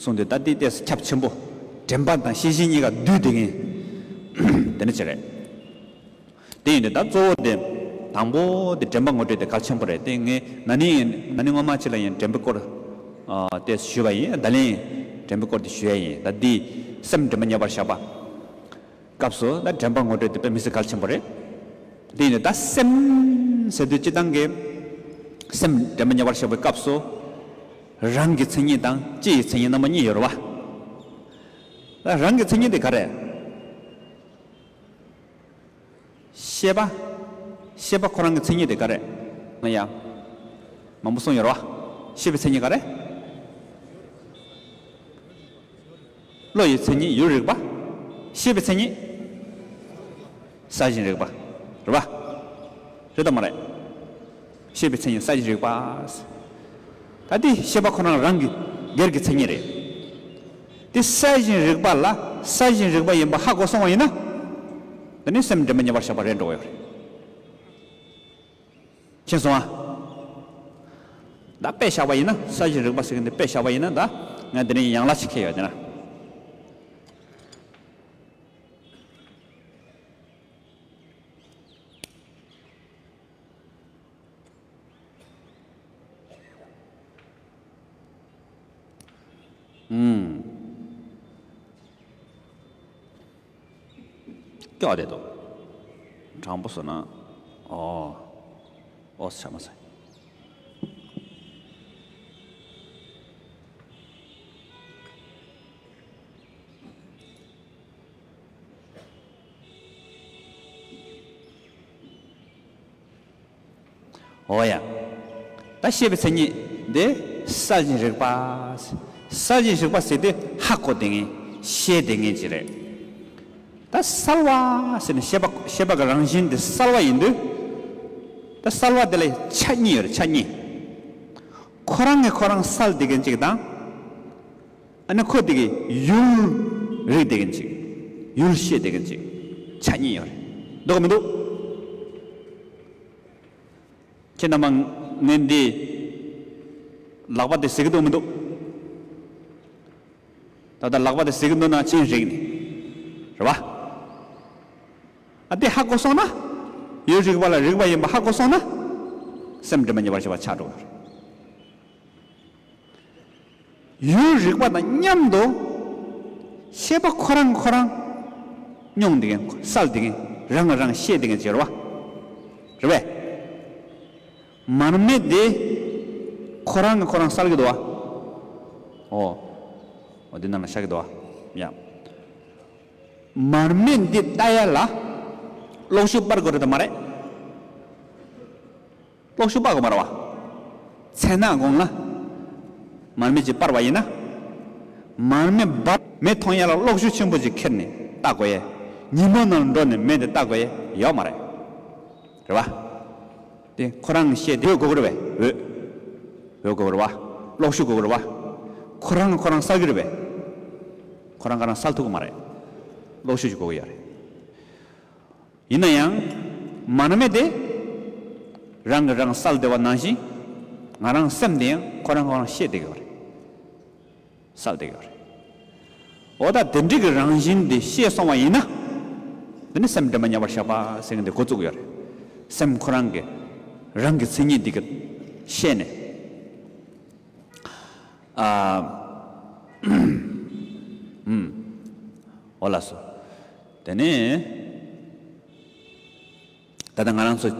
གསུངས་དུས། ད་འདི་ཏོག་ཙམ་ཁྱབ་ཆེན་པོ། དྲན་པ་དང་ཤེས་བཞིན་གཉིས་ཀ་འདུས་བསྡད་མཁན་དེ་འདྲ་ཅིག་རེད། དེ་ཡིན་དུས་ད་གཙོ་བོ་དེ། དང་པོ་དེ་དྲན་པ་ངོ་སྤྲོད་དེ་གལ་ཆེན་པོ་རེད། དེ་ངས་ན་ནིང་ན་ནིང་སྔོན་མ་ཅིག་ལ་ཡང་དྲན་པའི་སྐོར། ཨ། དེ་ཞུས་པ་ཡིན། ད་ལན་དྲན་པའི་སྐོར་དེ་ཞུ་ཡ་ཡིན། ད་འདི་སེམས་དྲན་པ་ཉེ་བར་བཞག་པ་སྐབས་སུ་ད་དྲན་པ་ངོ་སྤྲོད་དེ་དཔེ་མི་སྲིད་གལ་ཆེན་པོ་རེད། དེ་ཡིན་དུས་ད་སེམས་ཟེར་དུས་སྤྱིར་བཏང་གི་སེམས་དྲན་པ་ཉེ་བར་བཞག་པའི་སྐབས་སུ། རང་གི་མཚན་ཉིད་དང་སྤྱི་ཡི་མཚན་ཉིད་རྣམ་པ་གཉིས་ཡོད་རེད་བ། ད་རང་གི་མཚན་ཉིད་དེ་ག་རེ། ཤེས་པ། ཤེས་པ་ཁོ་རང་གི་མཚན་ཉིད་དེ་ག་རེ། ང་ཡ། མང་པོ་གསུངས་ཡོད་རེད་བ། ཤེས་པའི་མཚན་ཉིད་ག་རེ། བློ་ཡི་མཚན་ཉིད་ཡུལ་རིག་པ། ཤེས་པའི་མཚན་ཉིད་གསལ་བྱེད་རིག་པ། རེད་བ། རེད་དམ་མ་རེད། ཤེས་པའི་མཚན་ཉིད་གསལ་བྱེད་རིག་པ། ད་དེ་ཤེས་པ་ཁོ་རང་རང་གི་སྒེར་གྱི་མཚན་ཉིད་རེད། དེ་གསལ་བྱེད་རིག་པ་ལ་གསལ་བྱེད་རིག་པ་ཡིན་པ་ཧ་གོ་སོང་བ་ཡིན་ན། དེ་ནི་སེམས་དྲན་པ་ཉེ་བར་བཞག་པ་རེད་འགྲོ་གི་ཡོད་རེད། མཁྱེན་སོང་ཨ། ད་དཔེ་བཞག་པ་ཡིན་ན། གསལ་བྱེད་རིག་པ་ཟེར་གི་འདི་དཔེ་བཞག་པ་ཡིན་ན། ད་ང་འདི་ནས་ཡང་ལ་ཞིག་ཁེལ་ཡོད་དེ་ན། ཨུམ། སྐྱོ་བ་དེ་དོ། དྲང་པོ་བཟོ་ན། ཨོ། ཨོ་ས་མ་ས། འོ་ཡ། ད་ཤེས་པའི་མཚན་ཉིད་འདི་གསལ་བྱེད་རིག་པ། གསལ་བྱེད་རིག་པ་ཟེར་དུས་ཧ་གོ་བསྡད་མཁན། ཤེས་བསྡད་མཁན་ཅིག་རེད། ད་གསལ་བ་ཟེར་ནས་ཤེས་པ། ཤེས་པ་གི་རང་བཞིན་འདི་གསལ་བ་ཡིན་དུས། ད་གསལ་བ་དེ་ལ་ཆ་གཉིས་ཡོད་རེད། ཆ་གཉིས། ཁོ་རང་གིས་ཁོ་རང་གསལ་བསྡད་མཁན་ཅིག་དང་། ཨ་ནི་ཁོ་དེ་གིས་ཡུལ་རིག་བསྡད་མཁན་ཅིག་ཡུལ་ཤེས་བསྡད་མཁན་ཅིག་ཆ་གཉིས་ཡོད་རེད། འདུག་ག་མི་འདུག་ཁྱེད་རྣམ་པ་ངས་འདི་ལག་པ་དེ་གཟིགས་ཀྱི་འདུག་མི་འདུག་ད་ལྟ་ལག་པ་དེ་གཟིགས་ཀྱི་འདུག་ན་ཅི་རིག་ནས་རེད་བ། ཨ་དེ་ཧ་གོ་སོང་ན། ཡུལ་རིག་པ་ལ་རིག་པ་ཡིན་པ་ཧ་གོ་སོང་ན། སེམས་དྲན་པ་ཉེ་བར་བཞག་པ་ཆགས་འགྲོ་གི་རེད། ཡུལ་རིག་པ་དང་མཉམ་དུ་ཤེས་པ་ཁོ་རང་ཁོ་རང་མྱོང་བསྡད་མཁན། གསལ་བསྡད་མཁན། རང་གིས་རང་ཤེས་བསྡད་མཁན་ཅིག་ཡོད་རེད་བ། རེད་པས། མར་མེ་དེ་ཁོ་རང་གིས་ཁོ་རང་གསལ་གྱི་འདུག་བ། ཨོ། ཨོ་འདི་ནང་ལ་ཤར་གྱི་འདུག་བ། ཡ། མར་མེ་འདི་ལྟ་ཡ་ལ་གློག་ཤུགས་སྤར་དགོས་རེད་དམ་མ་རེད། གློག་ཤུགས་སྤར་དགོས་མ་རེད་བ། མཚན་ནག་གོང་ལ་མར་མེ་ཅིག་སྤར་བ་ཡིན་ན། མར་མེ་འབར་མེ་མཐོང་ཡ་ལ་གློག་ཤུགས་ཆེན་པོ་ཅིག་ཁྱེར་ནས་ལྟ་དགོས་ཡ། ཉིན་མོ་ནང་འགྲོ་ནས་མེ་འདི་ལྟ་དགོས་ཡ་ཡོད་མ་རེད། རེད་བ། དེ་ཁོ་རང་གི་ཤེས་དེ་འོད་དགོས་ཀྱི་རེད་བས། འོད། འོད་དགོས་ཀྱི་རེད་བ། གློག་ཤུགས་དགོས་ཀྱི་རེད་བ། ཁོ་རང་ཁོ་རང་སལ་གྱི་རེད་བས། ཁོ་རང་ཁོ་རང་སལ་ཐུབ་ཀྱི་མ་རེད། གློག་ཤུགས་ཤིག་དགོས་ཀྱི་ཡོད་རེད། ཡིན་ན་ཡང་། མར་མེ་དེ། རང་གིས་རང་སལ་བསྡད་པ་ནང་བཞིན། ང་རང་སེམས་དེ་ཡང་ཁོ་རང་ཁོ་རང་ཤེས་བསྡད་ཀྱི་ཡོད་རེད། སལ་བསྡད་ཀྱི་ཡོད་རེད། འོ་ད་དེ་འདྲ་གི་རང་བཞིན་དེ་ཤེས་སོང་བ་ཡིན་ན། དེ་ནི་སེམས་དྲན་པ་ཉེ་བར་བཞག་པ་ཟེར་མཁན་དེ་འགོ་བཙུགས་ཀྱི་ཡོད་རེད། སེམས་ཁོ་རང་གིས་རང་གི་མཚན་ཉིད་དེ་གི་ཤེས་ནས། ཨ། ཨུམ། འོ་ལགས་སོ། དེ་ནས། ད་ལྟ་ང་རང་ཚོ།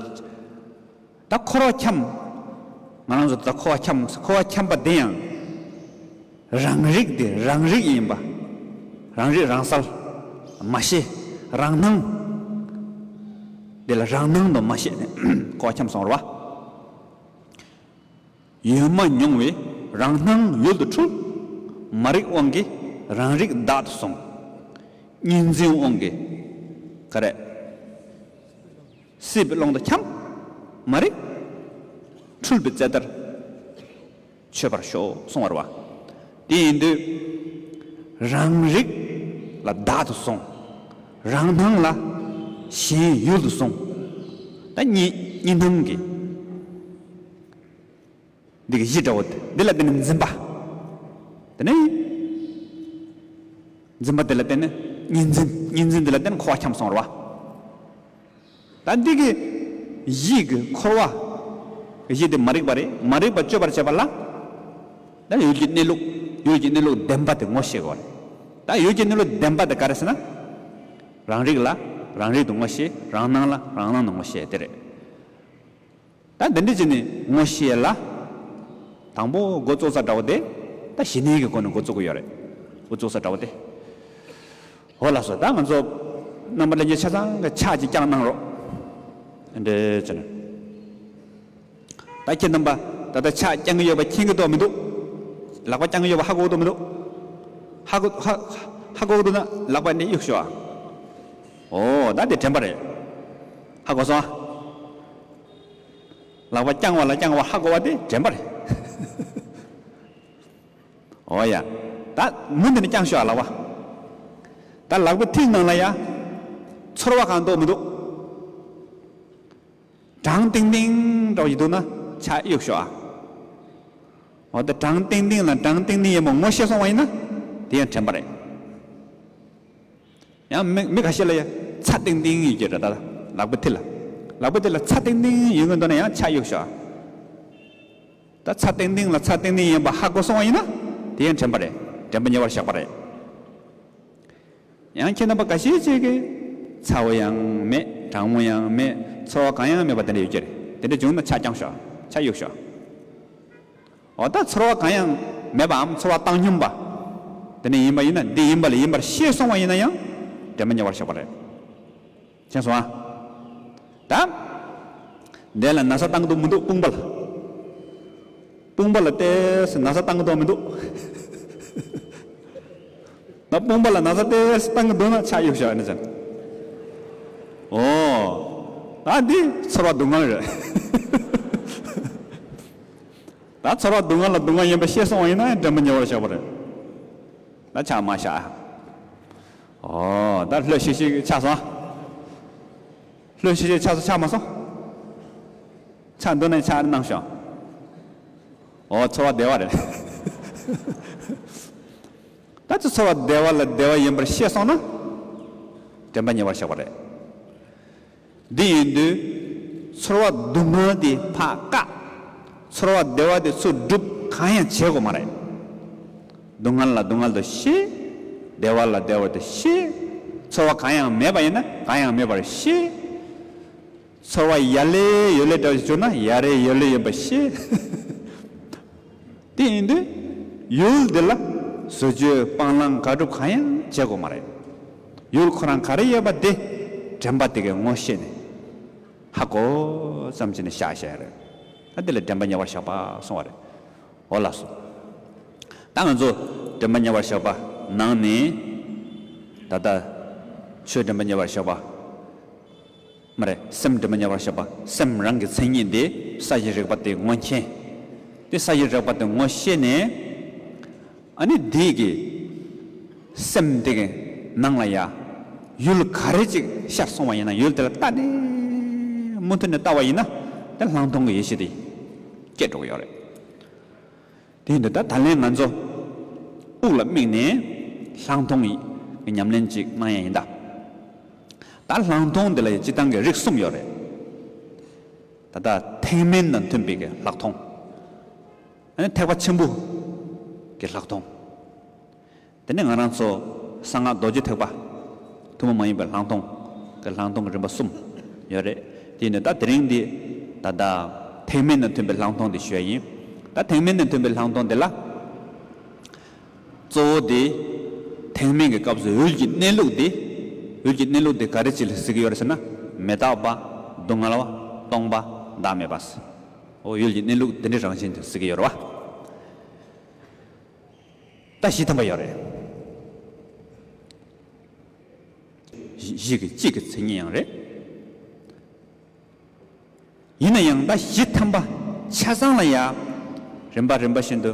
ད་འཁོར་བ་འཁྱམས། ང་རང་ཚོ་ད་འཁོར་བ་འཁྱམས། འཁོར་བ་འཁྱམས་པ་དེ་ཡང་། རང་རིག་དེ་རང་རིག་ཡིན་པ། རང་རིག་རང་གསལ། མ་ཤེས། རང་སྣང་། དེ་ལ་རང་སྣང་དུ་མ་ཤེས་ནས་འཁོར་བ་འཁྱམས་སོང་རེད་བ། ཡོད་མ་མྱོང་བའི་རང་སྣང་ཡུལ་དུ་འཁྲུལ། མ་རིག་དབང་གིས་རང་རིག་བདག་ཏུ་བཟུང་། གཉིས་འཛིན་དབང་གིས་ག་རེ། སྲིད་པའི་ཀློང་དུ་འཁྱམས། མ་རིག་འཁྲུལ་པའི་རྩལ་ལྟར་འཆོས་པར་ཤོག་གསུང་བ་རེད་བ། དེ་ཡིན་དུས། རང་རིག་ལ་བདག་ཏུ་བཟུང་། རང་སྣང་ལ་གཞན་ཡུལ་དུ་བཟུང་། ད་གཉིས་གཉིས་སྣང་གི་འདི་གི་གཞི་འདྲ་བོ་དེ། འདི་ལ་བརྟེན་ནས་འཛིན་པ། དེ་ནས། འཛིན་པ་དེ་ལ་བརྟེན་ནས་གཉིས་འཛིན། གཉིས་འཛིན་དེ་ལ་བརྟེན་ནས་འཁོར་བ་འཁྱམས་སོང་རེད་བ། ད་འདི་གི་གཞི་གི་འཁོར་བ། གཞི་དེ་མ་རིག་པ་རེད། མ་རིག་པ་གཅོད་པར་བྱེད་པ་ལ། ད་ཡུལ་གྱི་གནས་ལུགས། ཡུལ་གྱི་གནས་ལུགས་བདེན་པ་དེ་ངོ་ཤེས་དགོས་རེད། ད་ཡུལ་གྱི་གནས་ལུགས་བདེན་པ་དེ་ག་རེ་ཟེར་ན། རང་རིག་ལ་རང་རིག་ཏུ་ངོ་ཤེས། རང་སྣང་ལ་རང་སྣང་དུ་ངོ་ཤེས་དེ་རེད། ད་འདི་འདྲ་བྱས་ནས་ངོ་ཤེས་ལ། དང་པོ་འགོ་བཙུགས་ས་འདྲ་བོ་དེ། ད་ཞི་གནས་ཀྱི་སྒོ་ནས་འགོ་བཙུགས་ཀྱི་ཡོད་རེད། འགོ་བཙུགས་ས་འདྲ་བོ་དེ། འོ་ལགས་སོ། ད་ང་ཚོ་རྣམ་པ་ལྷན་རྒྱས་ཆ་ཚང་གི་ཕྱག་ཅིག་བརྐྱངས་གནང་རོགས། འདྲ་བྱས་ནས། ད་ཁྱེད་རྣམ་པ་ད་ལྟ་ཕྱག་བརྐྱང་གི་ཡོད་པ་མཁྱེན་གྱི་འདུག་མི་འདུག་ལག་པ་བརྐྱང་གི་ཡོད་པ་ཧ་གོ་གི་འདུག་མི་འདུག་ཧ་གོ་ཧ་ཧ་གོ་གི་འདུག་ན་ལག་པ་འདི་གཡུག་ཤོག་ཨ། འོ་ད་འདི་དྲན་པ་རེད། ཧ་གོ་སོང་ཨ། ལག་པ་བརྐྱང་བ་ལ་བརྐྱང་བ་ཧ་གོ་བ་དེ་དྲན་པ་རེད། འོ་ཡ། ད་མུ་མཐུད་ནས་བརྐྱང་ཤོག་ཨ་ལག་པ། ད་ལག་པའི་མཐིལ་ནང་ལ་ཡ། ཚོར་བ་གང་འདུག་མི་འདུག་གྲང་ཏིང་ཏིང་འདྲ་བོ་ཡི་འདུག་ན་ཕྱག་གཡུག་ཤོག་ཨ། འོ་ད་གྲང་ཏིང་ཏིང་ལ་གྲང་ཏིང་ཏིང་ཡིན་པ་ངོ་ཤེས་སོང་བ་ཡིན་ན། དེ་ཡང་དྲན་པ་རེད། ཡང་མི་མི་ཁ་ཤས་ལ་ཡ་ཚ་ཏིང་ཏིང་ཡོད་ཀྱི་རེད་ད། ལག་པའི་མཐིལ་ལ། ལག་པའི་མཐིལ་ལ་ཚ་ཏིང་ཏིང་ཡོད་ཀྱི་འདུག་ན་ཡང་ཕྱག་གཡུག་ཤོག་ཨ། ད་ཚ་ཏིང་ཏིང་ལ་ཚ་ཏིང་ཏིང་ཡིན་པ་ཧ་གོ་སོང་བ་ཡིན་ན། དེ་ཡང་དྲན་པ་རེད། དྲན་པ་ཉེ་བར་བཞག་པ་རེད། ཡང་ཁྱེད་རྣམ་པ་འགའ་ཤས་ཅིག་གིས་ཚ་བོ་ཡང་མེད། གྲང་མོ་ཡང་མེད། ཚོར་བ་གང་ཡང་མེད་པ་དེ་འདྲ་ཡོད་ཀྱི་རེད། དེ་འདྲ་བྱུང་ན་ཕྱག་བརྐྱངས་ཤོག་ཕྱག་གཡུག་ཤོག་འོ་ད་ཚོར་བ་གང་ཡང་མེད་པའམ་ཚོར་བ་བཏང་སྙོམས་པ། དེ་འདྲ་ཡིན་པ་ཡིན་ན། འདི་ཡིན་པ་ལ་ཡིན་པར་ཤེས་སོང་བ་ཡིན་ན་ཡང་དྲན་པ་ཉེ་བར་བཞག་པ་རེད། མཁྱེན་སོང་ཨ། ད། དེ་ལ་ན་ཚ་བཏང་གི་འདུག་མི་འདུག་དཔུང་པ་ལ། དཔུང་པ་ལ་ཏོག་ཙམ་ན་ཚ་བཏང་གི་འདུག་མི་འདུག་ད་དཔུང་པ་ལ་ན་ཚ་ཏོག་ཙམ་བཏང་གི་འདུག་ན་ཕྱག་གཡུག་བཞག་ནི་ཟེར། འོ། ད་འདི་ཚོར་བ་སྡུག་བསྔལ་རེད། ད་ཚོར་བ་སྡུག་བསྔལ་ལ་སྡུག་བསྔལ་ཡིན་པ་ཤེས་སོང་བ་ཡིན་ན་དྲན་པ་ཉེ་བར་བཞག་པ་རེད། ད་ཕྱག་མ་བཞག་ཨ། འོ། ད་ལྷོད་ཤིག་ཤིག་ཆགས་སོང་། ལྷོད་ཤིག་ཤིག་ཆགས་སོང་། ཆགས་མ་སོང་། ཆགས་འདུག་ན་ཕྱག་གནང་ཤོག་འོ། ཚོར་བ་བདེ་བ་རེད། ད་ཚོ་ཚོར་བ་བདེ་བ་ལ་བདེ་བ་ཡིན་པར་ཤེས་སོང་ན། དྲན་པ་ཉེ་བར་བཞག་པ་རེད། འདི་ཡིན་དུས། ཚོར་བ་སྡུག་བསྔལ་དེ་ཕར་བཀག་ཚོར་བ་བདེ་བ་དེ་ཚུར་སྒྲུབ་གང་ཡང་བྱེད་དགོས་མ་རེད། སྡུག་བསྔལ་ལ་སྡུག་བསྔལ་དུ་ཤེས། བདེ་བ་ལ་བདེ་བ་དུ་ཤེས། ཚོར་བ་གང་ཡང་མེད་པ་ཡིན་ན་གང་ཡང་མེད་པར་ཤེས། ཚོར་བ་ཡ་ལེ་ཡོ་ལེ་འདྲ་བྱུང་ན་ཡ་རེ་ཡོ་ལེ་ཡིན་པ་ཤེས། དེ་ཡིན་དུས། ཡུལ་འདི་ལ་བཟོ་བཅོས་སྤང་བླང་དགག་སྒྲུབ་གང་ཡང་བྱེད་དགོས་མ་རེད། ཡུལ་ཁོ་རང་ག་རེ་ཡོད་པ་དེ་དྲན་པ་དེ་གའི་ངོ་ཤེས་ནས་ཧ་གོ་ཙམ་བྱས་ནས་བཞག་བཞག་རེད། ད་དེ་ལ་དྲན་པ་ཉེ་བར་བཞག་པ་གསུངས་པ་རེད། འོ་ལགས་སོ། ད་ང་ཚོ་དྲན་པ་ཉེ་བར་བཞག་པ་ནང་ནས་ད་ལྟ་ཆོས་དྲན་པ་ཉེ་བར་བཞག་པ། མ་རེད། སེམས་དྲན་པ་ཉེ་བར་བཞག་པ། སེམས་རང་གི་མཚན་ཉིད་དེ་ས་གཞི་རེག་པ་དེ་ངོ་མཁྱེན། དེ་ས་གཞི་རེག་པ་དེ་ངོ་ཤེས་ནས། ཨ་ནི་དེ་གི་སེམས་དེ་གི་ནང་ལ་ཡ་ཡུལ་ག་རེ་ཅིག་ཤར་སོང་བ་ཡིན་ན། ཡུལ་དེ་ལ་ལྟ་ནས་མུ་མཐུད་ནས་ལྟ་བ་ཡིན་ན། དེ་སླང་ཐོང་གི་ཡེ་ཤེས་དེ་སྐྱེ་འགྲོ་གི་ཡོད་རེད། དེ་ཡིན་དུས་ད་ད་ལན་ང་ཚོ་དབུགས་ལ་དམིགས་ནས་སླང་ཐོང་གི་ཉམས་ལེན་ཅིག་གནང་ཡ་ཡིན་ད། ད་སླང་ཐོང་དེ་ལ་ཡ་སྤྱིར་བཏང་གི་རིགས་གསུམ་ཡོད་རེད། ད་ལྟ་ཐེག་དམན་དང་མཐུན་པའི་གི་ལྷག་མཐོང་། ཨ་ནི་ཐེག་པ་ཆེན་པོ་གི་ལྷག་མཐོང་། དེ་ནས་ང་རང་ཚོ་གསང་སྔགས་རྡོ་རྗེ་ཐེག་པ་ཐུན་མོང་མ་ཡིན་པའི་ལྷག་མཐོང་གི་ལྷག་མཐོང་གི་རིམ་པ་གསུམ་ཡོད་རེད། དེ་ནས་ད་དེ་རིང་འདི་ད་ལྟ་ཐེག་དམན་དང་མཐུན་པའི་ལྷག་མཐོང་འདི་ཞུ་ཡ་ཡིན། ད་ཐེག་དམན་དང་མཐུན་པའི་ལྷག་མཐོང་འདི་ལ། གཙོ་བོ་དེ་ཐེག་དམན་གྱི་སྐབས་སུ་ཡུལ་གྱི་གནས་ལུགས་དེ། ཡུལ་གྱི་གནས་ལུགས་དེ་ག་རེ་ཅིག་ལ་ཟེར་གྱི་ཡོད་རེད་ཟེར་ན། མི་རྟག་པ། སྡུག་བསྔལ་བ། སྟོང་པ། བདག་མེད་པ་ཟེར། འོ་ཡུལ་གྱི་གནས་ལུགས་དེ་འདྲའི་རང་བཞིན་དེ་ཟེར་གྱི་ཡོད་རེད་བ། ད་བཞི་ཐམ་པ་ཡོད་རེད། བཞི་གི་གཅིག་གི་མཚན་ཉིད་ཡང་རེད། ཡིན་ན་ཡང་ད་བཞི་ཐམ་པ་ཆ་ཚང་ལ་ཡ་རིམ་པ་རིམ་པ་བཞིན་དུ་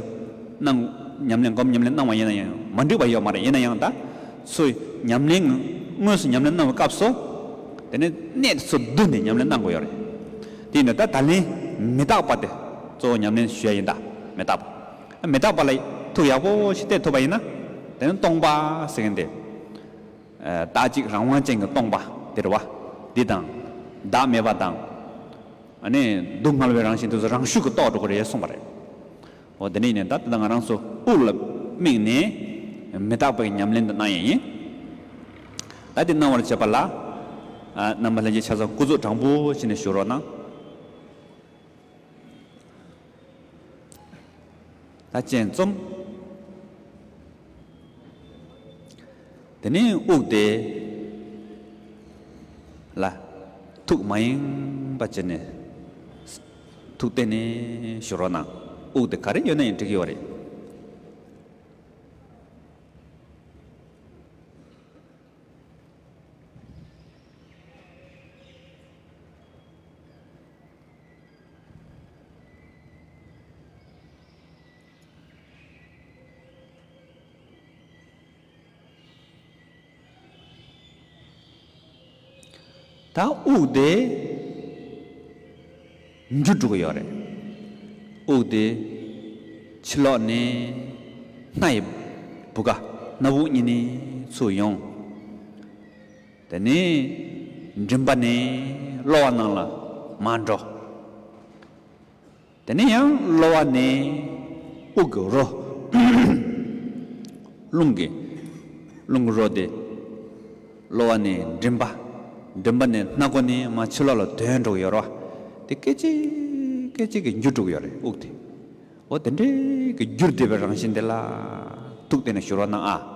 གནང་། ཉམས་ལེན་སྒོམ་ཉམས་ལེན་གནང་བ་ཡིན་ན་ཡང་མ་འགྲིག་པ་ཡོད་མ་རེད། ཡིན་ན་ཡང་ད་ཚུར་ཉམས་ལེན་དངོས་སུ་ཉམས་ལེན་གནང་བའི་སྐབས་སུ་དེ་ནས་གནད་དེ་ཚུར་བསྡུས་ནས་ཉམས་ལེན་གནང་དགོས་ཡོད་རེད། དེ་ཡིན་ན་ད་ད་ལན་མི་རྟག་པ་དེ་གཙོ་བོ་ཉམས་ལེན་ཞུ་ཡ་ཡིན་ད། མི་རྟག་པ། མི་རྟག་པ་ལ་ཐུགས་ཡག་པོ་ཞིག་གཏད་ཐུབ་པ་ཡིན་ན། དེ་ནི་སྟོང་པ་ཟེར་མཁན་དེ། ཨ། རྟག་གཅིག་རང་དབང་ཅན་གྱི་སྟོང་པ་དེ་རེད་བ། འདི་དང་། བདག་མེད་པ་དང་། ཨ་ནི་སྡུག་བསྔལ་བའི་རང་བཞིན་དེ་ཚོ་རང་ཤུགས་ཀྱིས་རྟོགས་འགྲོ་གི་རེད་གསུངས་པ་རེད། འོ་དེ་ནས་ནི་ད་ལྟ་ང་རང་ཚོ་དབུགས་ལ་དམིགས་ནས་མི་རྟག་པའི་ཉམས་ལེན་དུ་གནང་ཡས་ཡིན། ད་དེ་གནང་བར་བྱེད་པ་ལ། ཨ། རྣམ་པ་ལྷན་རྒྱས་ཆ་ཚང་སྐུ་གཟུགས་དྲང་པོ་བྱས་ནས་བཞུགས་རོགས་གནང་། ད་སྤྱན་བཙུམ། དེ་ནས་དབུགས་དེ་ལ་ཐུགས་མ་ཡེངས་པ་བྱས་ནས་ཐུགས་གཏད་ནས་བཞུགས་རོགས་གནང་། དབུགས་དེ་ག་རེ་ཡོད་ན་ཡང་འགྲིག་གི་ཡོད་རེད། ད་དབུགས་དེ་འགྱུར་འགྲོ་གི་ཡོད་རེད། དབུགས་དེ་ཕྱི་ལོགས་ནས་སྣ་ཡི་བུ་ག་སྣ་བུག་གཉིས་ནས་ཚུར་ཡོང་། དེ་ནས་མགྲིན་པ་ནས་གློ་བ་ནང་ལ་མར་འགྲོ། དེ་ནས་ཡང་གློ་བ་ནས་དབུགས་ཀྱི་རོ། རླུང་གི། རླུང་གི་རོ་དེ་གློ་བ་ནས་མགྲིན་པ། མགྲིན་པ་ནས་སྣ་སྒོ་ནས་མར་ཕྱི་ལོགས་ལ་དོན་འགྲོ་གི་ཡོད་རེད་བ། དེ་སྐད་ཅིག་སྐད་ཅིག་གིས་འགྱུར་འགྲོ་གི་ཡོད་རེད་དབུགས་དེ། འོ་དེ་འདྲའི་གི་འགྱུར་བདེ་བའི་རང་བཞིན་དེ་ལ་ཐུགས་གཏད་ནས་བཞུགས་རོགས་གནང་ཨ།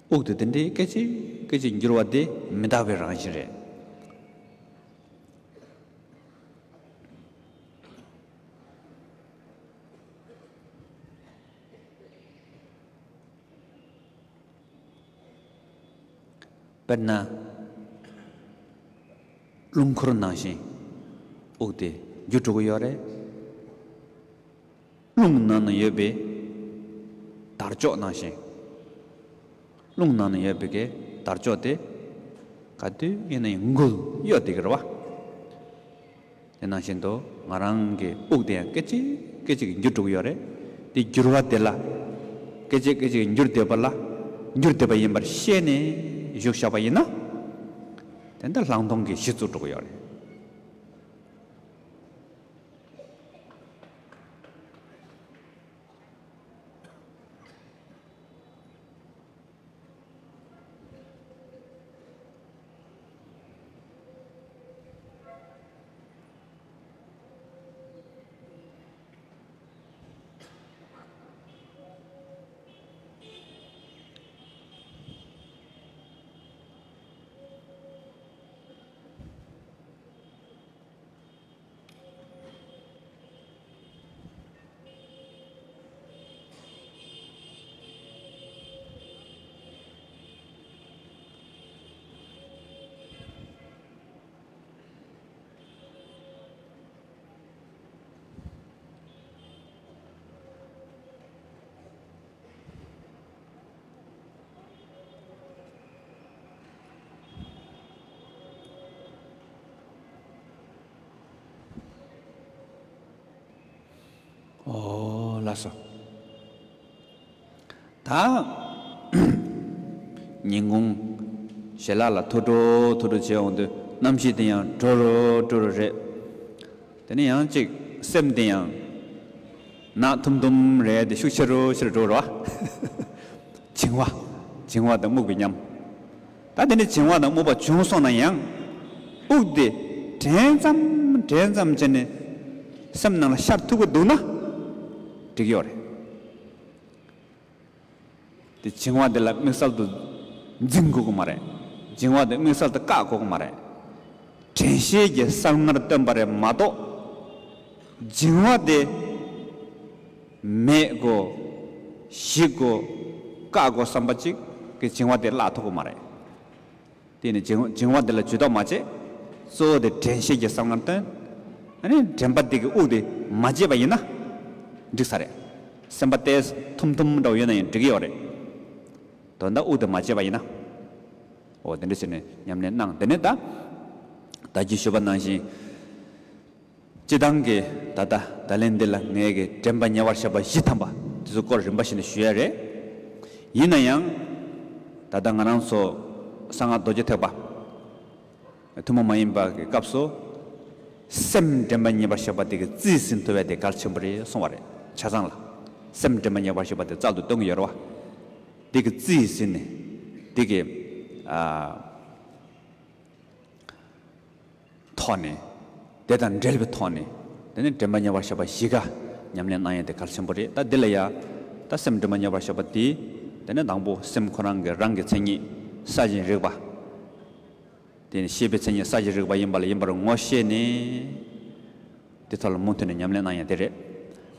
དབུགས་དེ་དེ་འདྲའི་སྐད་ཅིག་སྐད་ཅིག་འགྱུར་བ་དེ་མི་རྟག་པའི་རང་བཞིན་རེད། དཔེར་ན། རླུང་འཁོར་ནང་བཞིན། དབུགས་དེ་འགྱུར་འགྲོ་གི་ཡོད་རེད། རླུང་ནང་ན་ཡོད་པའི་དར་ལྕོག་ནང་བཞིན། རླུང་ནང་ན་ཡོད་པའི་གི་དར་ལྕོག་དེ་ག་དུས་ཡིན་ན་ཡང་འགུལ་གཡོ་བསྡད་ཀྱི་རེད་བ། དེ་ནང་བཞིན་དུ་ང་རང་གི་དབུགས་དེ་ཡང་སྐད་ཅིག་སྐད་ཅིག་གིས་འགྱུར་འགྲོ་གི་ཡོད་རེད། དེ་འགྱུར་བ་དེ་ལ། སྐད་ཅིག་སྐད་ཅིག་གིས་འགྱུར་བསྡད་པ་ལ། འགྱུར་བསྡད་པ་ཡིན་པར་ཤེས་ནས་བཞུགས་བཞག་པ་ཡིན་ན། དེ་འདྲ་ལྷག་མཐོང་གི་གཞི་བཙུགས་འགྲོ་གི་ཡོད་རེད། ཨོ་ལགས་སོ། ད་ཉིན་གུང་ཞལ་ལག་ལ་ཐུག་འགྲོ་ཐུག་འགྲོ་བྱས་འོང་དུས་གནམ་གཤིས་དེ་ཡང་དྲོ་རུ་དྲོ་རུ་རེད། དེ་ནས་ཡང་ཅིག་སེམས་དེ་ཡང་ནག་ཐུམ་ཐུམ་རེད་དེ་ཤུགས་ཆེ་རུ་ཆེ་རུ་འགྲོ་རོ། བྱིང་བ། བྱིང་བ་དང་རྨུགས་པའི་ཉམས། ད་དེ་ནས་བྱིང་བ་དང་རྨུགས་པ་བྱུང་སོང་ན་ཡང་། དབུགས་དེ་དྲན་ཙམ་དྲན་ཙམ་བྱས་ནས་སེམས་ནང་ལ་ཤར་ཐུབ་ཀྱི་འདུག་ན་འགྲིག་ཡོད་རེད། དེ་བྱིང་བ་དེ་ལ་དམིགས་བསལ་དུ་འཛིན་དགོས་ཀྱི་མ་རེད། བྱིང་བ་དེ་དམིགས་བསལ་དུ་བཀག་དགོས་ཀྱི་མ་རེད། དྲན་ཤེས་ཀྱི་གསང་སྔགས་བཏོན་པ་རེད་མ་གཏོགས། བྱིང་བ་དེ་མེད་དགོས། ཞི་དགོས། བཀག་དགོས་བསམ་པ་གཅིག་གིས་བྱིང་བ་དེ་བརླག་ཐུབ་ཀྱི་མ་རེད། དེ་ནི་བྱིང་བྱིང་བ་དེ་ལ་ཇུས་གཏོགས་མ་བྱེད། གཙོ་བོ་དེ་དྲན་ཤེས་ཀྱི་གསང་སྔགས་བཏོན། ཨ་ནི་དྲན་པ་དེ་གི་དབུགས་དེ་མ་བརྗེད་པ་ཡིན་ན་འགྲིག་ས་རེད། སེམས་པ་ཏོག་ཙམ་ཐུམ་ཐུམ་འདྲ་བོ་ཡོད་ན་ཡང་འགྲིག་གི་ཡོད་རེད། དོན་དག་དབུགས་དེ་མ་བརྗེད་པ་ཡིན་ན། འོ་དེ་འདྲ་བྱས་ནས་ཉམས་ལེན་གནང་། དེ་ནས་ད་ད་གིན་ཞུས་པ་ནང་བཞིན། སྤྱིར་བཏང་གི་ད་ལྟ་ད་ལན་འདི་ལ་ངས་ཀྱི་དྲན་པ་ཉེ་བར་བཞག་པ་བཞི་ཐམ་པ་དེ་ཚོ་སྐོར་རིམ་པ་བཞིན་དུ་ཞུ་ཡ་རེད། ཡིན་ན་ཡང་། ད་ལྟ་ང་རང་ཚོ་གསང་སྔགས་རྡོ་རྗེ་ཐེག་པ་ཐུན་མོང་མ་ཡིན་པ་གི་སྐབས་སུ། སེམས་དྲན་པ་ཉེ་བར་བཞག་པ་དེ་གི་རྩིས་ཟིན་ཐུབ་ཡ་དེ་གལ་ཆེན་པོ་རེད་གསུངས་པ་རེད། ཆ་ཚང་ལ། སེམས་དྲན་པ་ཉེ་བར་བཞག་པ་དེ་རྩལ་དུ་གཏོང་གི་ཡོད་རེད་བ། དེ་གི་རྩིས་ཟིན་ནས། དེ་གི་ཨ། ཐོག་ནས། དེ་དང་འབྲེལ་བའི་ཐོག་ནས། དེ་ནས་དྲན་པ་ཉེ་བར་བཞག་པ་བཞི་ཀ་ཉམས་ལེན་གནང་ཡས་དེ་གལ་ཆེན་པོ་རེད། ད་འདི་ལ་ཡ། ད་སེམས་དྲན་པ་ཉེ་བར་བཞག་པ་དེ། དེ་ནས་དང་པོ་སེམས་ཁོ་རང་གི་རང་གི་མཚན་ཉིད་ས་བཞིན་རིག་པ། དེ་ནས་ཤེས་པའི་མཚན་ཉིད་ས་བཞིན་རིག་པ་ཡིན་པ་ལ་ཡིན་པར་ངོ་ཤེས་ནས། དེ་ཐོག་ལ་མུ་མཐུད་ནས་ཉམས་ལེན་གནང་ཡ་དེ་རེད།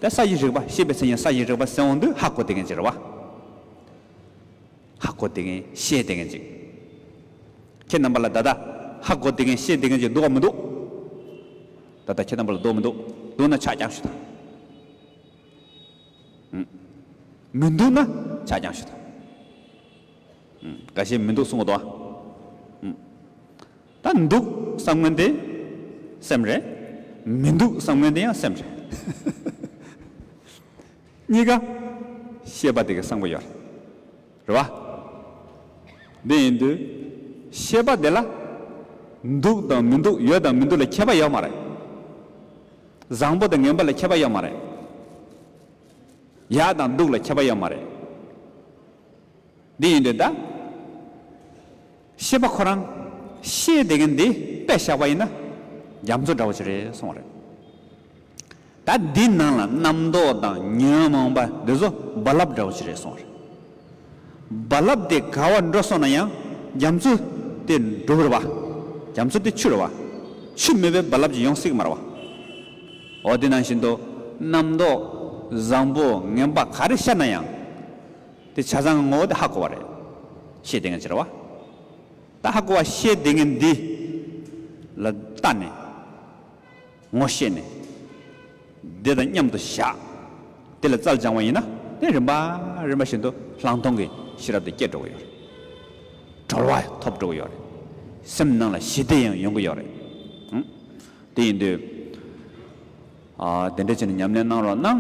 ད་ས་བཞིན་རིག་པ་ཤེས་པའི་མཚན་ཉིད་ས་བཞིན་རིག་པ་ཟེར་འོང་དུས་ཧ་གོ་བསྡད་མཁན་ཅིག་རེད་བ། ཧ་གོ་བསྡད་མཁན་ཤེས་བསྡད་མཁན་ཅིག་ཁྱེད་རྣམ་པ་ལ་ད་ལྟ་ཧ་གོ་བསྡད་མཁན་ཤེས་བསྡད་མཁན་ཅིག་འདུག་ག་མི་འདུག་ད་ལྟ་ཁྱེད་རྣམ་པ་ལ་འདུག་མི་འདུག་འདུག་ན་ཕྱག་རྐྱང་ཞུ་དང་། ཨུམ། མི་འདུག་ན་ཕྱག་རྐྱང་ཞུ་དང་། ཨུམ། འགའ་ཤས་མི་འདུག་གསུང་གི་འདུག་ཨ། ཨུམ། ད་འདུག་བསམ་མཁན་དེ་སེམས་རེད། མི་འདུག་བསམ་མཁན་དེ་ཡང་སེམས་རེད། གཉིས་ཀ་ཤེས་པ་དེ་གི་གསང་པོ་ཡོད་རེད་བ། འདི་ཡིན་དུས་ཤེས་པ་དེ་ལ་འདུག་དང་མི་འདུག་ཡོད་དང་མི་འདུག་ལ་ཁྱད་པར་ཡོད་མ་རེད། བཟང་པོ་དང་ངན་པ་ལ་ཁྱད་པར་ཡོད་མ་རེད། ཡག་དང་སྡུག་ལ་ཁྱད་པར་ཡོད་མ་རེད། འདི་ཡིན་དུས་ད། ཤེས་པ་ཁོ་རང་ཤེས་བསྡད་མཁན་འདི་དཔེ་བཞག་པ་ཡིན་ན་རྒྱ་མཚོ་འདྲ་བོ་ཅིག་རེད་གསུངས་པ་རེད། ད་འདི་ནང་ལ་རྣམ་རྟོག་དང་ཉོན་མོངས་པ་འདི་ཚོ་རྦ་རླབས་འདྲ་བོ་ཅིག་རེད་གསུངས་པ་རེད། རྦ་རླབས་དེ་ག་བར་འགྲོ་སོང་ན་ཡང་རྒྱ་མཚོ་དེ་འགྲུབ་རེད་བ། རྒྱ་མཚོ་དེ་ཆུ་རེད་བ། ཆུ་མེད་པའི་རྦ་རླབས་ཅིག་ཡོང་སྲིད་ཀྱི་མ་རེད་བ། འོ་དེ་ནང་བཞིན་དུ་རྣམ་རྟོག་བཟང་པོ་ངན་པ་ག་རེ་ཤར་ན་ཡང་། དེ་ཆ་ཚང་གི་ངོ་བོ་དེ་ཧ་གོ་བ་རེད། ཤེས་བསྡད་མཁན་ཅིག་རེད་བ། ད་ཧ་གོ་བ་ཤེས་བསྡད་མཁན་འདི་ལ་ལྟ་ནས། ངོ་ཤེས་ནས་དེ་དང་མཉམ་དུ་བཞག་དེ་ལ་རྩལ་སྦྱང་བ་ཡིན་ན། དེ་རིམ་པ་རིམ་པ་བཞིན་དུ་ལྷག་མཐོང་གི་ཤེས་རབ་དེ་སྐྱེ་འགྲོ་གི་ཡོད་རེད། གྲོལ་བ་ཐོབ་འགྲོ་གི་ཡོད་རེད། སེམས་ནང་ལ་ཞི་བདེ་ཡང་ཡོང་གི་ཡོད་རེད། ཨང་། དེ་ཡིན་དུས། ཨ། དེ་འདྲ་བྱས་ནས་ཉམས་ལེན་གནང་རོགས་གནང་།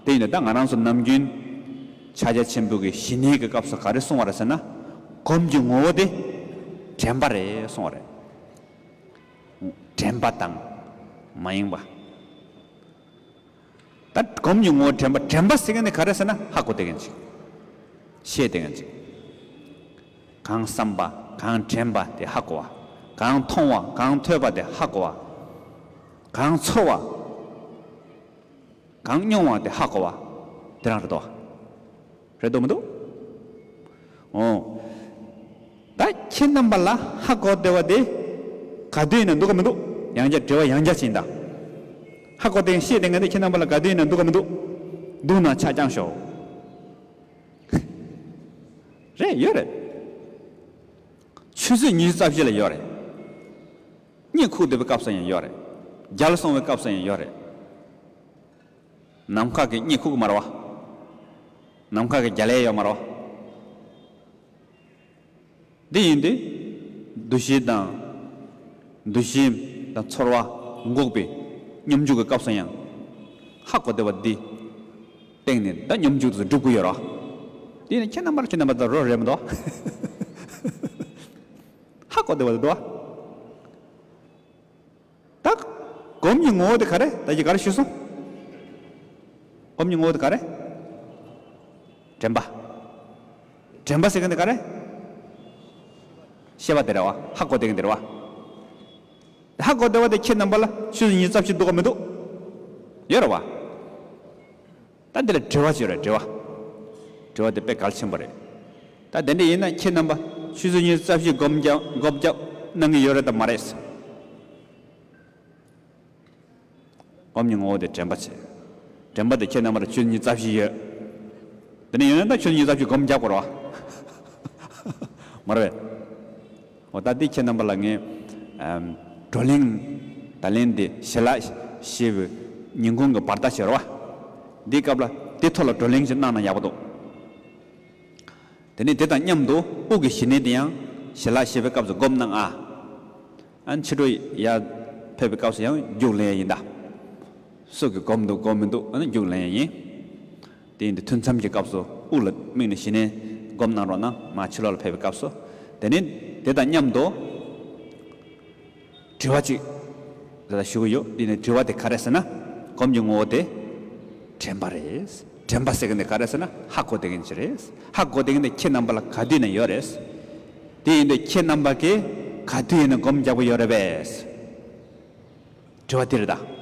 དེ་ཡིན་དུས་ད་ང་རང་ཚོ་ནམ་རྒྱུན་ཕྱག་རྒྱ་ཆེན་པོ་གི་ཞི་གནས་ཀྱི་སྐབས་སུ་ག་རེ་གསུང་བ་རེད་ཟེར་ན། སྒོམ་གྱི་ངོ་བོ་དེ་དྲན་པ་རེད་གསུང་བ་རེད། དྲན་པ་དང་མ་ཡེངས་པ། ད་སྒོམ་གྱི་ངོ་བོ་དྲན་པ། དྲན་པ་ཟེར་མཁན་དེ་ག་རེ་ཟེར་ན། ཧ་གོ་བསྡད་མཁན་ཅིག་ཤེས་བསྡད་མཁན་ཅིག་གང་བསམ་པ་གང་དྲན་པ་དེ་ཧ་གོ་བ། གང་མཐོང་བ་གང་ཐོས་པ་དེ་ཧ་གོ་བ། གང་ཚོར་བ་གང་མྱོང་བ་དེ་ཧ་གོ་བ། དེ་རང་རེད་དོ། རེད་འདུག་མི་འདུག་འོ། ད་ཁྱེད་རྣམ་པ་ལ་ཧ་གོ་བསྡད་པ་དེ་ག་དུས་ཡིན་ན་འདུག་ག་མི་འདུག་ཡང་བསྐྱར་དྲི་བ་ཡང་བསྐྱར་ཕྱིན་ད། ཧ་གོ་བསྡད་ཤེས་བསྡད་མཁན་དེ་ཁྱེད་རྣམ་པ་ལ་ག་དུས་ཡིན་ན་འདུག་ག་མི་འདུག་འདུག་ན་ཆ་རྐྱང་ཤོག་རེད། ཡོད་རེད། ཆུ་ཚོད་ཉི་ཤུ་རྩ་བཞི་ལ་ཡོད་རེད། གཉིད་ཁུག་བསྡད་པའི་སྐབས་སུ་ཡང་ཡོད་རེད། རྒྱལ་སོང་བའི་སྐབས་སུ་ཡང་ཡོད་རེད། ནམ་མཁའ་གི་གཉིད་ཁུག་མ་རེད་བ། ནམ་མཁའ་གི་རྒྱལ་ལ་ཡོད་མ་རེད་བ། འདི་ཡིན་ཏེ། འདུ་ཤེས་དང་། འདུ་ཤེས་དང་ཚོར་བ་འགོག་པའི་སྙོམས་འཇུག་གི་སྐབས་སུ་ཡང་ཧ་གོ་བསྡད་པ་འདི་སྟེང་ནས་ད་སྙོམས་འཇུག་དེ་འགྲུབ་ཀྱི་ཡོད་རེད་བ། འདི་ནི་ཁྱེད་རྣམ་པར་ཁྱེད་རྣམ་པ་ད་རོ་རེད་མི་འདུག་ཧ་གོ་བསྡད་པ་འདུག་བ། ད། སྒོམ་གྱི་ངོ་བོ་དེ་ག་རེ། ད་ཅི་ག་རེ་ཞུས་སོང་། སྒོམ་གྱི་ངོ་བོ་དེ་ག་རེ། དྲན་པ། དྲན་པ་ཟེར་མཁན་དེ་ག་རེ། ཤེས་པ་དེ་རེད་བ། ཧ་གོ་བསྡད་མཁན་དེ་རེད་བ། ཧ་གོ་བསྡད་པ་དེ་ཁྱེད་རྣམ་པ་ལ་ཆུ་ཚོད་ཉི་ཤུ་རྩ་བཞི་འདུག་ག་མི་འདུག་ཡོད་རེད་བ། ད་འདི་ལ་དྲི་བ་ཅིག་ཡོད་རེད། དྲི་བ། དྲི་བ་དེ་དཔེ་གལ་ཆེན་པོ་རེད། ད་དེ་འདྲ་ཡིན་ན་ཁྱེད་རྣམ་པ་ཆུ་ཚོད་ཉི་ཤུ་རྩ་བཞི་སྒོམ་རྒྱག་སྒོམ་རྒྱག་གནང་གི་ཡོད་རེད་དམ་མ་རེད། སྒོམ་གྱི་ངོ་བོ་དེ་དྲན་པ་བྱེད། དྲན་པ་དེ་ཁྱེད་རྣམ་པར་ཆུ་ཚོད་ཉི་ཤུ་རྩ་བཞི་ཡོད། དེ་ནས་ཡོད་ན་ད་ཆུ་ཚོད་ཉི་ཤུ་རྩ་བཞི་སྒོམ་རྒྱག་དགོས་རེད་བ། མ་རེད་པས། འོ་ད་འདི་ཁྱེད་རྣམ་པ་ལ་ངས་ཨམ། བགྲོ་གླེང་། ད་ལན་འདི་ཞལ་ལག་བཞེས་པའི་ཉིན་གུང་གི་བར་ཐག་བྱེད་རོགས། འདིའི་སྐབས་ལ་འདི་ཐོག་ལ་བགྲོ་གླེང་ཞིག་གནང་ན་ཡག་པོ་འདུག་དེ་ནས་དེ་དང་མཉམ་དུ་དབུགས་ཀྱི་ཞི་གནས་དེ་ཡང་ཞལ་ལག་བཞེས་པའི་སྐབས་སུ་སྒོམ་གནང་ཨ། ཨ་ནི་ཕྱི་དྲོ་ཡར་ཕེབས་པའི་སྐབས་སུ་ཡང་རྒྱུགས་ལེན་ཡ་ཡིན་ད། སུ་གིས་སྒོམ་འདུག་སྒོམ་མི་འདུག་ཨ་ནི་རྒྱུགས་ལེན་ཡ་ཡིན། དེ་ཡིན་དུས་ཐུན་མཚམས་ཀྱི་སྐབས་སུ་དབུགས་ལ་དམིགས་ནས་ཞི་གནས་སྒོམ་གནང་རོགས་གནང་། མར་ཕྱི་ལོགས་ལ་ཕེབས་པའི་སྐབས་སུ། དེ་ནས་དེ་དང་མཉམ་དུ་དྲི་བ་གཅིག་དེ་ལ་ཞུ་གི་ཡོད། དེ་ནས་དྲི་བ་དེ་ག་རེ་ཟེར་ན། སྒོམ་གྱི་ངོ་བོ་དེ་དྲན་པ་རེད། དྲན་པ་ཟེར་གི་འདི་ག་རེ་ཟེར་ན་ཧ་གོ་བསྡད་མཁན་ཅིག་རེད། ཧ་གོ་བསྡད་མཁན་འདི་ཁྱེད་རྣམ་པ་ལ་ག་དུས་ན་ཡོད་རེད། དེ་ཡིན་དུས་ཁྱེད་རྣམ་པ་གིས་ག་དུས་ཡིན་ན་སྒོམ་རྒྱག་གི་ཡོད་རེད་པས། དྲི་བ་དེ་རེད་ད།